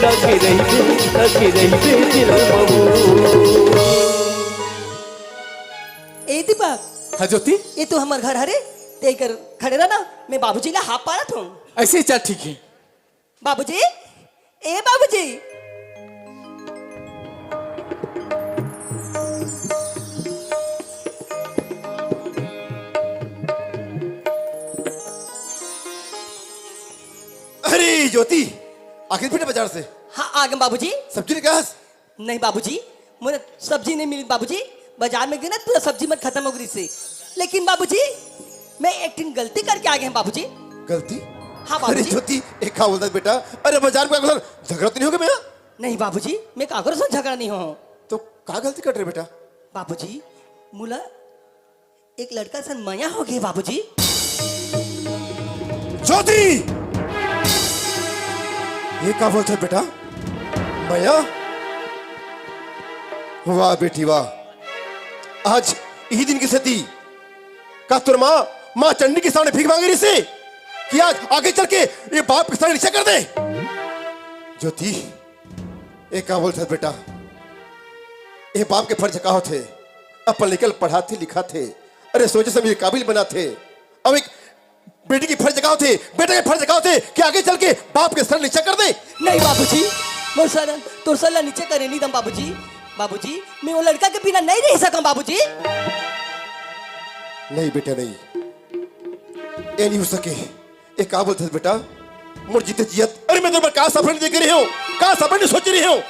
राखे रहिबे, राखे रहिबे दिल म वो। ए दीपक। हाँ ज्योति। ये तो हमर घर हरे, तेकर खड़े रह ना, मैं बाबूजी ला हाफ पारत हूँ। ऐसे ही चल, ठीक है। बाबूजी, ए बाबूजी। अरे ज्योति, आगे बेटा बाजार से। हाँ, आगे बाबूजी। सब्जी लेके आस। नहीं बाबूजी, मोला सब्जी नहीं मिली बाबूजी। बाजार में गए ना, पूरा सब्जी मन खत्म हो गई से। लेकिन बाबूजी, मैं एक ठिन गलती करके आ गए हैं बाबूजी। गलती? हाँ अरे बाबूजी। ज्योति, एक का बोलता है बेटा? अरे बाजार में झगड़ा तो नहीं हो गया मेरा? नहीं बाबूजी, मैं काकरो से झगड़ा नहीं हो। तो का गलती कर रहे बेटा? बाबूजी, मोला एक लड़का सन मया हो गए बाबूजी। ज्योति, ये का बोलत हस बेटा? मया? वाह बेटी वाह, आज इही दिन के सेती का तोर माँ, माँ चंडी के सामने भीख मांगे रहिसे कि आज आगे चल के ये बाप के सर नीचा कर दे। ज्योति, ए का बोलत हस बेटा? ए बाप के फर्ज का होथे? अपन लइका ल पढ़ाथे, लिखाथे, अरे सोचे समझे काबिल बनाथे। अब एक बेटी के फर्ज का होथे, बेटा के फर्ज का होथे कि आगे चल के बाप के सर नीचा कर दे? नहीं बाबूजी, मोर सर, तोर सर ला नीचे करे नहीं दम बाबूजी। बाबूजी, मैं वो लड़का के बिना नहीं रह सकम बाबूजी। नहीं बेटा नहीं, ये नहीं हो सके। ए का बोलत हस बेटा? मोर जीते जियत, अरे मैं तोर बर का सपना देखे रहे हूँ, का सपना सोचे रहे हूँ,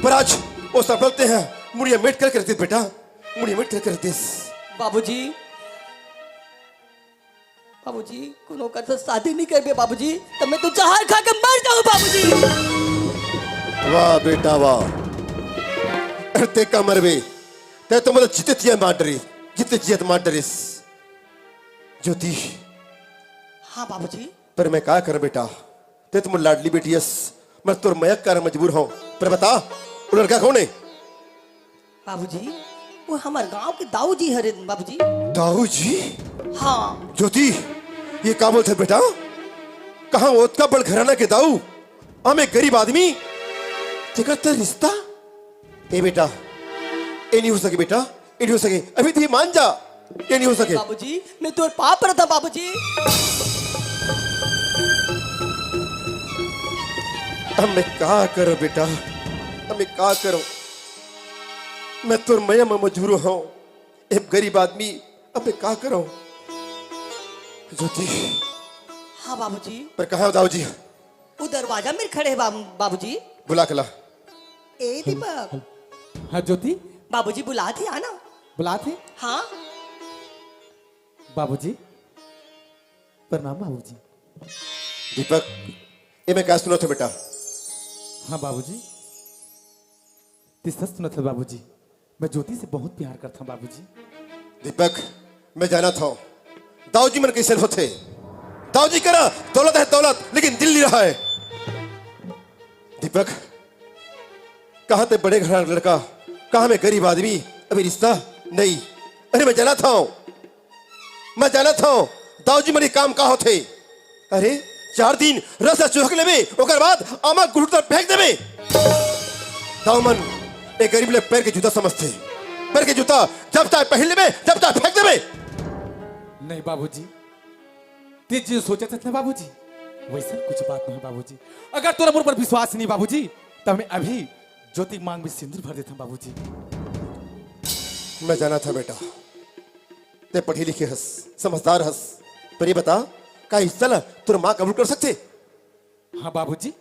पर आज वो सपना ते ह मुड़िया मेट करके रख दिस बेटा, मुड़िया मेट करके रख दिस। बाबूजी, बाबूजी, कोनो कर से शादी नहीं करबे बाबूजी, तब मैं तो जहर खा के मर जाऊँ बाबूजी। वाह बेटा वाह, अरे ते का मरबे, ते तो मतलब जीते जियत मार डरिस, जीते जियत मार डरिस। ज्योति। हाँ बाबूजी। पर मैं का कर बेटा, ते तो मोर लाडली बेटी अस, मैं तोर मया के कारण मजबूर हूँ। पर बता, वो लड़का कौन है? बाबूजी, वो हमर गांव के दाऊ जी हरे बाबूजी। दाऊ जी? हाँ। ज्योति, ये का बोलत हस बेटा? कहाँ ओतका बड़ घराना के दाऊ, हम एक गरीब आदमी, तेकर ते रिश्ता? ए बेटा, ए नहीं हो सके बेटा, ए नहीं हो सके। अभी तो ये मान जा, ये नहीं हो सके। बाबूजी, मैं तोर पाँव परत हँव बाबूजी। अब मैं का करूँ बेटा, अब मैं का करूँ? मैं तोर मया म मजबूर हँव। एक गरीब आदमी, अब मैं का करूँ? ज्योति। हाँ बाबूजी। पर कहाँ हे दाऊ जी? वो दरवाजा मेर खड़े हे बाबू, बाबूजी। बुला के ला। ए दीपक। हाँ ज्योति। बाबूजी बुलात हे, आना। बुलात हे? हाँ। बाबूजी, प्रणाम बाबूजी। दीपक, ए मैं का सुनत हँव बेटा? हाँ बाबूजी, तैं सच सुनत हस बाबूजी, मैं ज्योति से बहुत प्यार करत हँव बाबूजी। दीपक, मैं जानत हँव दाऊ जी मन कइसे होथे। दाऊ जी करा दौलत हे दौलत, लेकिन दिल नहीं रहय। दीपक, कहाँ तैं बड़े घर लड़का, कहाँ मैं गरीब आदमी, अभी रिश्ता नहीं। अरे मैं जानत हँव, मैं जानत हँव, दाऊ जी मन के काम का होथे। अरे, चार दिन रस ला चुहक लेबे, ओकर बाद आमा गुठुर तक फेंक देबे। दाऊ मन ए गरीब ल पैर के जूता समझथे। पैर के जूता जब चाहे पहिर लेबे, जब चाहे फेंक देबे। नहीं बाबूजी, तैं जो सोचत हस ना बाबूजी, वइसन कुछ बात नहीं बाबूजी। अगर तोला मोर पर विश्वास नहीं बाबूजी, त मैं अभी ज्योति के मांग में सिंदूर भर देत हँव बाबूजी। मैं जानत हँव बेटा, तैं पढ़े लिखे हस, समझदार हस, पर ये बता, का रिश्ता ला तोर माँ कबूल कर सकथे? हाँ बाबूजी,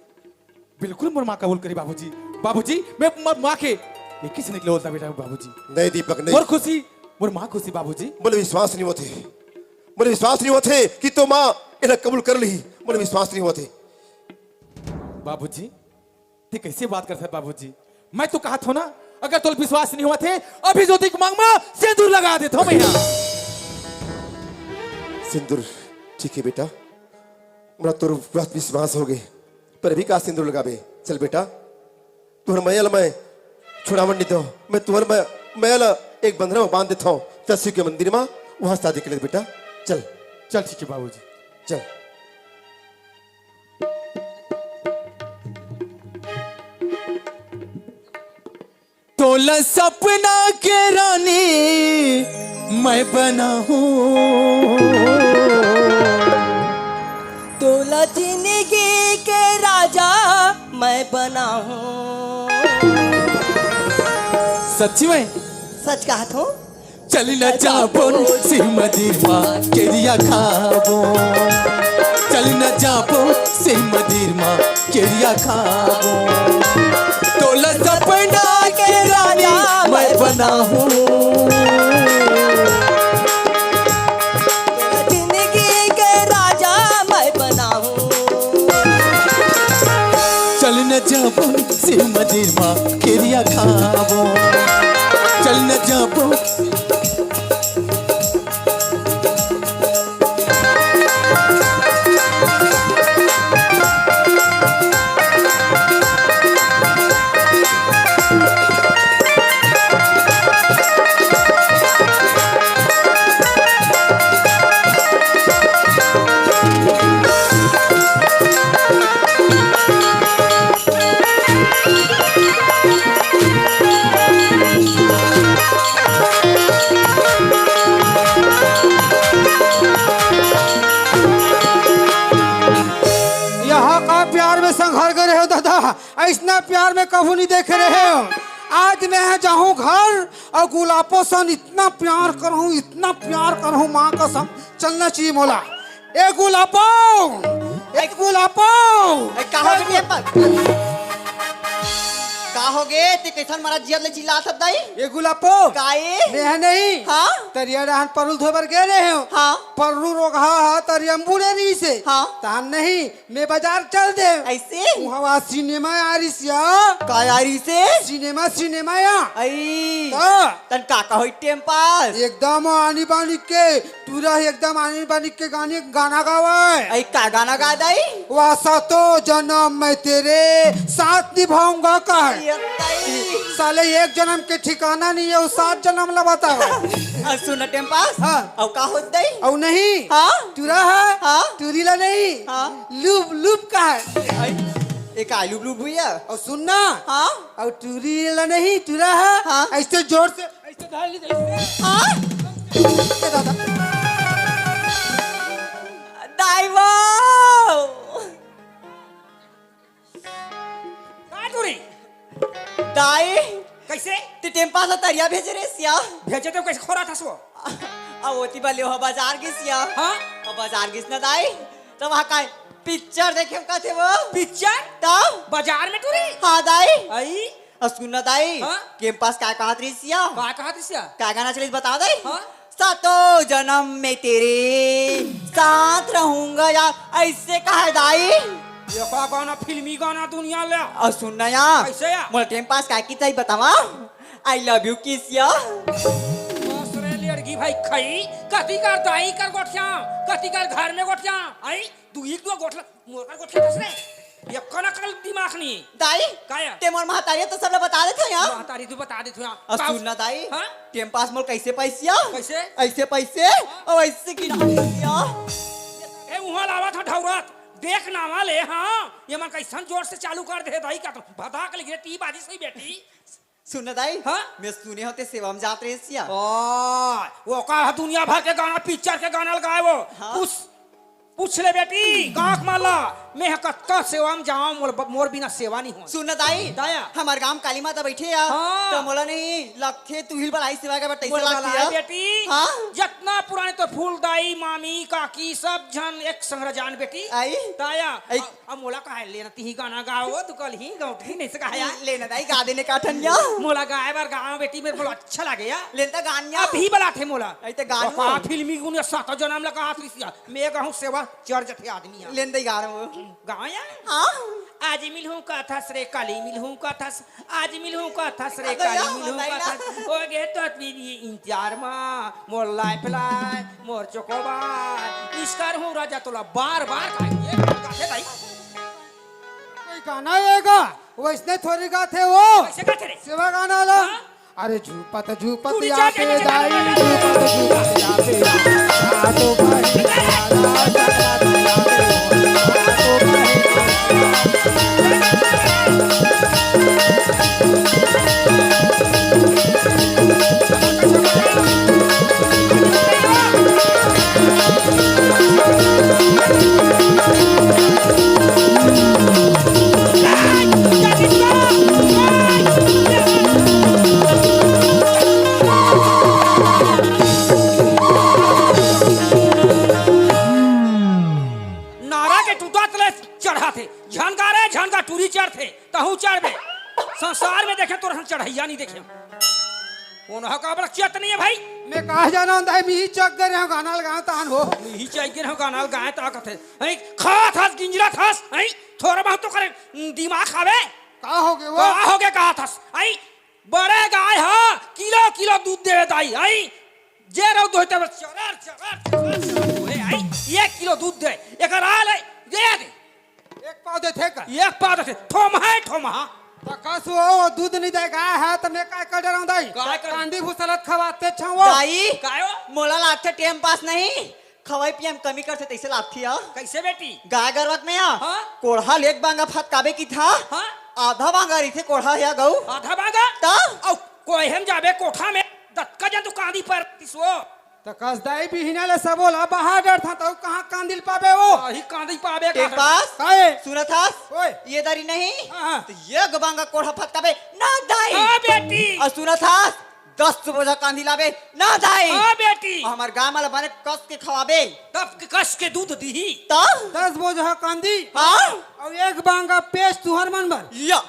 बिल्कुल मोर माँ कबूल करही बाबूजी। बाबूजी, मैं मोर माँ के एक ही से निकले बोलता बेटा बाबूजी। नहीं दीपक, नहीं। मोर खुशी, मोर माँ खुशी बाबूजी। मोला विश्वास नहीं होथे, मोला विश्वास नहीं होथे कि तोर माँ एला कबूल कर लिही। मोला विश्वास नहीं होथे। बाबूजी, तैं कइसे बात करत हस बाबूजी? मैं तो कहत हँव ना, अगर तोला विश्वास नहीं होवत हे, अभी ज्योति के मांग में सिंदूर लगा देत हँव मैं हा। सिंदूर, ठीक हे बेटा, मोला तोर बात विश्वास होगे, पर अभी का सिंदूर लगाबे? चल बेटा, तोर मया ल मैं छुड़ावन नहीं देवँव, मैं तोर मया ल एक बंधना में बांध देत हँव। चल शिव के मंदिर में, वहाँ शादी कर ले बेटा, चल। चल ठीक हे बाबूजी। चल। तोला सपना के रानी मैं बनाहूँ, तोला जिंदगी के राजा मैं बनाहूँ। सच्ची में? सच कहत हँव। चल न जाबो शिव मंदिर मा किरिया खाबो, चल न जाबो शिव मंदिर मा किरिया खाबो। तोला सपना के रानी मैं बनाहूँ, जिंदगी के राजा मैं बनाहूँ। चल न जाबो शिव मंदिर मा किरिया खाबो, चल न जाबो। यहाँ का प्यार में संघर गए रहे हो दादा, अइसना प्यार में कभू नहीं देखे रहे हो। आज मैं जाहूँ घर अउ गुलाबो सन इतना प्यार करहूँ, इतना प्यार करहूँ, माँ कसम, चलना चाहिए मोला। ए गुलाबो, ए गुलाबो। ए, का हो गे? का होगे? तैं कइसन मारा जियत ले चिल्लात हस दाई? ए गुलाबो। का ए? मैं हा नहीं। हाँ? तरिया डहन परुल धोए बर गे रहे हो। हाँ। परुल रोगहा हा तरिया म बूड़े रहिसे। हाँ। तहन नहीं, मैं बाजार चल देंव। अइसे? उहाँ सिनेमा आ रहिसे। का आ रहिसे? सिनेमा, सिनेमा या। अई। त? तहन का का होइस टेम पास? एकदम आनी बानी के, टूरा एकदम आनी बानी के गाने, गाना गावय। अई का गाना गावय दाई? वा सातों जनम मैं तेरे साथ निभाऊंगा कहय। ए दाई। साले एक जनम के ठिकाना नहीं हे, वो सात जनम ला बतावय। अउ सुन टेम पास। हाँ। अउ का होइस दाई? अउ नहीं। हाँ? टूरा हे? हाँ? टूरी ला नहीं। हाँ? लूब, लूब कहय। अई। एक आलू ब्लू भुइया। अउ सुन ना। हाँ? अउ टूरी ला नहीं, टूरा है। हाँ? ऐसे जोर से, ऐसे धर ली, ऐसे। हाँ? ए दादा। दाई वो। का टूरी? दाई। कैसे? ते टेम्पास ला तरिया भेजे रे सिया। भेजे तो कैसे खोरा था सो? अब ओती बा ले हो बाजार गिस या। हाँ? अब बाजार गिस ना दाई। तो वहाँ का पिक्चर देखे कथे वो। पिक्चर? तब? बाजार में टूरी? हाँ दाई। आई? अउ सुन ना दाई, हाँ? टेम्पास का कहत रहिस या? का कहत रहिस या? का गाना चलिस बता दाई? हाँ? सातों जन्म में तेरे साथ रहूंगा यार, ऐसे कहे दाई। ये का गाना, फिल्मी गाना दुनिया ले। अउ सुन ना यार, कैसे यार? मोला टेम्पास का की ताई बतावा? I love you kiss या। बस रे लड़की भाई खई, कति कर दाई कर गोठिया, कति कर घर में गोठिया, आई? दू एक दो गोठला मोर का गोठिया दस रे। ये कना कल दिमाग नहीं। दाई, काया? ते मोर महतारी तो सब ला बता देथे यार। महतारी तू बता देथे यार। अउ सुन ना दाई, हाँ? टेम्पास मोर कैसे पैसिया? कैसे? ऐसे पैसे, अउ ऐसे गिरा पैसिया। ए, उहाँ लावा था ढौरत। देख नावा ले, हाँ? ये मन कैसन जोर से चालू कर दे दाई का तो भदाक लगे टी बाजी सही बेटी। सुन ना दाई, हाँ? मैं सुने हों ते सेवा में जात रहे सिया। ओ, वो का है दुनिया भर के गाना, पिक्चर के गाना लगाए वो। हाँ। पूछ, पूछ ले बेटी, गाँव के माला, मैं ह कतका सेवा में जाऊँ, मोर, मोर बिना सेवा नहीं हो। सुन ना दाई, दाया। हमार गाँव काली माता बैठे या, हाँ। तो मोला नहीं लगथे तू ही बलाई सेवा के बट मोला लगथे बलाई या। बेटी, हाँ। जितना पुराने तो फूल दाई, मामी, काकी, सब झन एक संग रजान बेटी। आई? दाया। आई। अब मोला काहे लेना, तिही गाना गाओ, तू कल ही गाओ, ठीक नहीं से कहा यार। लेना दाई, गा देने का ठन जा। मोला गाए बर गाओ बेटी, मेरे को अच्छा लगे यार। लेन त गान या। अभी बलाथे मोला। ऐ त गान वो का हो। फिल्मी गुन या सात जनम लगा हाथ रिसिया। मैं कहूँ सेवा चढ़ जथे आदमी यार। लेन दाई गा रहा हूँ। गाओ यार। हाँ। आज मिलहूँ कथस रे, काली मिलहूँ कथस। आज मिलहूँ कथस रे, अबे काली यार, मिलहूँ बताई ना। कथस। हो गे तो अतनी इंतजार मा, मोर लाइफ लाइन। मोर चोकोबार, निष्कार हूँ राजा तोला बार बार खाए। ये गाना गाथे भाई। कोई गाना आएगा, वैसने थोड़ी गाथे वो। कैसे गाथे रे? सेवा गाना ला। हाँ? अरे झूपत झूपत तू या रिचार्ज पे नहीं दाई, करना। झूपत झूपत या पे दाई। आ तो भाई, आ तो भाई। नारा के टूटत ले चढ़ाथे, झन गा रे, झन गा टूरी चढ़थे। तहूँ चढ़बे। संसार में देखे तोर हम चढ़ैया नहीं देखे। कौन हा का बड़ा चेत नहीं है भाई। मैं कहा जाना हूँ दाई, मी चक गए हूँ गाना लगाओ तान हो। मी चक गए हूँ गाना लगाए ता कथे। हैं, खा थस, गिंजरा थस, हैं, थोड़ा बहुत तो करे, दिमाग खावे। का हो गए वो? का हो गए, कहा थस, हैं, बड़े गाय हा, किलो किलो दूध देवे दाई, हैं, जे रहो दोहते बस चरर, चरर, चरर, चरर, ओए, हैं, एक किलो दूध दे, एक आल है, दे दे। एक पाव देथे का? एक पाव देथे, ठोमहा है, ठोमहा। त कस वो दूध नहीं दे गाय है, त मैं काय कर डराऊं दाई? काय कर? कांदी भूसा लत खवाते छाओ। दाई, कायो? मोला लागथे टेम पास नहीं, खवाई पिया में कमी करथे तैसे लागथे या। कैसे बेटी? गाय गरवत में या। हाँ? कोढ़ा ले एक बांगा फतकाबे की था। हाँ? आधा बांगा रहिथे कोढ़ा या गऊ। आधा बांगा? त? अउ कोहे में जाबे कोठा में, दतका जन तू कांदी पर तिसो। त कस दाई बिहिना ले सबो ला बाहर डरथा, त कहाँ कांदिल पाबे वो? आही कांदी पाबे टेम का? पास? काहे? सुनत हस? ओए। ये दारी नहीं? हाँ, हाँ। त ये गबांगा कोढ़ा फतकाबे ना दाई। हाँ बेटी। अउ सुनत हस? दस बोझा कांदी लाबे ना दाई। हाँ बेटी। अउ हमर गाय माला बने कस के खवाबे। तब के कस के दूध दीही। त? दस बोझा कांदी। हाँ। अउ एक बांगा पेज तुहर मन बर। या।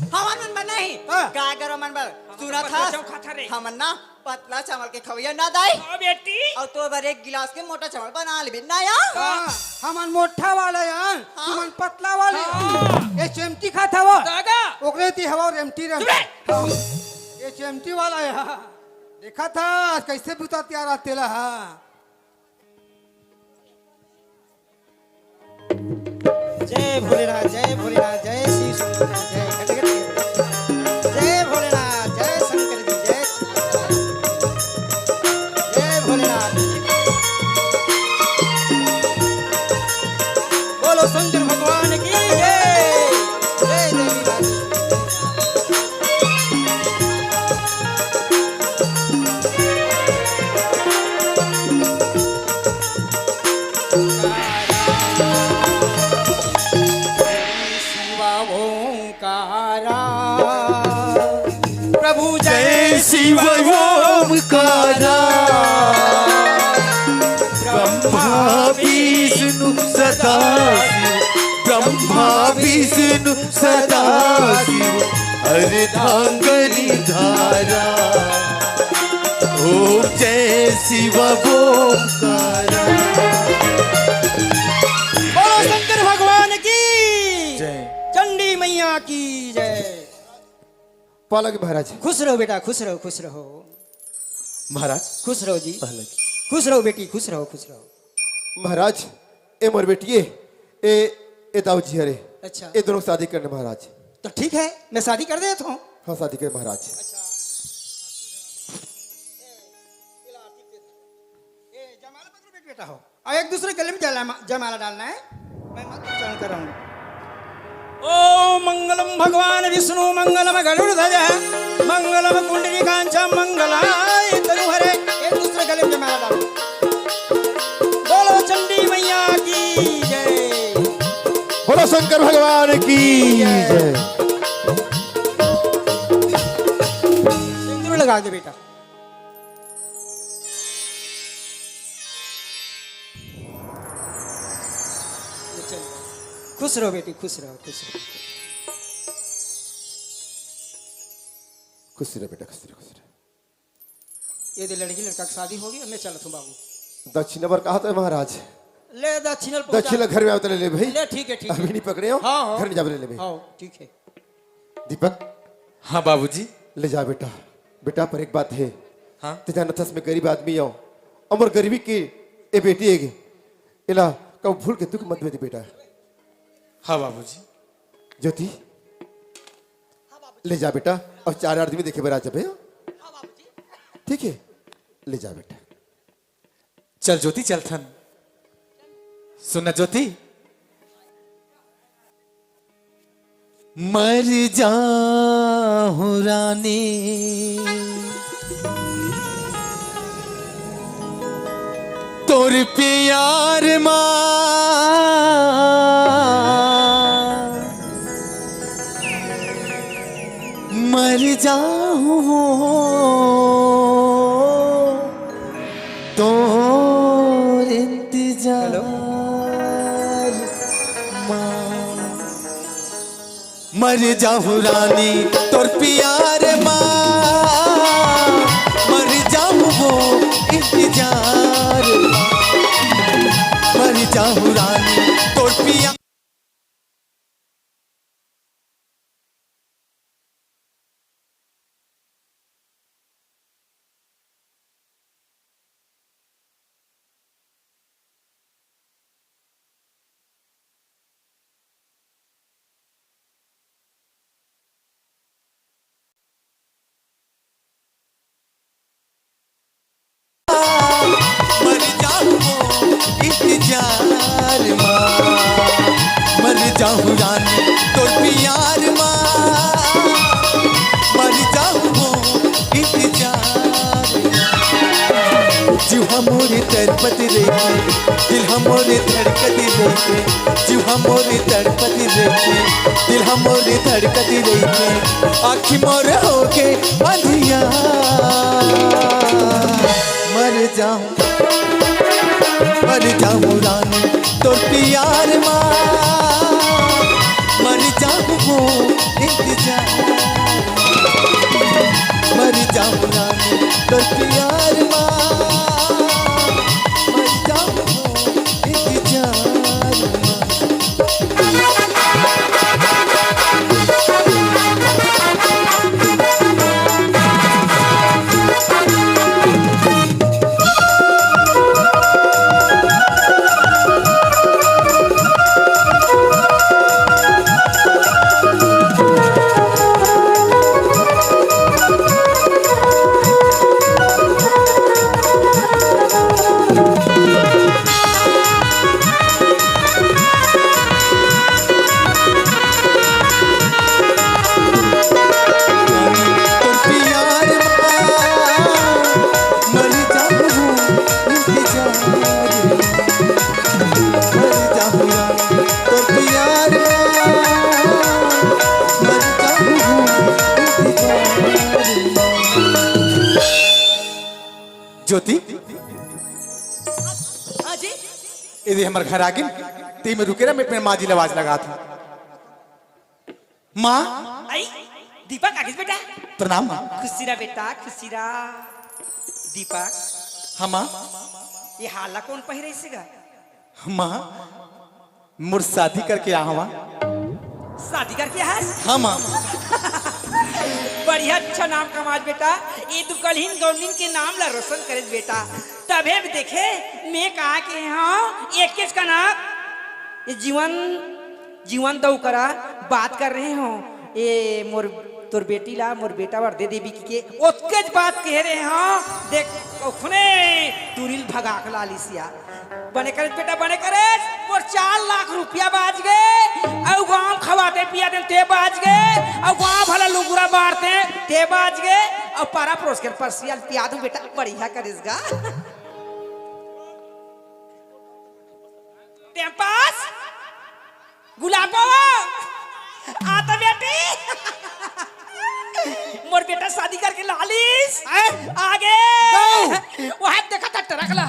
हमर मन बर नहीं। हाँ। गाय गरवा मन बर। सुनत हस? पतला चावल खाथा रे। हमन ना पतला चावल के खवैया ना दाई। हाँ बेटी। अउ तोर बर एक गिलास के मोटा चावल बना लेबे ना या। हाँ, हमन मोटा वाला यान, हाँ। तुमन पतला वाले। हाँ। ये चेमटी खाता वो। दादा। ओकरे ती हवा रेमटी रेम। चुप रे। हाँ। ये चेमटी वाला या। देखा था कैसे बुता तैयार आते ला, हाँ। जय भोलेनाथ, जय भोलेनाथ, जय शिव शंकर, जय खटखट। जय भोलेनाथ, जय शंकर जी, जय। जय भोलेनाथ। बोलो शंकर भगवान की जय। कारा। प्रभु जय जय शिव ओमकारा। ब्रह्मा विष्णु सदा शिव, ब्रह्मा विष्णु सदा शिव, अर्धांगनी धारा। ओम जय शिव ओमकारा। बोलो शंकर भगवान की जय। चंडी मैया की जय। पालक महाराज। खुश रहो बेटा, खुश रहो, खुश रहो। महाराज। खुश रहो जी। पालक। खुश रहो बेटी, खुश रहो, खुश रहो। महाराज, ए मोर बेटी ए, ए, ए दाऊ जी हरे। अच्छा। ए दोनों शादी करने महाराज। तो ठीक है, मैं शादी कर देता हूँ। हाँ, शादी कर महाराज। अच्छा। ए, जमाला पकड़ो बेटी, बेटा हो। और एक दूसरे गले में जला-, जमाला डालना है। मैं मंत्र उच्चारण कर रहा हूँ। ओम मंगलम भगवान विष्णु मंगलम गरुड़ ध्वज मंगलम कुंडली कांचा मंगलाय तनु हरे। एक दूसरे गले में जमाला डालो। बोलो चंडी मैया की जय। बोलो शंकर भगवान की जय। सिंदूर लगा दे बेटा। चलो। खुश रहो बेटी, खुश रहो, खुश रहो। खुश रहो बेटा, खुश रहो, खुश रहो। ये दे लड़की लड़का की शादी हो गई, अब मैं चलत हूँ बाबू। दक्षिणा बर कहा तो महाराज। ले दक्षिणा पहुंचा। दक्षिणा घर में आवत ले ले भाई। ले ठीक है, ठीक है। अभी नहीं पकड़े हो? हाँ, हाँ। घर में जावे ले ले भाई। हाँ, ठीक है। दीपक। हाँ बाबूजी। ले जा बेटा। बेटा पर एक बात है। हाँ। ते जानत हस मैं गरीब आदमी हूँ। अमर गरीबी के ए बेटी है। एला कब भूल के दुख मत दे बेटा। हाँ बाबूजी। ज्योति, ले जा बेटा, और चार आदमी देखे बर आ जाबे। ठीक है, ले जा बेटा। चल ज्योति, चल थन। सुन ना ज्योति, मर जाहूं रानी तोर प्यार मा, मर जाहूं तोर इंतजार मा। मर जाहूं रानी तोर प्यार मा, मर जाहूं वो इंतजार मा। मर जाहूं रानी तोर प्यार। मर जाहूं वो इंतजार मा, मर जाहूं रानी तोर प्यार मा, मर जाहूं वो इंतजार मा। जीव हा मोरे तड़पत रहिथे, दिल हा मोरे धड़कत रहिथे, जीव हा मोरे तड़पत रहिथे, दिल हा मोरे धड़कत रहिथे, आँखी मोर होगे अंधियार। मर जाहूं, मर जाहूं रानी तोर प्यार मा, मर जाहूं वो इंतजार। मर जाहूं रानी तोर प्यार मा, मर जाहूं वो इंतजार मा। ज्योति, हाँ जी। ये दे हमर घर आगिन, ते में रुके रह, मैं अपने माँ जी ले आवाज लगात हूँ। माँ। आई, दीपक आ गिस बेटा। प्रणाम माँ। खुशी रह बेटा, खुशी रह। दीपक। हाँ माँ। ये हाला कोन पहिरे से गा? माँ, मोर शादी करके आहूँ माँ। शादी करके आहस? हाँ माँ। बढ़िया, अच्छा नाम कमास बेटा। ये दुकलहीन गौनिन के नाम ला रोशन करेस बेटा। तभे भी देखे, मैं कहा के हूँ, एकेच कन ये जीवन, जीवन दऊ करा बात कर रहे हूँ। ये मोर, तोर बेटी ला मोर बेटा बर दे देबे कहिके ओतकेच बात कहे रहे हूँ। देख, ओखने टूरी ल भगा के लालिस या। बने करेस बेटा, बने करेस। मोर चार लाख रुपया बाच गे, अउ गाँव खवाते पियाते ते बाच गे, अउ गाँव भर ला लुगरा बारते ते बाच गे, अउ पारा परोस के परसिया ल पिया दूँ बेटा, बढ़िया करेस गा। टेम्पास, गुलाबो, आ तो बेटी। मोर बेटा शादी करके लालिस। हैं? आगे। गऊ। वहाँ देखा था ट्रक ला।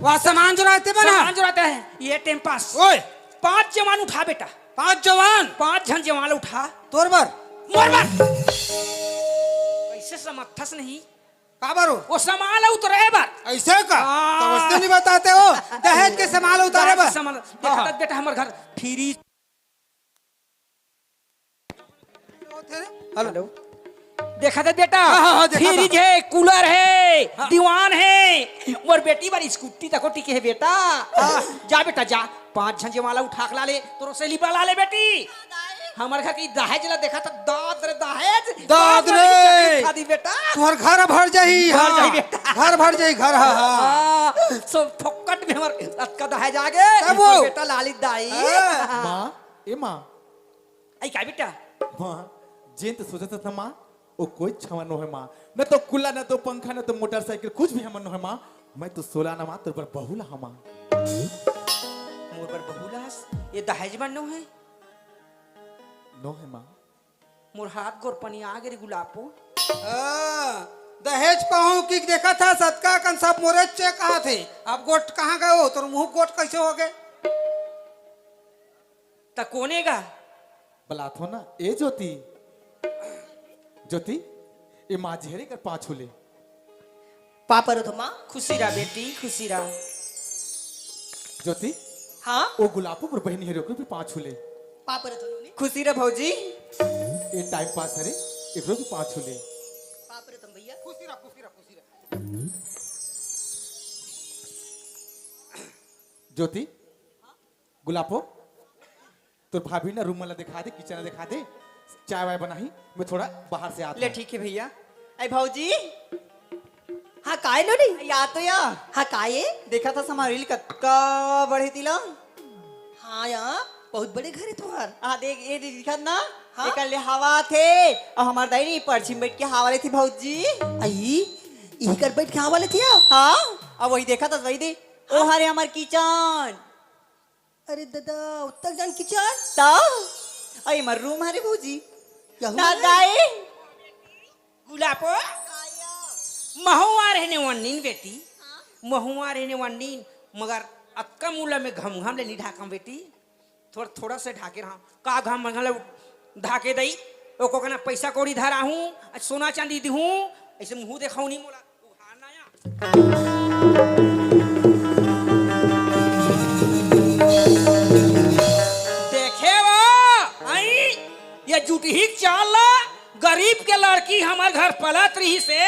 वहाँ सामान जुराते बना। सामान जुराते हैं। ये टेम्पास। ओए। पांच जवान उठा बेटा। पांच जवान? पांच झन जवान उठा। तोर बर? मोर बर। कैसे समर्थस नहीं? काबर हो? वो सामान ला उतरे बर। ऐसे का? हाँ। तो उसने नहीं बताते हो? दहेज के सामान ला उतारे दहेज के बर? सामान। देखा हाँ। था बेटा हमर घर फ्रिज। हेलो। हेलो। देखा था बेटा? हाँ, हाँ, हाँ, देखा था। फ्रिज है, कूलर है, हाँ। दीवान है। मोर बेटी बर स्कूटी तको टिके है बेटा। हाँ। जा बेटा जा। पांच झन जवान ला उठा के ला ले, तोर सहेली बला ले बेटी। हमर घर के दहेज ला देखा था, दाद रे दहेज। दाद दाद रे। रे। खा दी बेटा। तोहर घर भर जाही, घर हाँ। जाही बेटा। घर भर जाही, घर, हाँ, हाँ। हाँ, सब फोकट में हमर अतका दहेज आ गे। तब वो। बेटा लाली दाई। हाँ। माँ, ए माँ। आई का बेटा? माँ, जेन तो सोचत था माँ, वो कोई छावा नो है माँ। न तो कुल्ला, न तो पंखा, न तो मोटरसाइकिल, कुछ भी हमर नो है माँ। मैं तो सोला ना माँ, तोर बर बहू ला हूँ माँ। मोर बर बहू ला हस? ये दहेज बर नो है? नो है माँ। मोर हाथ गोर पनिया गे रे गुलाबो। हाँ, दहेज पाहूं कि देखा था सतका कन सब मोरे चेक कहा थे। अब गोट कहाँ गए हो? तोर मुंह गोट कैसे हो गए? त कोने गा? बलात हो ना, ए ज्योति। ज्योति, ए माँ झेरे कर पाँव छू ले। पाँव परत हो माँ। खुशी रह बेटी, खुशी रह। ज्योति, हाँ? ओ गुलाबो मोर बहिनी हरे, ओकरो भी पाँव छू ले। पाँव परत हो नोनी। खुशी रह भौजी। ए टाइम पास हरे, एकरो भी पाँव छू ले। पाँव परत हो भैया। खुशी रह, खुशी रह, खुशी रह। ज्योति, गुलाबो, तोर भाभी ना रूम वाला दिखा दे, किचन दिखा दे, चाय वाय बनाही, मैं थोड़ा बाहर से आता ले हूँ। ठीक है भैया। अरे भौजी। हाँ, काय नोनी? या तो या। हाँ, काय? देखा था समारी कतका बढ़े तिला। हाँ या, बहुत बड़े घर है तुम्हार। हाँ देख, ये दिखत ना? हाँ? एकर ले हवा थे, और हमार दाई नहीं परछी में बैठ के हवा लेती भौजी। आई, यही कर बैठ के हवा लेती है? हाँ, अब वही देखा था, वही दे। ओ हाँ? हरे हमार किचन। अरे दादा, उत्तक जान किचन? ता? अई मर रूम हरे भौजी। यहू ना रे? दाई। गुलाबो? महुआ रहने वन्नीन बेटी। हाँ? महुआ रहने वन्नीन, मगर अतका मुला में घम घम ले नी ढाकम बेटी। थोड़ा, थोड़ा से ढाके रहा। का घम घम ले ढाके दई? ओको कना पैसा कौड़ी धरा हूँ, सोना चांदी दी हूँ, ऐसे मुँह देखाऊ नहीं मोला। देखे वो, आई, ये जुटही चाल ला, गरीब के लड़की हमर घर पलत रही से,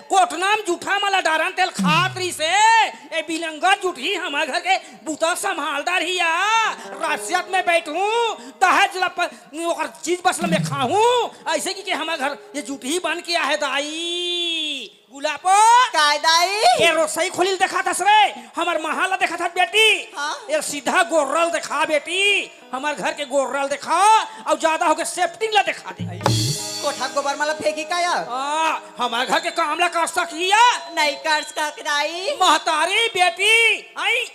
कोटना में जूठा मला डारन तेल खात रही से, ए बिलंगा जुटही हमर घर के बुता संभालदार ही या, रासियत में बैठूं, दहेज ला प-, ओकर चीज बस ला मैं खाहूं, ऐसे की के हमर घर ये जुटही बन के आहे दाई। गुलाबो। काय दाई? ए रोसई खोली ल देखा थस रे, हमर महा ल देखा थस बेटी। हाँ? ए सीधा गोर्रल देखा बेटी, हमर घर के गोर्रल देखा, अउ ज्यादा होके सेप्टिंग ल देखा दे। कोठा गोबर मला फेंकी का या? हाँ, हमर घर के काम ला कर सकिया? नहीं कर सक दाई। महतारी बेटी, आई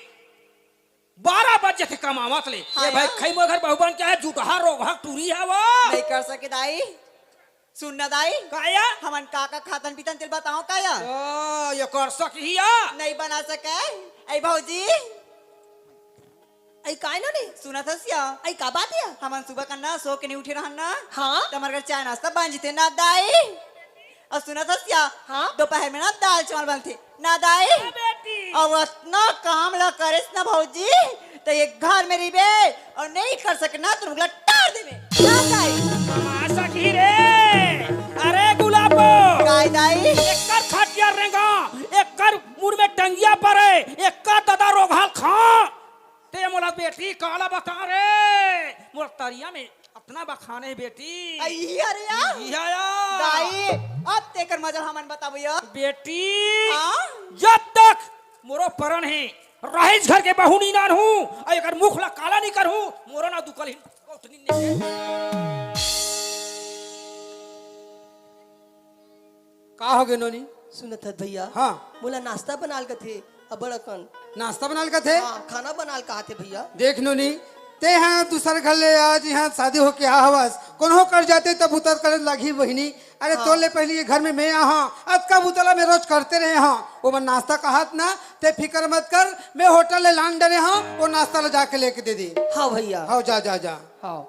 बारह बजे थे कमावत ले। हाँ ये भाई यार। खई मोर घर बहुबन क्या है, जुटहा रोगहा टूरी है वो। नहीं कर सके दाई। सुन ना दाई, काया? हमन का का खातन पीतन तेल बताओ काया? ओ, ये कर सकिया? नहीं बना सके। ऐ भौजी, ऐ काय नोनी? सुनत हस या? ऐ का बात या? हमन सुबह का ना सो के नहीं उठे रहन ना। हाँ? त हमर घर चाय नाश्ता बन जिते ना दाई। अउ सुनत हस या? हाँ? दोपहर में ना दाल चावल बनथे ना दाई। हाँ बेटी। अउ अतना काम ला करेस ना भौजी, त ये घर में रहिबे अउ नहीं कर सके ना, तुम लोग ला टार देबे ना दाई। माँ सखी रे, अरे गुलाबो। काय दाई? एकर खटिया रेंगा, एकर मुड़ में टंगिया परे, एकर ददा रोघाल खा। ते मोला बेटी काला बता रे, मोर तरिया में अतना बखाने बेटी। अइया रे या। इया या। दाई, अब तेकर मजा हमन बताबो या। बेटी, हाँ? जब तक मोरो परन हे, रहीच घर के बहू नी नान हूँ, अउ एकर मुख ला काला नी कर हूँ, मोरो ना दुकल ही, उतनी नहीं। का हो गे नोनी? सुनत हस भैया? हाँ। मोला नाश्ता बनाल कथे, अबड़ अकन। नाश्ता बनाल कथे? हाँ, खाना बनाल कहाथे भैया। देख नोनी, ते हा दूसर घर ले आज यहाँ शादी होके आ हवस, कोनो कर जाते तब उतर कर लगी बहिनी। अरे हाँ। तोर ले पहली ये घर में मैं आहा, अतका बुतला मैं रोज करते रहे हाँ। वो मन नाश्ता कहात ना, ते फिकर मत कर, मैं होटल ले लान डरे हाँ, वो नाश्ता ले जाके लेके दे दी। हाँ भैया। हाँ, जा, जा, जा। हाँ।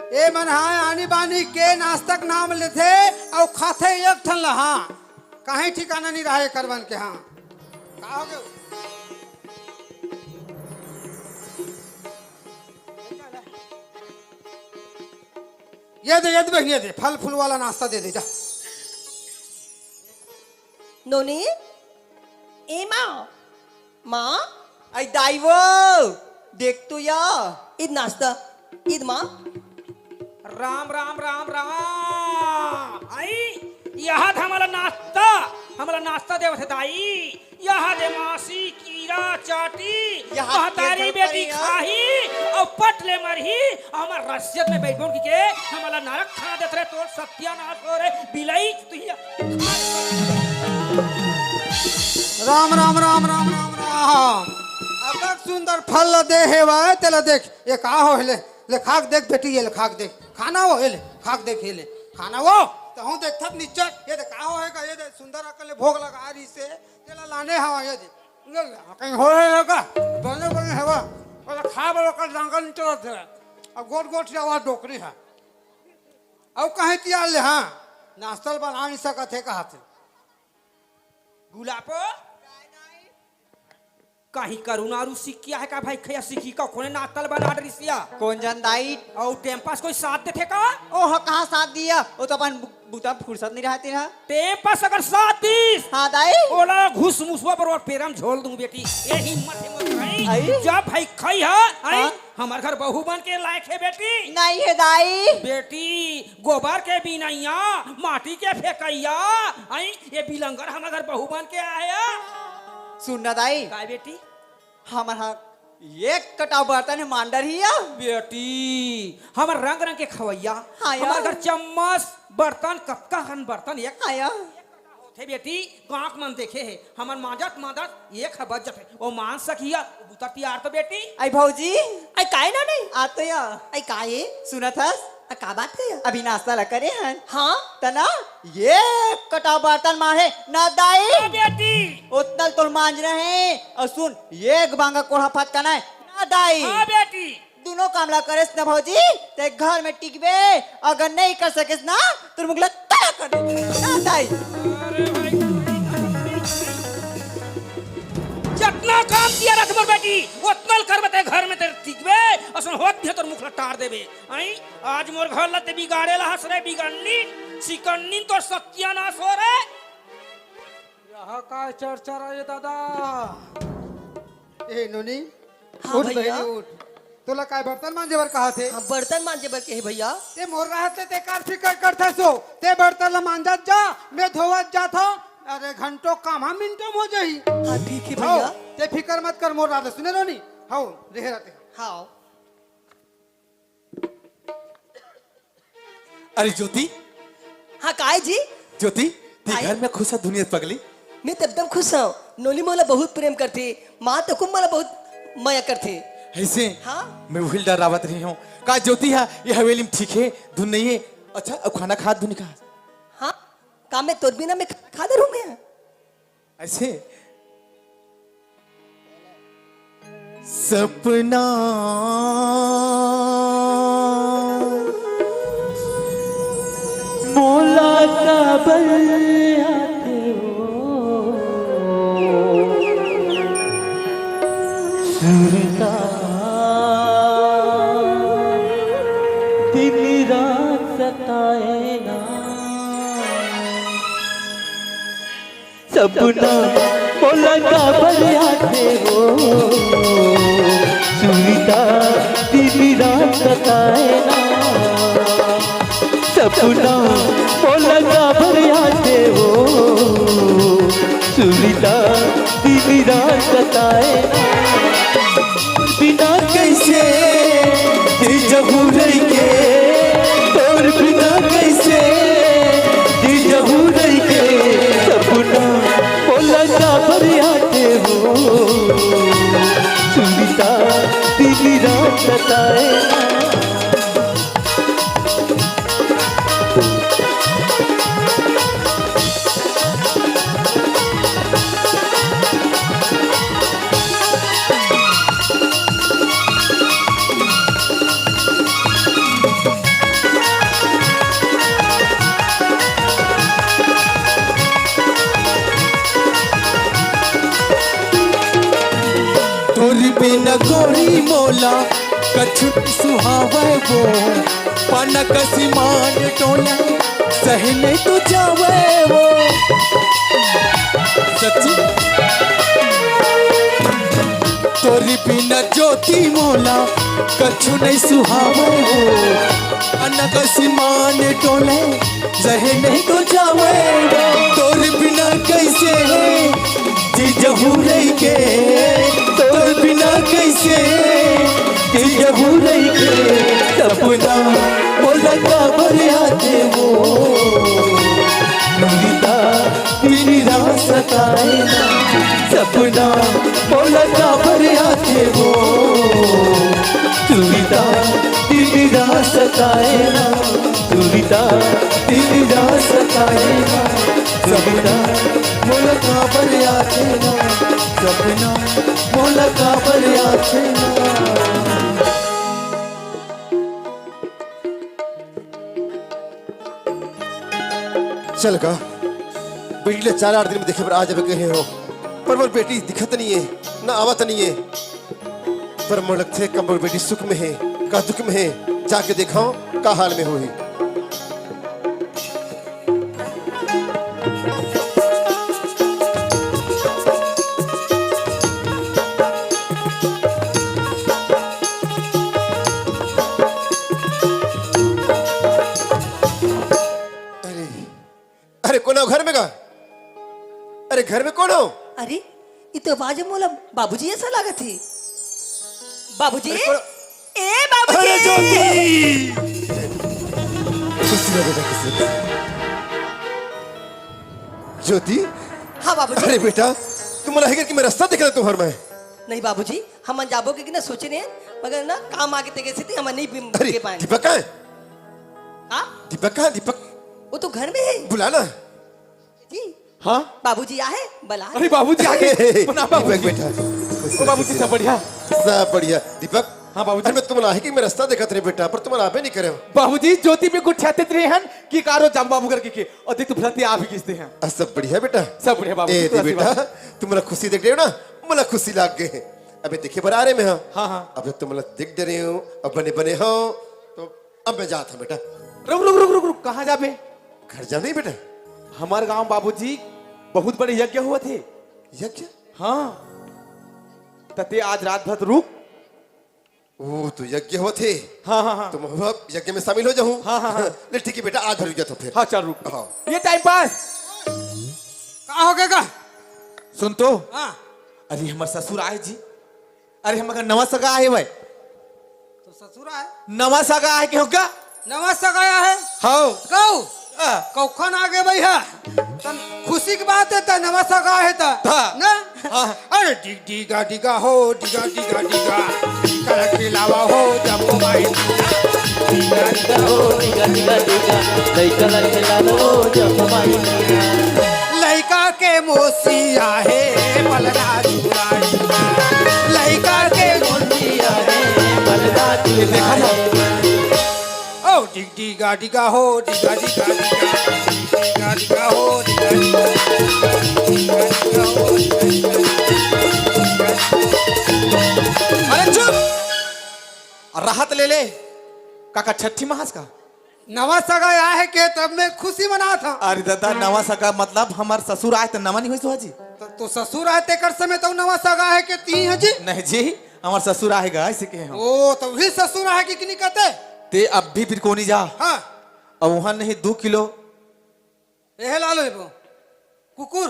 ए मन हा आनी बानी के नाश्ता के नाम लेथे अउ खाथे एक ठन ला, हाँ। काहे ठिकाना नहीं रहा एकर मन के, हाँ। का हो गयो? ये दे, ये दे बहिनी, ये दे, फल फूल वाला नाश्ता दे दे, जा। नोनी, ए माँ, माँ। आई दाई वो, देख तो या। ईद नाश्ता, ईद माँ। राम, राम, राम, राम। आई, यहा त हमला नाश्ता, हमला नाश्ता देवत हे दाई। यहा दे मासी, कीरा, चाटी, यहा महतारी के बेटी झोपड़ी, हाँ। खाही, अउ पट ले मरही, हमर रसियत में बैठ बोन के, हमला नरक खाना देत रहे, तोर सत्यानाश हो रे, बिलाई, तुहिया। राम, राम, राम, राम, राम, राम। अतक सुंदर फल ल दे हेवय, तेला देख, ये का हो हेले? ले खा के देख बेटी, ये ले खा के देख। खाना हो, ये ले, खा के देख, ये ले। खाना हो, तहूँ देखथस निच्चट, ये दे का हो हे का, ये दे सुंदर अकन ले भोग लगा रहिसे, तेला लाने हवा, ये दे। ये ले, कहीं हो हे का? बने, बने हवा। ओला खा बर ओकर जांगर निकलत हे। अब गोट गोट से आवाज डोकरी हे। अउ कहीं तियार ले, हाँ, नाश्ता ल बना नहीं सकत हे, कहाथे। गुलाबो, कहीं करुणा रू सीख किया है का भाई? खैया सीखी का कोने नाश्ता ल बना डरिसिया। कौन जान दाई? अउ टेम पास कोई साथ देथे का? ओह, कहाँ साथ दिया? वो तो अपन बु-, बुता फुर्सत नहीं रहते ना। टेम पास अगर साथ दिस, हाँ दाई। ओला घुस मुसवा बरोबर पेरम झोल दूं बेटी। ये हिम्मत, हिम्मत नहीं। आई? जब भाई खाई है, आई? हाँ? हमर घर बहू बन के लायक हे बेटी। नहीं हे दाई। बेटी, गोबर के बिनैया, माटी के फेकैया, आई, ये बिलंगर हमर घर बहू बन के आया। सुन ना दाई। काय बेटी? हमर हा एक कटाव बर्तन हे, मांडर ही या। बेटी, हमर रंग रंग के खवैया, हाँ या। हमर घर चम्मच, बर्तन, कतका हन बर्तन, एक हाँ या। होथे बेटी, गाँव के मन देखे हे, हमन मांजत मांजत एक ह बज जथे। ओ मान सकिया, बुता तियार तो बेटी। आई भौजी। आई काय ना नहीं? आ तो या। आई काय? सुनत हस? आ का बात हे? अभी नाश्ता ला करे हन। हाँ? तना ये कटाव बर्तन मारे ना दाई। हाँ बेटी। उतना तोर मांज रहे। अउ सुन, एक बांगा कोढ़ा फटका ना दाई। हाँ बेटी। दुनो काम ला करेस न भौजी, ते घर में टिकबे, अगर नहीं कर सकेस ना, तोर मुख ला काला कर दे। ना दाई। अरे भाई, जतना काम किया रथ मोर बेटी, ओतना ल करबे ते घर में ते टिकबे, असन होत भी तोर मुख ला टार देबे। आई, आज मोर घर ला ते बिगाड़े ला हस रे, बिगन्नी, सिकन्नी तोर सत्यानाश हो रे। यह काय चर्चा रहे दादा? ए नोनी, हाँ उठ भैया। बहिनी, उठ। तोला काय बर्तन मांजे बर कहाथे? हाँ, बर्तन मांजे बर कहे भैया। ते मोर रहत ले ते कार फिकर करथस ओ। ते बर्तन ला मांजत जा, मैं धोवत जात हूँ। अरे घंटो काम हा मिनटो में हो जाही। हाँ, ठीक है हौ, भैया। ते फिकर मत कर मोर रहत ले, सुने नोनी? हौ, रहे रहते। हाँ। अरे ज्योति। हाँ, काय जी? ज्योति, ते काय? घर में खुश है दुनिया पगली? मैं तो एकदम खुश हूँ। नोनी मोला बहुत प्रेम करथे, माँ तो खूब मोला बहुत मया करथे। ऐसे? हाँ। मैं वही डरावत रही हूँ। का ज्योति हा, ये हवेली में ठीक है, धुन नहीं है? अच्छा, अब खाना खा धुन का? हाँ, का मैं तोर बिना मैं खा दे रहूं मैं? ऐसे सपना मोला काबर आथे हो, सुरता दिन रात सताए ना। सपना मोला काबर आथे हो, सुरता दिन रात सताए ना। सपना मोला काबर आथे हो, सुरता दिन रात सताए ना। बिना कैसे जी जहू रही के, तोर बिना कैसे जी जहू रही के। सपना मोला काबर आथे हो, सुरता दिन रात सताए ना। तोर बिना गोरी मोला कछु सुहावे वो, पाना कसी मान टोला सही नहीं तू जावे वो। सच्ची तोर बिना ज्योति मोला कछु नहीं सुहावे वो, पाना कसी मान टोले जहे नहीं तो जावे। तोर बिना कैसे जी जहू रही के, तोर बिना कैसे जी जहू रही के। सपना मोला काबर आथे वो, सुरता दिन रात सताए ना। सपना मोला काबर आथे वो, सुरता दिन रात सताए ना। सुरता दिन रात सताए ना। सपना मोला काबर आथे ना, सपना मोला काबर आथे ना। चल का, बेटी ले चार आठ दिन में देखे बर आ जाबे कहे हो, पर मोर बेटी दिखत नहीं है, ना आवत नहीं है। पर मोर लगथे का मोर बेटी सुख में है, का दुख में है, जाके देखाओ का हाल में होही। अरे, अरे, कोन हो घर में का? अरे, घर में कोन हो? अरे, ये तो आवाज मोला बाबूजी ऐसा लागत हे। बाबूजी, अरे, कोन? ए बाबूजी। अरे, ज्योति! खुशी हो बेटा, खुशी हो। ज्योति? हाँ बाबूजी। अरे बेटा, तुमन आही करके मैं रस्ता देख रहा तुम्हार मैं। नहीं बाबूजी, हमन जाबो के ना सोचे रहे, मगर ना काम आगे तेगे से हमन नहीं बिम-, अरे, के पाए। दीपक कहाँ है? हाँ? दीपक कहाँ है, दीपक? वो तो घर में है। बुला ना। जी। हाँ? बाबूजी आहे, बला। अरे बाबूजी आगे। प्रणाम बाबूजी। दीपक बेटा। ओ बाबूजी, सब बढ़िया? सब बढ़िया। दीपक। हाँ बाबूजी। अरे मैं तुमन आही कि मैं रस्ता देखत रहे बेटा, पर तुमन आबे नहीं करे हो। बाबूजी, ज्योति में गुठियाते रहे हन कि कारो जाम बाबू करके के। और देख तू भरती आ भी किसते हैं। आ, सब बढ़िया बेटा। सब बढ़िया बाबूजी, ए, तू दे आशीर्वाद। बेटा, तुमन खुशी देख रहे हो ना, मोला खुशी लाग गए। अबे देखे बर आ रहे मैं, हाँ। हाँ, हाँ। अब जब तुमन देख डरे हो, अब बने बने हो, तो अब मैं जात हूँ बेटा। रुक, रुक, रुक, रुक, रुक, कहाँ जाबे? घर जा नहीं बेटा। हमारे गांव बाबूजी बहुत बड़े यज्ञ हुआ थे। यज्ञ? हाँ। तते आज रात भर रुक। वो तो यज्ञ हुआ थे। हाँ, हाँ, हाँ। तो मैं अब यज्ञ में शामिल हो जाऊँ। हाँ, हाँ, हाँ। ले ठीक है बेटा, आज भर रुक जा तो फिर। हाँ, चल रुक। हाँ। ये टाइम पास। का हो गया का? सुन तो। हाँ। अरे हमर ससुर आए जी। अरे, हमर घर नवा सगा आए भाई। तो ससुर आए? नवा सगा आए के हो का? नवा सगा आए है? हाँ। कऊ? हाँ। कौखन आगे भैया? तन खुशी के बात हे, त नवा सगा हे त। हाँ। ना? हाँ। अरे डिग डिगा डिगा हो, डिगा डिगा डिगा, कलर खिलावा हो जम्मो माई। डिगा डिगा हो, डिगा डिगा डिगा, लइका ला खिलावा हो जम्मो माई। लइका के मोसी आहे पलना चुराई, लइका के मोसी आहे पलना चुराई। ओ डिग डिगा डिगा हो, डिगा डिगा डिगा, डिगा डिगा हो, डिगा डिगा, डिगा डिगा हो, डिगा डिगा। अरे चुप! राहत ले ले। काका छठी महास का? नवा सगा आए हे के तब मैं खुशी मनात हंव। अरे दादा, नवा सगा मतलब हमर ससुर आए त नवा नहीं होइस हो जी? त, तो ससुर आए तेकर समय तो नवा सगा आए हे के ती ह जी? नहीं जी, हमर ससुर आए गा, ऐसे कहे हम। ओ, तो वही ससुर आए हे कि नहीं कहते? ते अब भी फिर कोनी जा। हाँ। अब वहाँ नहीं दू किलो। एहे ला लेबो। कुकुर।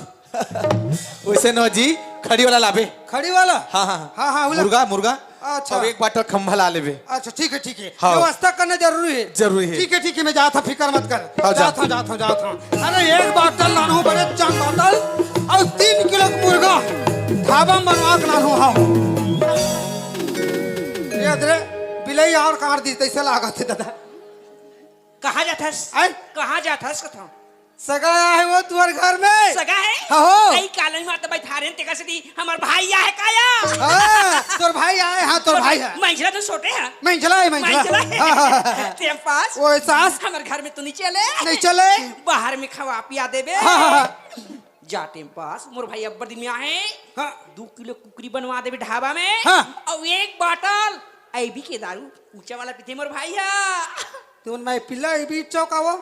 वैसे न जी, खड़ी वाला लाबे। खड़ी वाला? हाँ, हाँ, हाँ। हाँ, हाँ, उला। मुर्गा, मुर्गा। अच्छा। और एक बाटल खंभा ला लेबे। अच्छा, ठीक है, ठीक है। हाँ। व्यवस्था करना जरूरी है। जरूरी है। ठीक है, ठीक है, मैं जात हंव, फिकर मत कर। हाँ, जा। जात हंव, जात हंव, जात हंव। अरे, एक बाटल लानहूं, बड़े चांद बाटल, और तीन किलो के मुर्गा ढाबा में बनवा के लानहूं, हाँ। ये दे, बिलई और काट दी, तैसे लागत हे दादा। कहाँ जात हस? आय? कहाँ जात हस कथंव? सगा आए हे वो तुहर घर में। सगा हे? हाँ हो। अई कालनी माता बैठारेन तेकर सेती हमर भाई आए हे काया? हाँ, तोर भाई आए, हाँ, तोर भाई हे। मंझला तो छोटे हे। मंझला हे, मंझला। मंझला हे। हाँ, हाँ, हाँ। टेम पास। ओ सास। हमर घर में तो नहीं चले। नहीं चले। बाहर में खवा पिया देबे। हाँ, हाँ, हाँ। जा टेम पास, मोर भाई अब्बड़ दिन में आहे। हाँ। दू किलो कुकरी बनवा देबे ढाबा में। हाँ। अउ एक बाटल आईबी के दारू, ऊंचा वाला पीथे मोर भाई हा। तुमन मैं पिला आईबी चौका वो?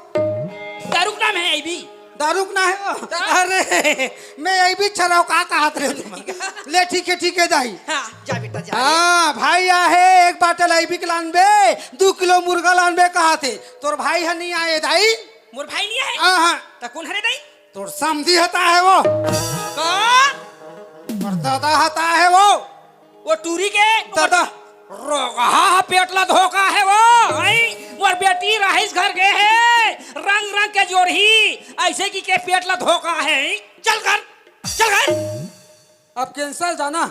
दारू के नाम हे आईबी। दारू के नाम हे वो? हाँ। अरे, मैं आईबी छराव का कहत रहे तुम। ले, ठीक है, ठीक है, दाई। हाँ, जा बेटा, जा। हाँ, भाई आहे, एक बाटल आईबी के लानबे, दू किलो मुर्गा लानबे कहत हे। तोर भाई ह नहीं आए, दाई। मोर भाई नहीं आए? हाँ, हाँ। त कोन हरे, दाई? तोर समधी हता हे वो। का? तोर दादा हता हे वो। वो टूरी के? दादा। रोगहा पेट ला धोका हे वो, हई? मोर बेटी राहिस घर गे हे, रंग रंग के जोरही, ऐसे कि के पेट ला धोका हे, हई? चल घर, चल घर। अब cancel जाना।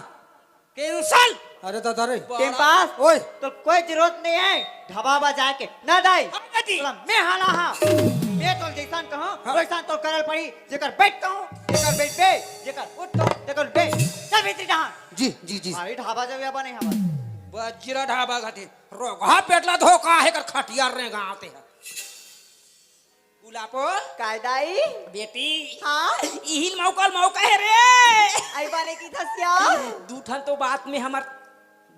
Cancel? अरे दादा रे। बड़ा टेम पास। ओए। तो कोई जरूरत नहीं है ढाबा बा जाए के। ना दाई। हाँ, बेटी। तोला मैं हाला हाँ। मैं तो जैसन कहूँ, हाँ। वैसन तो करल पड़ी। जेकर बैठ कहूँ, जेकर बैठ बे, जेकर उठ कहूँ, जेकर बे। चल भीतर जहाँ। जी, जी, जी। भाई ढाबा जब या बने हमार। बजरा ढाबा घाटे। रोगहा पेट ला धोका हे कर खटिया रेंगाथे हे। गुलापो। काय दाई? बेटी। हाँ? इही मौका ल मौका हे रे। आई बाने की धसिया। दू ठन तो बात में हमर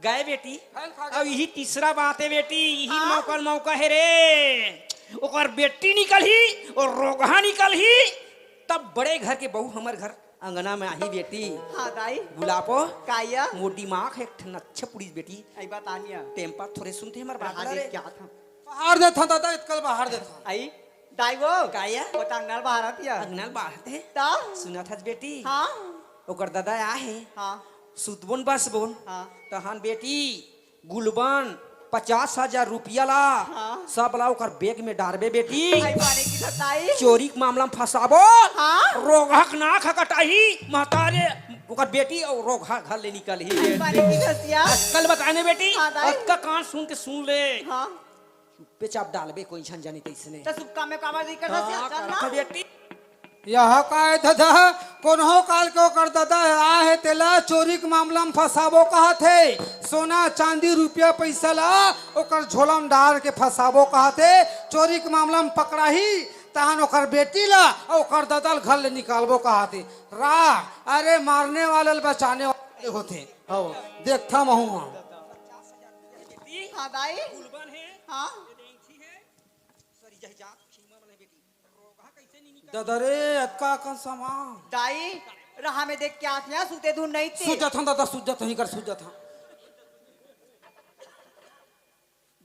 गए बेटी। फैल खा गए। अब इही तीसरा बात हे बेटी, इही हाँ? मौका ल मौका हे रे। ओकर बेटी निकलही अउ रोगहा निकलही, तब बड़े घर के बहू हमर घर अंगना में आही बेटी। हाँ दाई। गुलापो। काय या? मोर दिमाग हे एक ठन अच्छा पुड़िस बेटी। आई बात आनिया। टेम पास थोरे सुनथे हमर बात ला रे। क्या था? बाहर देथंव दादा, अतका ल बाहर देथंव। आई, दाई वो। काय या? वो त अंगना ल बाहर आत या। अंगना ल बाहर हे। त? सुनत हस बेटी? हाँ। ओकर ददा आहे। हाँ। सुतबोन बसबोन। हाँ। तहन बेटी, गुलबन, पचास हजार रुपया ला, हाँ। सब ला ओकर bag में डारबे बेटी। आई बाने की धताई। चोरी के मामला में फंसाबो। हाँ। रोगहा के नाक ह कटाही, महतारे, ओकर बेटी अउ रोगहा घर ले निकलही। आई बाने की धसिया। कल बताने बेटी, हाँ, दाई। अतका कान सुन के सुन ले। हाँ। चुप्पे चाप डालबे, कोई झन जानी तइसने। त शुभ काम में काबर नहीं कर हाँ, सकत, चल ना। करत बेटी। यह काय ददा, कोनो काल के ओकर ददा आहे, तेला चोरी के मामला में फंसाबो कहत हे। सोना, चांदी, रुपया, पैसा ला ओकर झोला में डार के फंसाबो कहत हे। चोरी के मामला में पकड़ाही, तहन ओकर बेटी ला अउ ओकर ददा ल घर ले निकालबो कहत हे। रा, अरे मारने वाले ल बचाने वाले होथे। हव, देखथंव महूं ह। हाँ दाई। हाँ। ददा रे, अतका अकन सामान। दाई, राह में देख के आत हंव, सुते धुन नहीं ते। सुत जाथंव ददा, सुत जाथंव, इकर सुत जाथंव।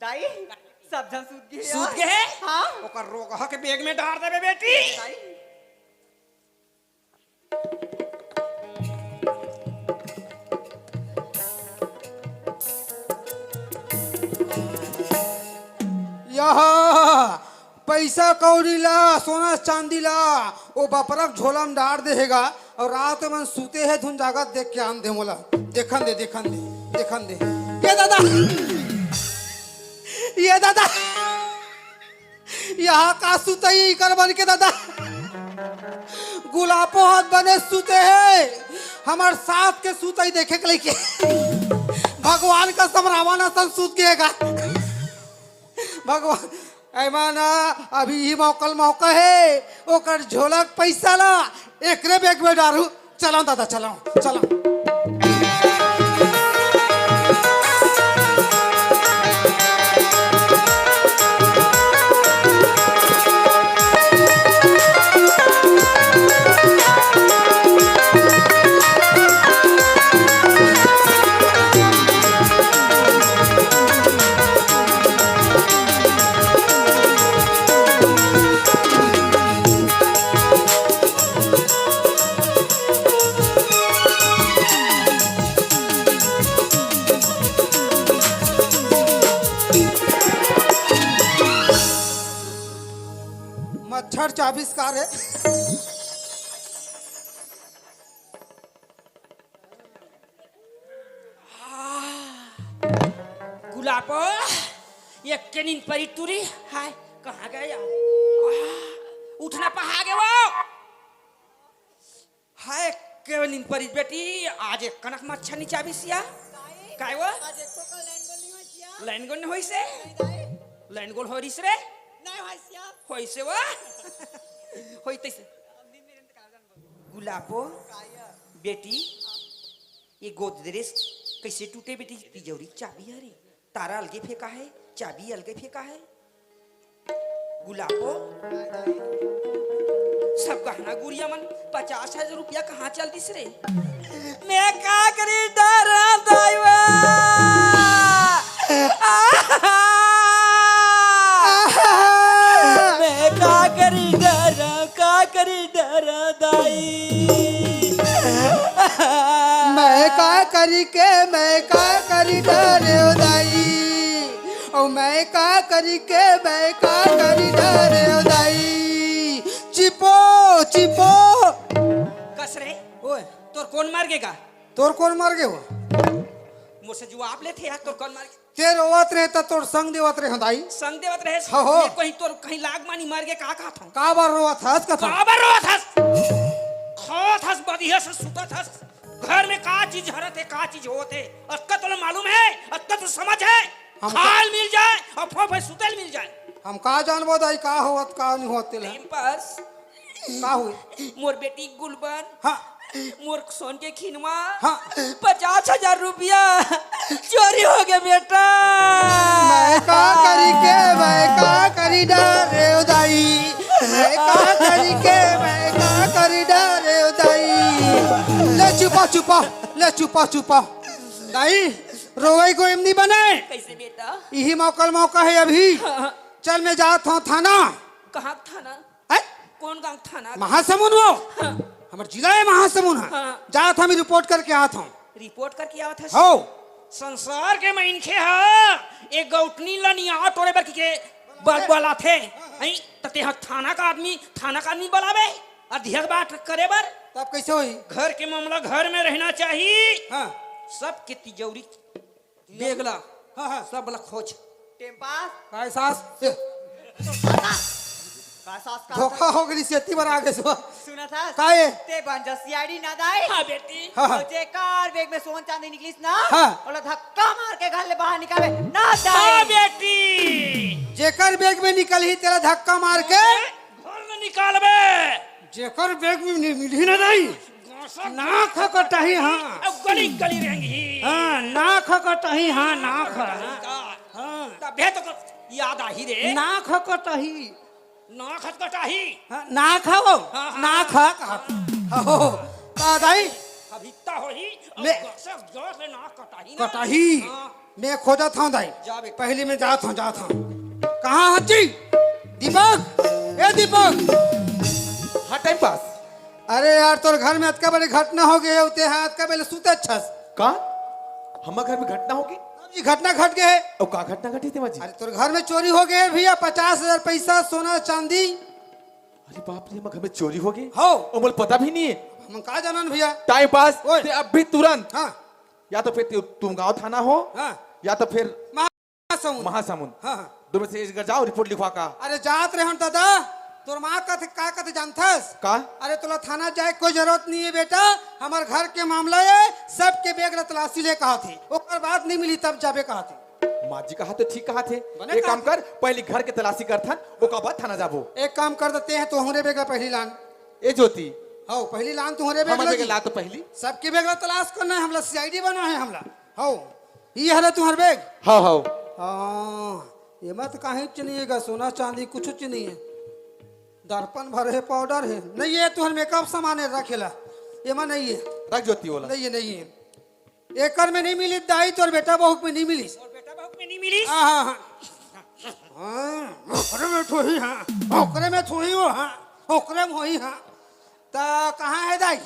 दाई, सब झन सुत गे हे। सुत गे हे? हाँ। ओकर रोगहा के bag में डार देबे बेटी। दाई। यह पइसा कौड़ी ला, सोना चांदी ला, ओ बपरक झोला म डार दे हे गा। अउ रात मन सूते हे धुन जागत देख के आन दे मोला। देखन दे, देखन दे, देखन दे। ये दादा, ये दादा, यहाँ का सुतई इकर बन के दादा? गुलाबो हाथ बने सुते हे, हमर साथ के सुतई देखे के लइके। भगवान का समरावा न सन सुत के गा। भगवान, ऐमा ना, अभी ही मौकल मौका हे, ओकर झोलक पइसा ला एकरे बैग में डारू। चलाओ दादा, चलाओ, चलाओ। मच्छर चाबिस का रे? गुलाबो, एक के नींद परी टूरी। हाय, कहाँ गए यार? आह, उठना पहा गए वो। हाय, के नींद परी बेटी, आज एक कनक मच्छर नी चाबिस या। काय वो? आज एको का लाइन गोल नहीं होइस या। लाइन गोल नहीं होइस हे? नहीं दाई। लाइन गोल होइस रे? नहीं होइस या। होइस हे वो? होई तइसे। गुलाबो, बेटी, ये गोदरेज कइसे टूटे बेटी? तिजौरी के चाबी हरे, तारा अलगे फेंका हे, चाबी अलगे फेंका हे। गुलाबो, सब गहना गुरिया मन पचास हजार रुपया कहाँ चल दिस रे? मैं का करी डरा दाईवा? मैं का करी डरा, का करी डरा दाई। मैं का करी के, मैं का करी डरे ओ दाई। ओ मैं का करी के, मैं का करी डरे ओ दाई। चिपो, चिपो। कस रे? ओए। तोर कोन मार गे गा? तोर कोन मार गे हो? मोर से जवाब लेथे यार, तोर कोन मार गे? ते रोवत रहे त तोर संग देवत रहे हो दाई। संग देवत रहे? हो, हो। ये कहीं तोर कहीं लाग मानी मार गे का कहत हूँ? काबर रोवत हस कथन? काबर रोवत हस? खात हस, बदिया से सुतत हस। घर में का चीज हरत हे, का चीज होत हे, अतका तोला मालूम हे? अतका तो समझ हे? हम का खाल मिल जाए और फोफे सुतल मिल जाए। हम का जानबो दाई, का होवत, का नहीं होत तेला? Time pass. का हुई? मोर बेटी गुलबन, हाँ। मोर सोन के खिनवा, हाँ। पचास हजार रुपया चोरी हो गया बेटा। मैं का करी के, मैं का करी डरे ओ दाई। मैं का करी के, मैं का करी डरे ओ दाई। ले चुपा, चुपा, ले चुपा, चुपा। दाई, रोवई को एम नहीं बने। कैसे बेटा? यही मौका, मौका है अभी। हाँ। चल, मैं जात हूँ थाना। कहाँ थाना? हैं? कौन गांव थाना? महासमुंद वो। हाँ। हमर जिला है महासमुंद है। हाँ। जात हूँ, मैं रिपोर्ट करके आत हूँ। रिपोर्ट करके आवत हस? हो। संसार के मनखे ह एक गौटनी ला नियाव टोरे बर के ब-, बलाथे। हैं? त तेहा थाना का आदमी, थाना का आदमी बलावे, अधिया के बात करे बर। तब कैसे होई? घर के मामला घर में रहना चाहिए। हाँ। सबके तिजौरी बेगला, हाँ, हाँ। सब ला खोज। टेम्पास। काय सास? का सास का धोखा हो गई, सेती बर आ गए सो। सुना था? काय? ते बन जा सियाड़ी ना दाई। हाँ, बेटी। हाँ, हाँ। तो जेकर बेग में सोन चांदी निकलिस ना, हाँ। ओला धक्का मार के घर ले बाहर निकालबे ना दाई। हाँ, बेटी। जेकर बेग में निकलही, तेला धक्का मार के घर ले निकालबे। जेकर बेग में नि-, मिलही ना दाई, नाक ह कटही, हाँ। अब गली गली रेंगही। हाँ, नाक ह कटही, हाँ, नाक ह। हाँ। तभे तो याद आही रे। नाक ह कटही। नाक ह कटही। हाँ, नाक ह वो। हाँ, हाँ। नाक ह कहा। हो, का दाई? अब इतना होही, अब ले। गसक जोर से नाक कटही ना। कटही। हाँ। मैं खोजत हूँ दाई। जा बेटा। पहले मैं जात हूँ, जात हूँ। कहाँ हस जी? दीपक, ए दीपक। हाँ, टाइम पास। अरे यार, तोर घर में अतका बड़े घटना हो गए, उते हाँ, अतका बेले सुते छस। का? हमर घर में घटना हो गई? ये घटना घट गए हे। अउ का घटना घटिस हे माँ जी? अरे, तोर घर में चोरी हो गए हे भैया, पचास हजार पैसा, सोना, चांदी। अरे बाप रे, हमर घर में चोरी हो गए? हव। अउ मोला पता भी नहीं हे। हम का जानन भैया। Time pass. ओए। ते अभी तुरंत हाँ। या तो फिर तु-, तुमगांव थाना हो, हाँ। या तो फिर महासमुंद। महासमुंद। हाँ, हाँ। दो में से एक जगह जाओ, रिपोर्ट लिखवा का। अरे जात रहे हन दादा, तोर माँ कथे, का कथे जानथस? का? अरे तोला थाना जाए के कोई जरूरत नहीं हे बेटा, हमर घर के मामला हे, सबके बैग ला तलाशी ले कहत हे, ओकर बाद नहीं मिली तब जाबे कहत हे। माँ जी कहा तो ठीक कहा थे। बने एक काम कहा कर, पहली घर के तलाशी करथन, ओकर बाद थाना जाबो। एक काम कर देते हैं, तोहरे बैग ला पहली लान। ए ज्योति। हव, पहली लान तोहरे बैग हमर ला बैग जी। ला तो पहली। सबके बैग ला तलाश करना हे, हमला सीआईडी बना हे हमला। हव, ये हरे तुम्हर बैग? हव, हव। हाँ, एमा तो काहीच नहीं हे गा, सोना चांदी कुछ नहीं हे। दर्पण भरे हे, पाउडर हे, नहीं हे तुम्हर मेकअप सामान हे, रखेला। एमा नहीं हे। रख ज्योति ओला। नहीं हे, नहीं हे। एकर में नहीं मिली दाई, तोर बेटा बहू के में नहीं मिली। तोर बेटा बहू के में नहीं मिली? हाँ, हाँ, हाँ। हाँ, ओकरे में थोही, हाँ। ओकरे में थोही हो, हाँ। ओकरे में होही, हाँ। त कहाँ हे दाई?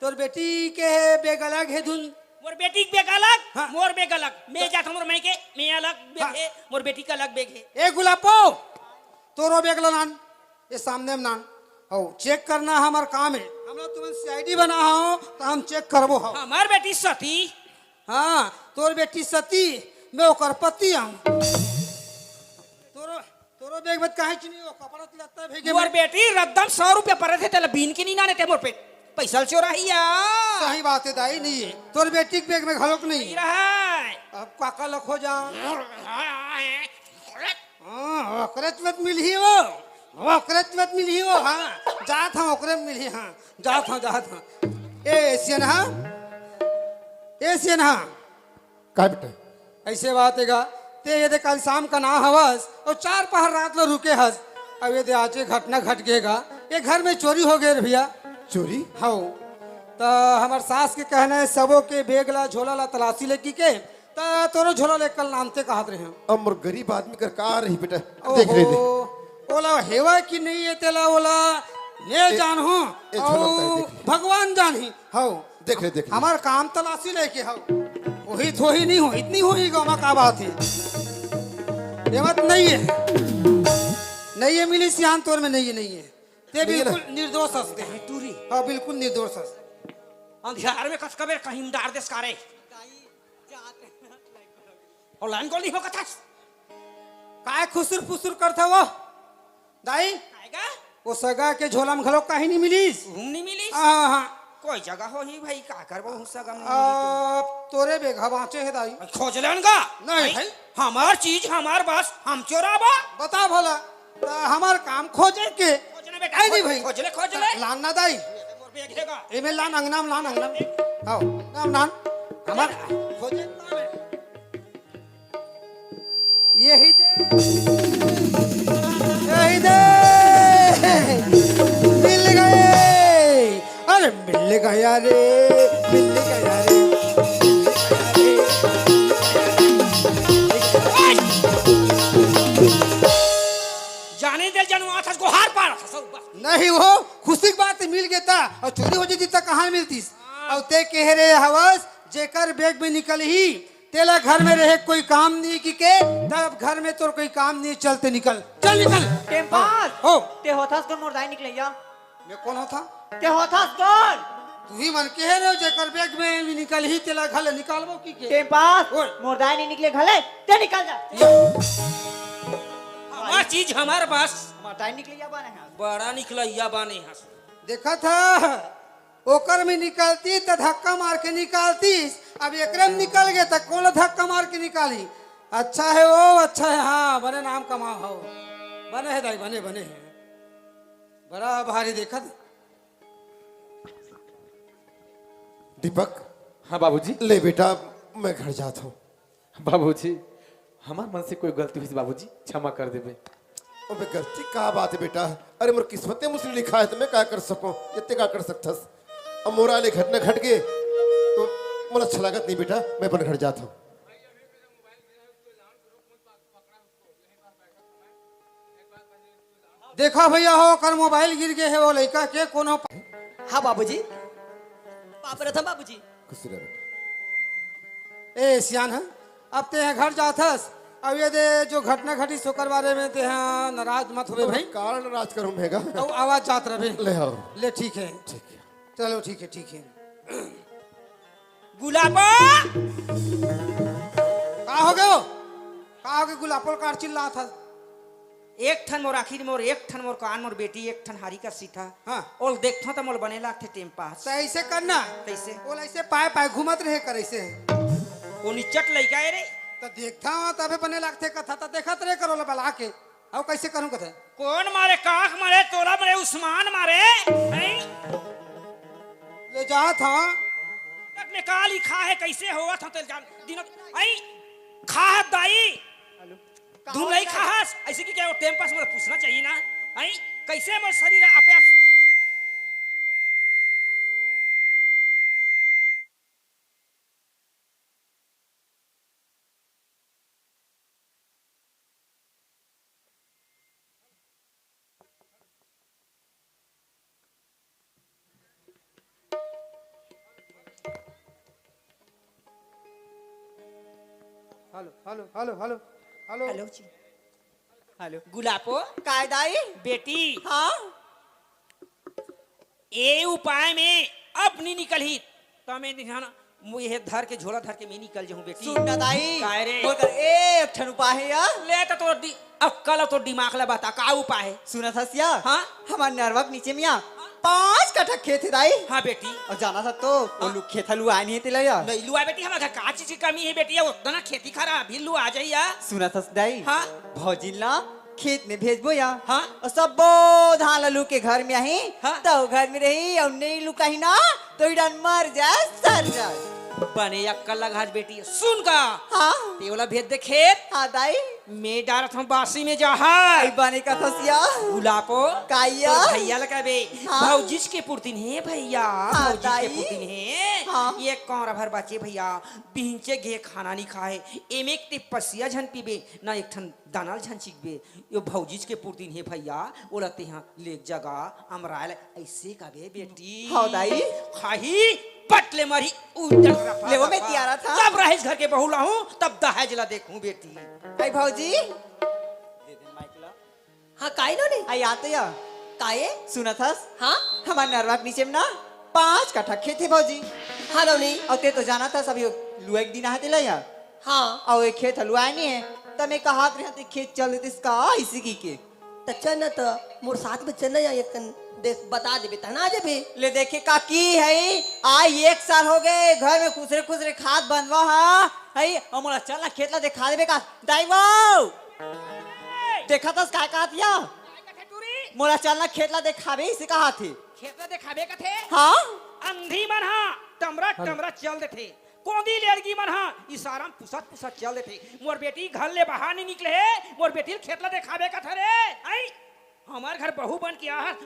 तोर बेटी के बैग अलग हे धुन। मोर बेटी के बैग अलग, हाँ। मोर बैग अलग। मैं जात हूँ मोर माई के, मैं अलग बैग हाँ। हे, मोर बेटी का अलग बैग हे। ए गुलापो, तोरो बैग ला लान। ये सामने में लान। हव, चेक करना हमर काम हे। हमला तुमन सीआईडी बना हव, त हम चेक करबो हव। हमर बेटी सती। हाँ, तोर बेटी सती, मैं ओकर पति हूँ। तोरो, तोरो बैग में काहीच नहीं हे, कपड़ा लत्ता भेगे मोर में। बेटी रद्दम सौ रुपया परे थे, तेला बीन के नहीं लाने ते मोर पे पैसा ल चोराही या। सही बात हे दाई, नहीं हे। तोर बेटी के बैग में घलोक नहीं हे। नहीं रहा हे। अब काका लखो जा। हाँ, ओकरेच मत मिलही वो। ओकरेच मत मिलही वो, हाँ। जात हूँ, ओकरे में मिलही, हाँ। जात हूँ, जात हूँ। ए, सियनहा। ए, सियनहा। का बेटा? ऐसे बात हे गा, ते ये दे कल शाम का ना हवस अउ चार पहर रात ला रुके हस। अब ये दे आज ये घटना घट गे गा, ये घर में चोरी हो गए रे भैया। चोरी? हव। त हमर सास के कहना हे, सबो के बैग ला, झोला ला तलाशी लेगी के, त तोरो झोला ले कल लानते कहत रहे हव। अब मोर गरीब आदमी कर का रही बेटा, देख ले दे। ओहो, ओला हेवा कि नहीं हे तेला ओला, मैं ए, जानहूँ, ए झोला अउ उतार देख ले। भगवान जानही। हव। देख ले, देख ले। हमर काम तलाशी लेके हव। ओही थोही नहीं हो, इतनी होही गा, ओमा का बात हे। ये बात नहीं हे। नहीं हे मिली सियान तोर में, नहीं हे, नहीं हे। ते नहीं हे ना? बिल्कुल निर्दोष हस ते। टूरी। हाँ, बिल्कुल निर्दोष हस। अंधियार में कस कबेर कहीं डार देस का रे। अउ लाइन गोली हो कथस। काय खुसुर फुसुर करथव वो? दाई, काय गा? वो सगा के झोला में घलो काहीं नहीं मिलिस। उहू नहीं मिलिस? हाँ, हाँ। कोई जगह होही भाई, का करबो, उहू सगा में नहीं मिलिस तो। अब तोरे बैग ह बाँचे हे दाई। खोज लेन गा। नहीं भाई, भाई। हमार चीज, हमार बस, हम चोराबो। बता भला, त हमार काम खोजे के। खोज ले बेटा, आई नहीं खोज, भाई। खोज ले, खोज ले। लान ना दाई। मोर बैग हे गा। एमे लान, अंगना में लान, अंगना में। आओ, अंगना में लान। हमार खोजे के काम हे। यही दे, यही दे, मिल गए, अरे मिल गया रे, मिल गया रे। जाने दे जनुआ था, गोहार पार था सब बस। नहीं हो, खुशी की बात मिल गया था, अउ चोरी हो जाती त कहाँ मिलतीस? अउ ते कहे रे हवस, जेकर बैग में निकलही, तेला घर में रहे कोई काम नहीं कि के, तब घर में तोर कोई काम नहीं, चल ते निकल, चल निकल। टेम्पास, हो। ते होथस कोन मोर दाई निकलइया? मैं कोन होथा? ते होथस कोन? तुही मन कहे रहे हो, जेकर बैग में भी निकलही, तेला घर ले निकालबो कि के? टेम्पास, ओए। मोर दाई नहीं निकले घर ले, ते निकल जा। या। हमार चीज, हमार बस। मोर दाई निकलइया बाने हस। बड़ा निकलइया बाने हस। देखा था, ओकर में निकलती त धक्का मार के निकालतीस, अब एकरे में निकल गे त कोन ला धक्का मार के निकाली? अच्छा हे वो, अच्छा हे, हाँ, बने नाम कमाव हो। बने हे दाई, बने, बने हे। बड़ा भारी देखत। दीपक। हाँ बाबूजी। ले बेटा, मैं घर जात हूँ। बाबूजी, हमार मन से कोई गलती होइस बाबूजी, क्षमा कर देबे। अबे गलती का बात हे बेटा? अरे मोर किस्मते मुसरी लिखा हे त मैं का कर सकूं? एते का कर सकथस? अब मोर ले घटना घट गे त मोला अच्छा लागत नहीं बेटा, मैं अपन घर जात हूँ। देखा भैया हो, ओकर मोबाइल गिर गे हे, वो लइका के कोनो। हाँ बाबूजी, पाप रथम बाबूजी। खुश रह बेटा। ए सियान हे, अब तेहा घर जाथस, अउ ये दे जो घटना घटिस ओकर बारे में तेहा नाराज मत होबे भाई। काला नाराज करूं भैया। अउ आवाज जात रहे। ले आओ। ले ठीक है। ठीक है। चलो ठीक है, ठीक है। गुलाबो! का हो गयो? का हो गयो गुलाबो ल काबर चिल्लाथस? एक ठन मोर आँखी मोर, एक ठन मोर कान मोर बेटी, एक ठन हारी का सीठा। हाँ। ओला देखथों त मोला बने लागथे टेम पास। त ऐसे करना। कैसे? ओला ऐसे पाए पाए घूमत रहे कर ऐसे। वो निचट लइका है रे। त देखथों तभे बने लागथे कथा, त देखत रहे कर ओला बला के। अउ कैसे करूं कथे? कोन मारे, काख मारे, तोला मारे, उस्मान मारे? हैं? ले जाथों। तक में का लिखा है, कैसे होवत हो तेल जान। दिनों, हैं? खाहत दाई। धुन नहीं खाहस, ऐसे कि क्या वो टेम पास मोला पूछना चाहिए ना? हैं? कैसे मोर शरीर आपे आप hello, hello, hello, hello, hello. Hello जी। हेलो। गुलाबो। काय दाई? बेटी। हाँ? ए उपाय में अब नी निकलही, त मैं निहान, मु ये धर के, झोला धर के मैं निकल जाहूं बेटी। सुन ना दाई। काय रे? बोल कर, ए, एक ठन उपाय है यार। ले त तोर दि-, अक्कल अउ तोर दिमाग ला बता, का उपाय है? सुनत हस या? हाँ? हमर नरवा के नीचे में या पाँच कट्ठा खेत है दाई। हाँ बेटी। अउ जानत हस तो, वो हाँ। लु-, खेत ह लुआय नहीं है तेला या? नहीं लुआय बेटी, हमर घर का चीज की कमी है बेटी, या उतना खेती खराब ही लुआ जाई या। सुनत हस दाई? हाँ? भौजी ला खेत में भेजबो या। हाँ। अउ सब्बो धान ला लू के घर में आही, हाँ। त घर में रही अउ नहीं लुकाही ना, त इडन मर जाए, सर जाए। बने अक्कल लगा आज बेटी, सुन का? हाँ। ते ओला भेज दे खेत। हाँ दाई। मैं डारत हूँ बासी में जहर। आई बने कथस या। गुलाबो। का या? तोर भैया ला कहबे, हाँ। भौजीच के पुरतिन हे भैया, हाँ, भौजीच के दाई। पुरतिन हे। हाँ। ये कौन भर बचे भैया, बिहंचे गे खाना नहीं खाए, एमे एक ते पसिया झन पीबे, ना एक ठन दाना ल झन चिकबे, यो भौजीच के पुरतिन हे भैया, ओला तेहा लेग जगा, अमराय ल ऐसे कबे बेटी। हौ दाई। खाही, पट ले मरही, उजर रफा ले वो मैं दफा। तियारा था। जब रहीस घर के बहू लाहूं, तब दहेज ला देखूं बेटी। आई भौजी। दे दे माइक ला। हाँ, काई नो ने? आई आते या। काये? सुनत हस? हाँ? हमर नरवा के नीचे में ना पाँच कट्ठा खेत हे भौजी। हाँ, नोनी। अउ ते तो जानत हस, अभी लुआय के दिन आहे तेला या। हाँ। अउ एक खेत ह लुआय नहीं है, त मैं कहत रहे ते खेत चल देतिस का, इसी की के। त चल ना त, मोर साथ में चल ना या, एक कन देख, बता देबे, त ना आ जाबे। ले देखे का की है, आई एक साल हो गए, घर में खुसरे खुसरे खात बनवा हा, है, अउ मोला चल ना खेत ला देखा देबे का, दाई वो। देखत हस काय कहत या? काय कथे टूरी? मोला चल ना खेत ला देखाबे, इसे कहत हे। खेत ला देखाबे कथे? हाँ। अंधी मन हा टमरा टमरा चल देथे। कोंदी लेड़गी मन हा इशारा म पुसत पुसत चल देथे। मोर बेटी घर ले बाहर नहीं निकले हे, मोर बेटी ल खेत ला देखाबे कथे रे। आई, हमर घर बहू बन के आहस।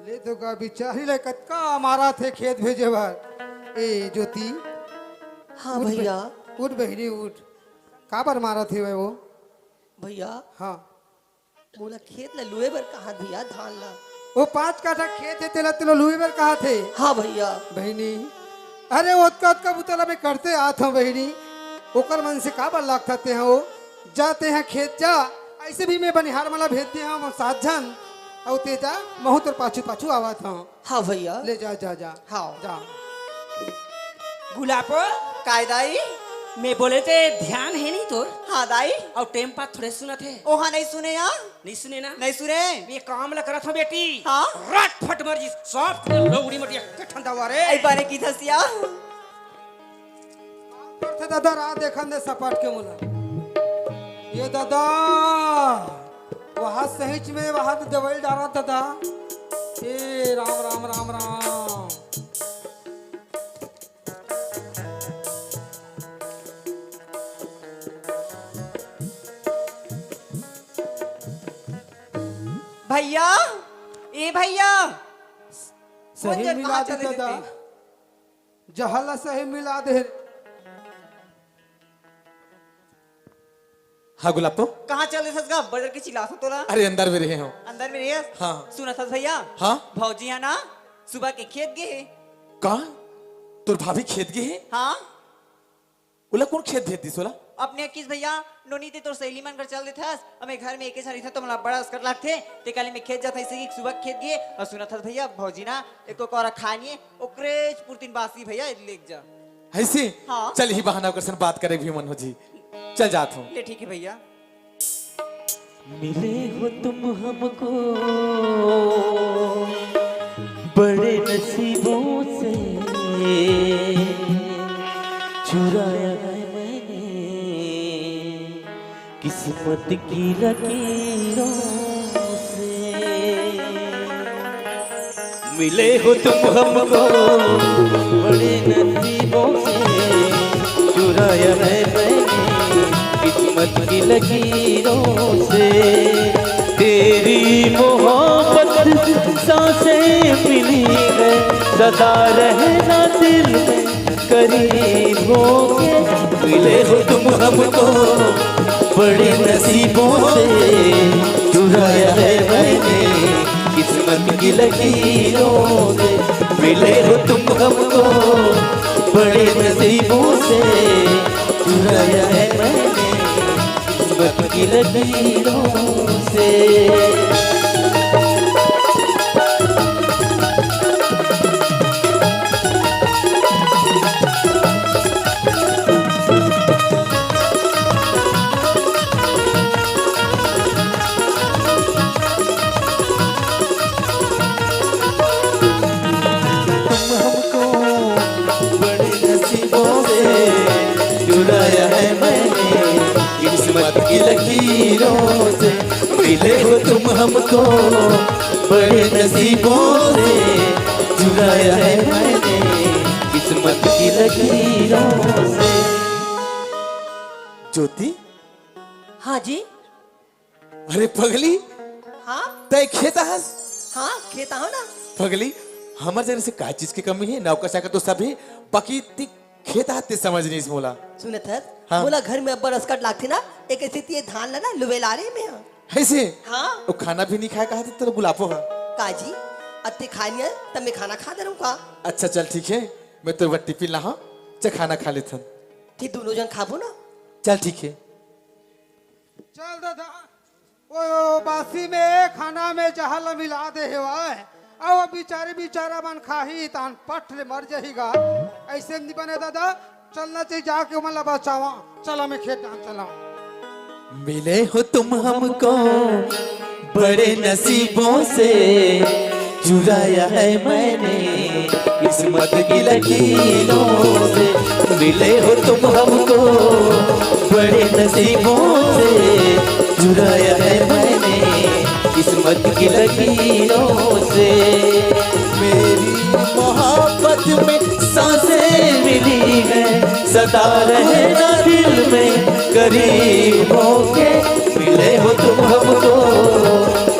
ले तो का बिचारी ले कतका मारत हे खेत भेजे बर। ए ज्योति, हाँ उठ बे-, भैया। उठ बहिनी उठ। काबर मारत हे वो? भैया। हाँ। मोला खेत ला लुए बर कहत भैया, धान ला। वो पाँच काठा खेत हे, तेला, तेला लुए बर कहत हे। हाँ भैया। बहिनी, अरे ओतका, ओतका बुता ला मैं करते आत हूँ बहिनी, ओकर मन से काबर लागथस तेहा वो? जा तेहा खेत जा, ऐसे भी मैं बनिहार मन ला भेज दे हूँ सात झन, अउ ते जा, महूँ तोर पाछू पाछू आवत हूँ। हाँ भैया। ले जा, जा, जा। हाँ। जा। गुलाबो। काय दाई? मैं बोले ते ध्यान हे नहीं तोर? हाँ दाई। अउ टेम पास थोड़े सुनत हे। ओहा नहीं सुने या? नहीं सुने ना? नहीं सुने। मैं काम ला करत हूँ बेटी। हाँ? रट फट मर जी, सब लोगड़ी मटिया कठन दवा रे। आई बने किथस या। करथे दादा, राह देखन दे सपाट के मोला। ये दादा, वहाँ सहीच में वहाँ तो दवाई डारा दादा। ए राम, राम, राम, राम। भैया, ए भैया। सही कौन जन मिला कहाँ दी चले दादा। देते? जहर ला सही मिला दे। हाँ गुलाब तो। कहाँ चल रहे गा? बजर के चिल्लात हस तोला। अरे अंदर में रहे हो। अंदर में रहे? हाँ। सुनत हस भैया? हाँ। भौजी है ना, सुबह के खेत गे हे। का? तोर भाभी खेत गे हे? हाँ। ओला कोन खेत भेज दिस ओला? अपने किस भैया, नोनी ते तोर सहेली मन कर चल देथस, हमें घर में एके झन रहिथन तो मोला बड़ा असकट लागथे, ते काली में खेत जात हस, इसे कि सुबह खेत गे, और सुनत हस भैया, भौजी ना एको कौरा खाय नइ हे, ओकरे पुरतिन बासी भैया लेग जा। हइसे? हाँ। चल ही बहाना ओकर सन बात करे भी मन हो जी। चल जात हूँ। ले ठीक है भैया। मिले हो तुम हमको बड़े नसीबों से, चुराया है मैंने किस्मत की लकीरों से। मिले हो तुम हमको बड़े नसीबों से, चुराया है मैंने किस्मत की लकीरों से। तेरी मोहब्बत सांसें मिली है, सदा रहना दिल में करीब होके। मिले हो तुम हमको बड़े नसीबों से, चुराया है मैंने किस्मत की लकीरों से। मिले हो तुम हमको बड़े नसीबों से, चुराया है मैंने किस्मत की लकीरों से। तुम हमको बड़े नसीबों से चुराया है मैंने किस्मत की लकीरों से। मिले हो तुम हमको बड़े नसीबों से, चुराया है मैंने किस्मत की लकीरों से। ज्योति, हाँ जी। अरे पगली, हाँ? तै खेत हस? हाँ, खेत हूँ ना। पगली, हमर जरे से का चीज के कमी है? नौकर चाकर तो सब है, बाकी ती खेत आते समझ नहीं इस मोला। सुनत हस? हाँ। मोला घर में अब्बड़ असकट लागथे ना, एक ऐसे तिये धान ला ना लुवे ला रे में हाँ। ऐसे? हाँ। वो खाना भी नहीं खाए कहा थे, तेरा गुलाबो है। काजी, अत्ते खानिया, तब मैं खाना खा दे रहूँ का? अच्छा चल ठीक है, मैं तो टिफिन ला हाँ, चे खाना खा लेथन। ठीक दोनों जन खाबो ना? चल ठीक है। चल दादा, ओ बासी में खाना में जहर ला मिला दे हेवय। अब बिचारी बिचारा मन खाही तान पट ले मर जाही गा। ऐसे नहीं बने दादा, चलना चाहिए जाके ओमन ला बचावा। चला मैं खेत डाल चला। मिले हो तुम हमको बड़े नसीबों से, चुराया है मैंने किस्मत की लकीरों से। मिले हो तुम हमको बड़े नसीबों से, चुराया है मैंने किस्मत की लकीरों से। मेरी मोहब्बत में सांसें मिली हैं, सदा रहना दिल में करीब होके। मिले हो तुम हमको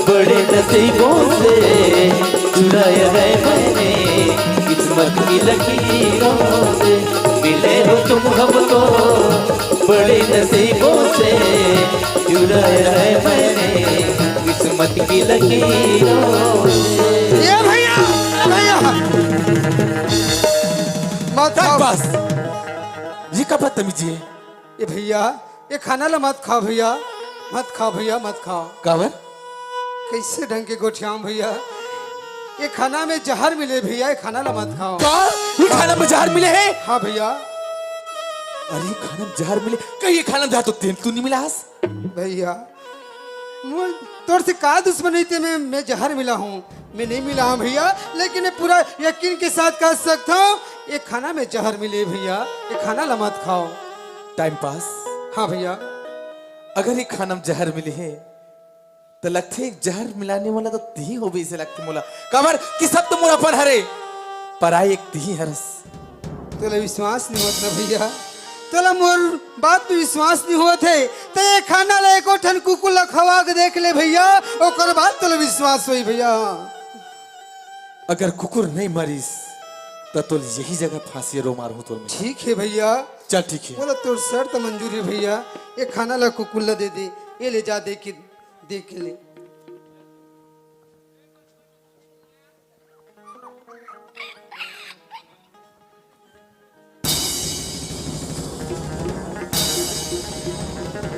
बड़े नसीबों से, चुराया है मैंने किस्मत की लकीरों से। मिले हो तुम हमको बड़े नसीबों से, चुराया है मैंने किस्मत की लकीरों से। ए भैया, ए भैया, मत खाओ। बस, ये का बदतमीजी है? ए भैया, ए खाना ला मत खाओ भैया, मत खाओ भैया, मत खाओ। काबर? कैसे ढंग के गोठियाऊं भैया? ए खाना में जहर मिले भैया, ए खाना ला मत खाओ। का? ये खाना में जहर मिले है? हाँ भैया। अरे, ये खाना में जहर मिले? कहीं ये खाना में जहर तो तेल तू नहीं मिला हस? भैया, मोर तोर से का दुश्मनी ते मैं, मैं जहर मिला हूँ? मैं नहीं मिला हूँ भैया, लेकिन मैं पूरा यकीन के साथ कह सकता हूँ, ये खाना में जहर मिले भैया, ये खाना ला मत खाओ। Time pass. हाँ भैया। अगर ये खाना में जहर मिले है, तो लगथे जहर मिलाने वाला तो तिही होबे, इसे लगथे मोला। काबर कि सब तो मोर अपन हरे, पराई एक तिही हरस। तोला विश्वास नहीं होत ना भैया, तोला मोर बात पे विश्वास नहीं होत है, तो ये खाना ला एको ठन कुकुर ला खवा के देख ले भैया, ओकर बाद तोला विश्वास होई भैया। अगर कुकुर नहीं मरिस, त तोल यही जगह फांसी रो मारहूं तोल में। ठीक हे भइया। चल ठीक हे। बोला तोर शर्त मंजूर हे भइया। ये खाना ला कुकुर ला दे दे, ये ले जा दे के, दे के ले।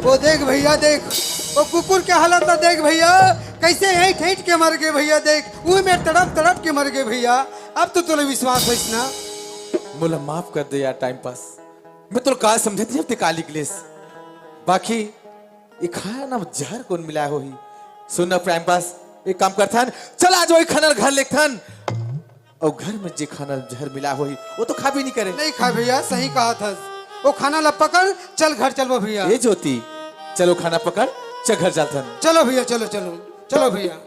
वो देख भइया, देख, वो कुकुर के हालत ला देख भइया, कइसे ऐंठ ऐंठ के मर गे भइया, देख, उही में तड़प तड़प के मर गे भइया। अब तो तोला विश्वास होइस ना। मोला माफ कर दे यार, टाइम पास। मैं तोला का समझातेंव, ते का लिख लेस। बाकी ये खाना में जहर कोन मिलाय होही? सुन ना टाइम पास, एक काम करथन, चल आज वही खाना घर लेगथन। अउ घर में जे खाना जहर मिला होही, वो तो खाबे नइ करे। नइ खाय भइया, सही कहत हस। वो खाना ला पकड़, चल घर चलबो भइया। ए ज्योति, चल वो खाना पकड़, चल घर चलथन। चलो भइया, चलो, चलो, चलो भइया।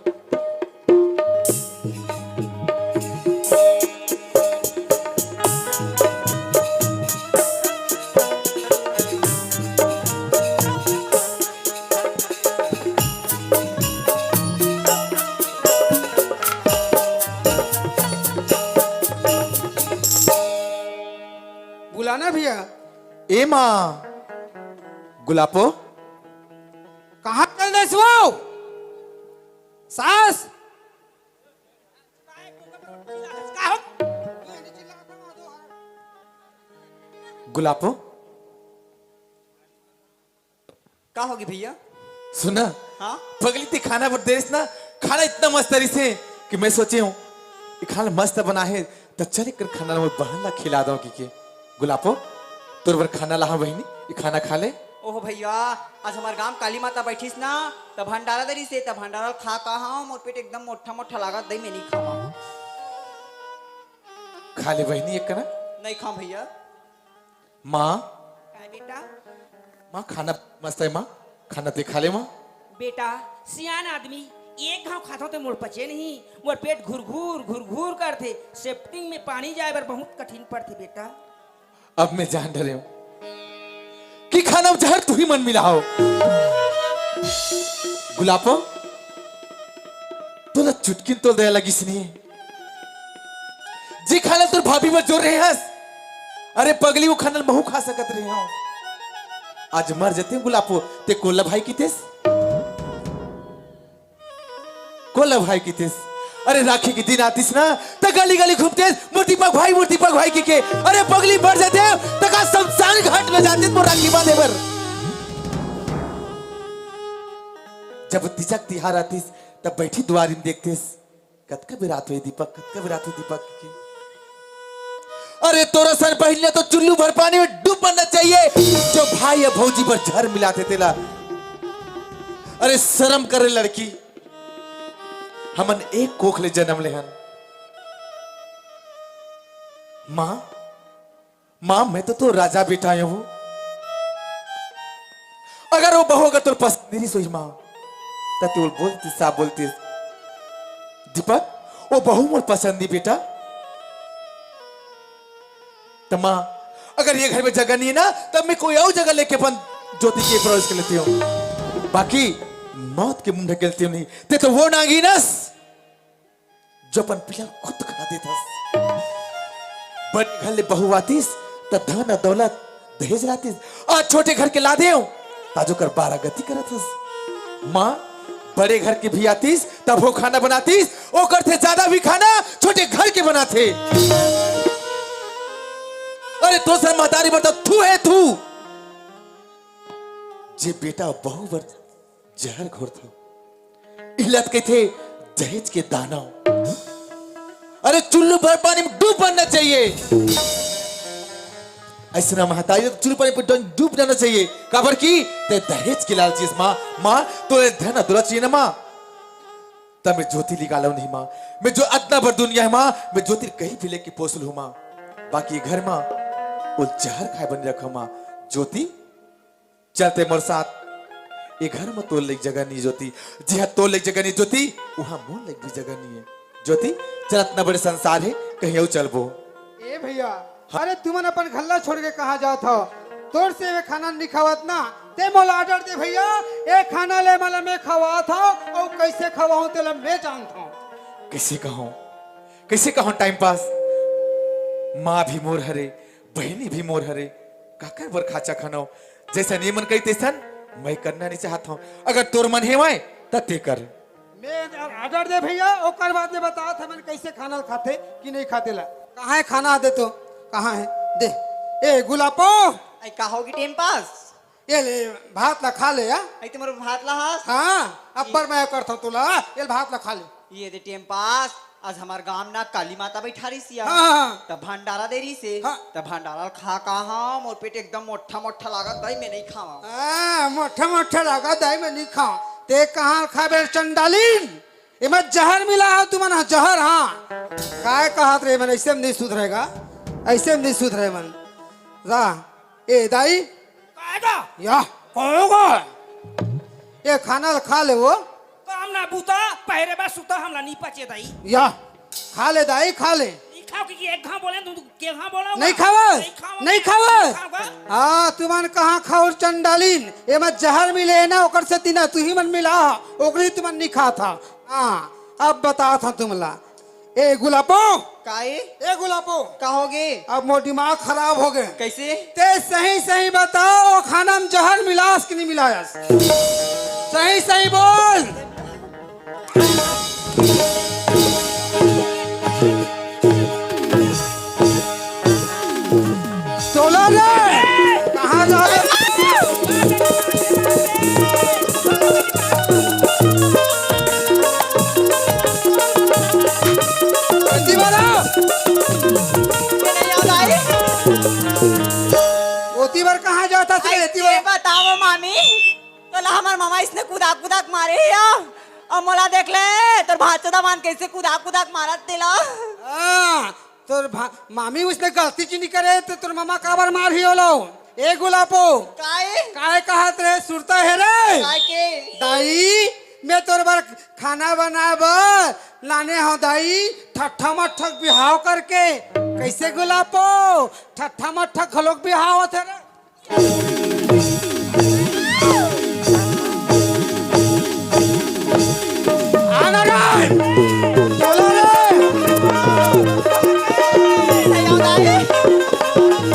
बुलाना भइया। ए माँ, गुलापो। कहाँ चल देस वो? सास। गुलापो। का होगे भइया? सुन ना। हाँ? पगली ते खाना बर देस ना, खाना इतना मस्त रहिसे कि मैं सोचे हूँ, ये खाना मस्त बना हे, त चल एकर खाना ला मोर बहन ला खिला दंव कहिके। गुलापो, तोर बर खाना लाहंव बहिनी, ये खाना खा ले। ओहो भइया, आज हमर गांव काली माता बइठिस ना, त भंडारा धरिसे, त भंडारा ल खा का हंव, मोर पेट एकदम मोट्ठा मोट्ठा लागत, दई मैं नइ खावंव। खा ले बहिनी एक कना। नइ खावंव भइया। माँ। काय बेटा? माँ, खाना मस्त हे माँ, खाना ते खा ले माँ। बेटा, सियान आदमी, एक घांव खाथंव ते मोर पचे नहीं, मोर पेट घुरघुर घुरघुर करथे, सेप्टिंग में पानी जाय बर बहुत कठिन पड़थे बेटा। अब मैं जान डरेंव कि खाना में जहर तुही मन मिला हव। गुलापो, तोला चुटकिन तोल दया लगिस नहीं। जे खाना तोर भाभी बर जोर रहे हस, अरे पगली, वो खाना ल महूं खा सकत रहे हंव। आज मर जतेंव गुलापो, ते कोन ल भाई कितेस? कोन ल भाई कितेस? अरे राखी के दिन आतिस ना, त गली गली घूमतेस, "मोर दीपक भाई, मोर दीपक भाई" कहिके। अरे पगली, मर जतेंव, त का शमशान घाट में जातेस मोर राखी बांधे बर? जब तीजक तिहार आतिस, तब बइठी दुवारी में देखतेस, "कतका बेर आत होही दीपक, कतका बेर आत होही दीपक" कहिके। अरे तोर असन बहिन ल तो चुल्लू भर पानी में डूब मरना चाहिए, जो भाई या भौजी बर जहर मिलाथे तेला। अरे शरम कर रे लड़की, हमन एक कोख ले जनम ले हन। माँ, माँ, मैं तो तोर राजा बेटा आय हंव। अगर वो बहू अगर तोर पसंद नइ रहिस होही माँ, त ते बोलतिस, साफ बोलतिस, "दीपक, वो बहू मोर पसंद नइ बेटा।" त माँ, अगर ये घर में जगह नइ हे ना, तब मैं कोई अउ जगह लेके अपन ज्योति के प्रवेश कर लेती हूँ। बाकी मौत के मुंह ढकेलती हूँ नहीं। ते तो वो नागिन अस, जो अपन पिला ल खुद खा देथस। बड़े घर ले बहू आतिस, त धन अउ दौलत दहेज लातिस। आज छोटे घर के लादेंव, त आज ओकर बारह गति करत हस। माँ, बड़े घर के भी आतिस, तभो खाना बनातिस, ओकर से ज्यादा भी खाना छोटे घर के बनाथे। अरे, तोर असन महतारी बर त थू हे, थू। जे बेटा बहू बर जहर घोरथे, इला त कहिथे दहेज के दानव। अरे चुल्लू भर पानी में डूब मरना चाहिए। अइसना महतारी तो चुल्लू पानी में डूब जाना चाहिए। काबर कि ते दहेज के लालची अस माँ। माँ, तोला धन दौलत चाहिए ना माँ, त मैं ज्योति ल निकालंव नहीं माँ। मैं जो अतना बड़ दुनिया हे माँ, मैं ज्योति ल कहीं भी लेके पोस लूँ माँ। बाकी घर माँ, वो जहर खाय बर नइ रखंव माँ। ज्योति, चल ते मोर साथ। ए घर म तोर लइक जगह नइ ज्योति, जिहां तोर लइक जगह नइ ज्योति, उहां मोर लइक भी जगह नइ हे। ज्योति, चल अतना बड़े संसार हे, कहीं अउ चलबो। ए भइया, हाँ। अरे तुमन अपन घर ला छोड़ के कहां जात हव? तोर से ए खाना नइ खवात ना, ते मोला order दे भइया, ए खाना ले मोला मैं खवात हंव, अउ कइसे खवाहूं तेला मैं जानत हंव। कइसे कहंव, कइसे कहंव time pass? माँ भी मोर हरे, बहिनी भी मोर हरे, काकर बर खाचा खानव? जैसन ये मन कही तैसन मैं करना नहीं चाहत हूँ। अगर तोर मन हे वाय, त ते कर। मैं order दे भैया, ओकर बाद में बतात हँव मन कैसे खाना खाथे कि नहीं खाथे ला। कहाँ हे खाना दे तो? कहाँ हे? दे। ए, गुलापो! आई का होगे time pass? ये ले, भात ला खा ले, या? आई तुम्हर भात ला हस? हाँ, अब्बर मैं करत हँव तोला, ये भात ला खा ले। ये दे time pass, आज हमर गाँव ना काली माता बैठा रहिस या। हाँ, हाँ। त भंडारा दे रहिस हे। हाँ। त भंडारा खा का हँव, मोर पेट एकदम मोट्ठा मोट्ठा लागत दाई, मैं नहीं खावँव। हाँ, मोट्ठा मोट्ठा लागत दाई, मैं नहीं खावँव। ते कहाँ खाबे चंडालिन? एमा जहर मिला हे तुमन ह, जहर, हाँ। काय कहत रहे मन, ऐसे में नहीं सुधरेगा, ऐसे में नहीं सुधरे मन। रा, ए दाई, काय गा? या, कहोगा? ये खाना ल खा ले वो। काम ना बूता, पहिरे बा सुता, हमला नी पचे दाई। या, खा ले दाई, खा ले। नी खाव कि एक घाव बोले, तू के घाव बोला? नहीं खावस? नहीं खावस? नहीं खावस? नहीं खावस? हाँ, तुमन कहाँ खाओ चंडालिन? एमा जहर मिले हे ना, ओकर सेती ना, तुही मन मिला, ओकरी तुमन नी खात हा। हाँ, अब बतात हँव तुमला। ए गुलापो! काई? ए गुलापो! का होगे? अब मोर दिमाग खराब होगे। कैसे? ते सही सही बता, वो खाना में जहर मिलास कि नहीं मिलायस? सही सही बोल। तोला रे! कहाँ जा रे? एती बर आ। ओती बर कहाँ जात हस रे? एती बर। बताओ मामी, तोला हमर मामा इसने कुदाक कुदाक मारे हे या? अउ मोला देख ले, तोर भांचोदा मन कैसे कुदाक कुदाक मारत तेला। हाँ, तोर भा-, मामी उसने गलती चीज नहीं करे, त तोर मामा काबर मारही ओला? ए गुलापो, काय? काय कहत रे, सुरता हे रे? काय के? दाई, मैं तोर बर खाना बनाए बर लाने हँव दाई, ठट्ठा मट्ठक बिहाव करके। कैसे गुलापो? ठट्ठा मट्ठक घलोक बिहाव होथे रे? आना रे! चलो रे!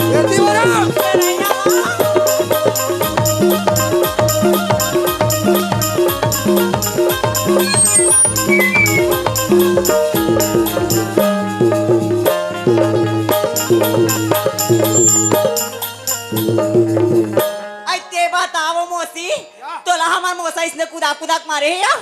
ये दीवाना! अई ते बताओ मौसी, या। तोला हमर मौसा इसने कुदाक कुदाक मारे हे या?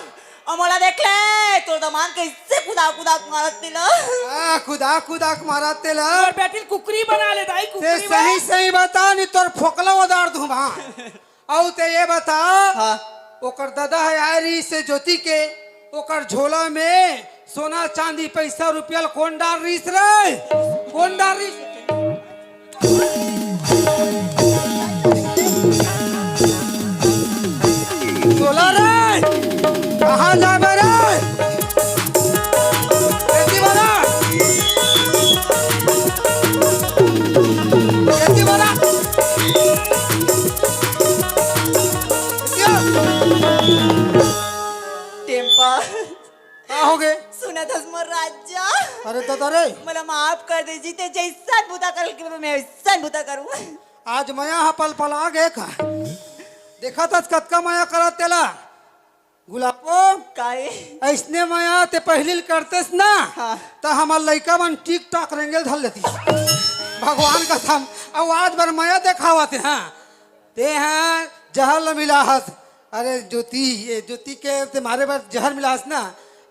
अउ मोला देख ले, तोर दमांद कैसे कुदाक कुदाक मारत तेला। आ, कुदाक कुदाक मारत तेला। मोर बेटी ल कुकरी बना ले दाई, ते कुकरी सही बना। सही बता, नहीं तोर फोकला उदार दूं भां। अउ ते ये बता, हाँ। ओकर ददा ह आय रहिस हे ज्योति के, ओकर झोला में सोना चांदी पैसा रुपया ल कोन डार रहिस रे? कोन डार रहिस? झोला रे, कहाँ जाबे रे? खेती वाला। खेती वाला। टेम्पा। का होगे? सुनत हस मोर राजा? अरे ददा रे। मोला माफ कर दे जी, ते जैसन बुता कर के मैं वैसन बुता करूं। आज मया ह पलपला गे का। देखत हस कतका मया करत तेला। गुलाबो, काहे? अइसने मया ते पहिली ल करतेस ना, हाँ। त हमर लइका मन TikTok रेंगे ल धर लेतिस। भगवान कसम, अउ आज बर मया देखावत हे, हाँ। ते ह जहर ल मिला हस। अरे ज्योति, ये ज्योति के ते मारे बर जहर मिला हस ना।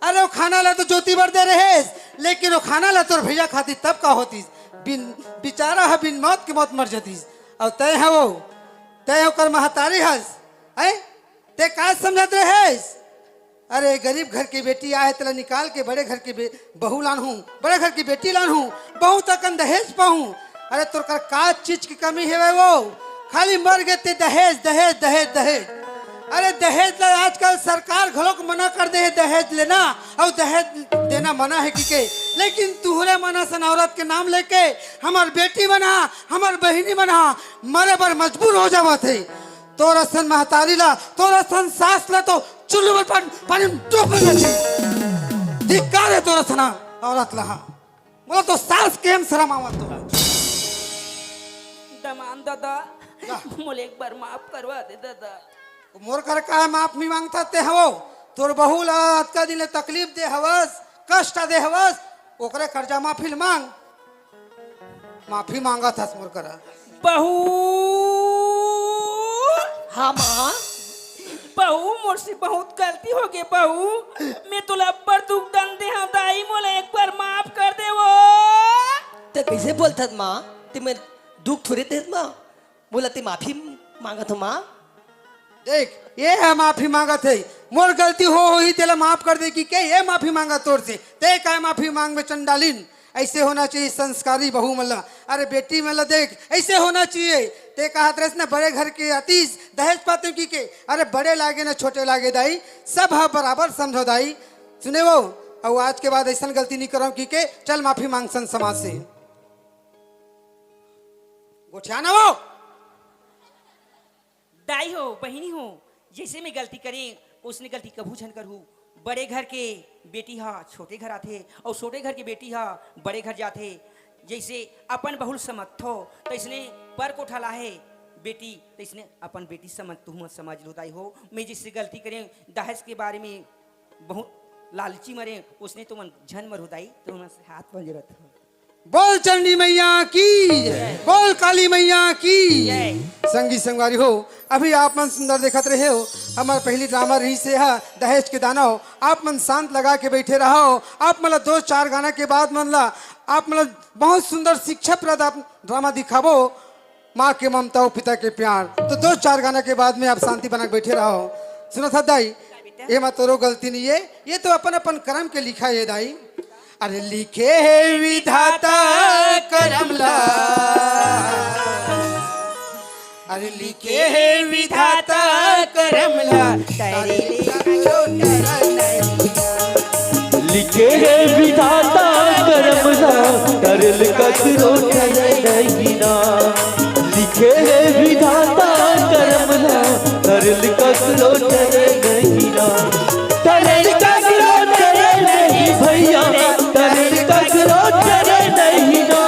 अरे वो खाना ल तो ज्योति बर दे रहेस, लेकिन वो खाना ल तोर भैया खातिस तब का होतिस? बिन, बिचारा ह बिन मौत के मौत मर जतिस। अउ तय ह वो, तय ओकर महतारी हस। हैं? ते का समझत रहेस? अरे, गरीब घर के बेटी आए, तेला निकाल के बड़े घर के बे-, बहू लानहूं, बड़े घर के बेटी लानहूं, बहुत अकन दहेज पाहूं। अरे, तोर कर का चीज की कमी हेवय वो? खाली मर गे ते दहेज, दहेज, दहेज, दहेज। अरे, दहेज ला आजकल सरकार घलोक मना कर दे हे दहेज लेना, अउ दहेज देना मना हे किके। लेकिन तुहरे मन असन औरत के नाम लेके हमर बेटी मन हा, हमर बहिनी मन हा मरे बर मजबूर हो जावत हे। तोर असन महतारी ला, तोर असन सास ला तो चुल्लू में पान-, पानी में डूब देना चाहिए। धिक्कार हे तोर असन औरत ला। मोला तो सास के हम शरम आवत तोला। दमान दादा, का? मोला एक बार माफ करवा दे दादा। मोर करा का माफी मांगथस ते हवो? तोर बहू ला अतका दिन ले तकलीफ दे हवस, कष्ट दे हवस, ओकरे कर्जा माफी ल मांग। माफी मांगथस मोर करा। बहू। हाँ माँ। बहू, मोर से बहुत गलती हो गे बहू, मैं तोला अब्बड़ दुख दन दे हंव दाई, मोला एक बार माफ कर दे वो। ते कइसे बोलथस माँ? ते मैं दुख थोरे देत माँ, मोला ते माफी मांगत हो माँ। देख, ये ह माफी मांगत हे, मोर गलती हो होही तेला माफ कर दे कहिके ये माफी मांगत तोर से। ते काय माफी मांगबे चंडालिन? ऐसे होना चाहिए संस्कारी बहू मन ला। अरे बेटी मन ला देख, ऐसे होना चाहिए। ते कहत रहिस ना बड़े घर के आतिस, दहेज पातेंव कहिके। अरे बड़े लागे ना छोटे लागे दाई, सब ह बराबर समझो दाई। सुने वो, अउ आज के बाद ऐसन गलती नहीं करंव कहिके चल माफी मांगथन समाज से। गोठिया ना वो। दाई हो, बहिनी हो, जइसे मैं गलती करें, ओसने गलती कभू झन करहू। बड़े घर के बेटी हा छोटे घर आथे, अउ छोटे घर के बेटी हा बड़े घर जाथे। जइसे अपन बहू ल समझथो, तइसने पर कोठा लाहे बेटी, तइसने अपन बेटी समझ, तुहू मन समझ लो दाई हो। मैं जइसे गलती करें, दहेज के बारे में बहुत लालची मरें, ओसने तुमन झन मरहू दाई, तुमन से हाथ बंजरत हो। बोल चंडी मैया की, बोल काली मैया की। जय। संगी संगवारी हो, अभी आप मन सुंदर देखत रहे हो, हमर पहली ड्रामा रहिस हे दहेज के दानव। आप मन शांत लगा के बैठे रहो। आप मन ला दो चार गाना के बाद मन ला, आप मन ला बहुत सुंदर शिक्षाप्रद आप ड्रामा दिखाबो। माँ के ममता अउ पिता के प्यार। तो दो चार गाना के बाद में आप शांति बना के बैठे रहो। सुनथस दाई, एमा तोरो गलती नहीं है, ये तो अपन अपन करम के लिखा है दाई। अरे लिखे हे विधाता करम ला, अरे लिखे हे विधाता करम ला, तरे ले ककरो डर नहीं। लिखे हे विधाता करम ला, तरे ले ककरो डर नहीं ना। लिखे हे विधाता करम ला, तरे ले ककरो डर नहीं ना। तरे ले ककरो डर नहीं भैया, तरे ले ककरो डर नहीं ना।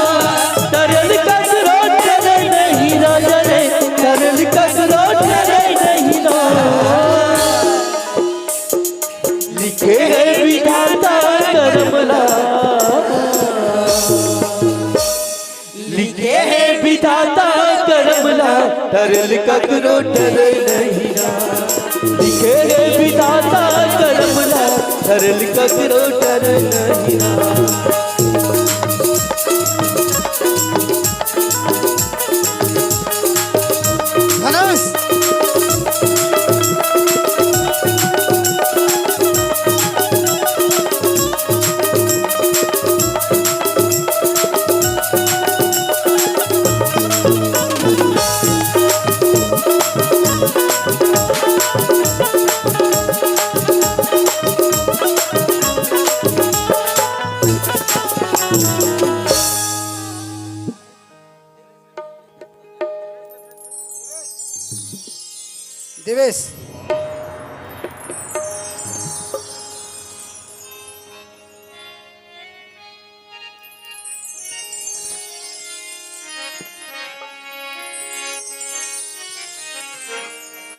तरे ले ककरो डर नहीं राजा रे, तरे ले ककरो डर नहीं ना। लिखे हे विधाता करम ला, लिखे हे विधाता करम ला, तरे ले ककरो डर नहीं ना। लिखे हे विधाता करम ला, तरे ले ककरो डर नहीं ना। धनुष। देवेश,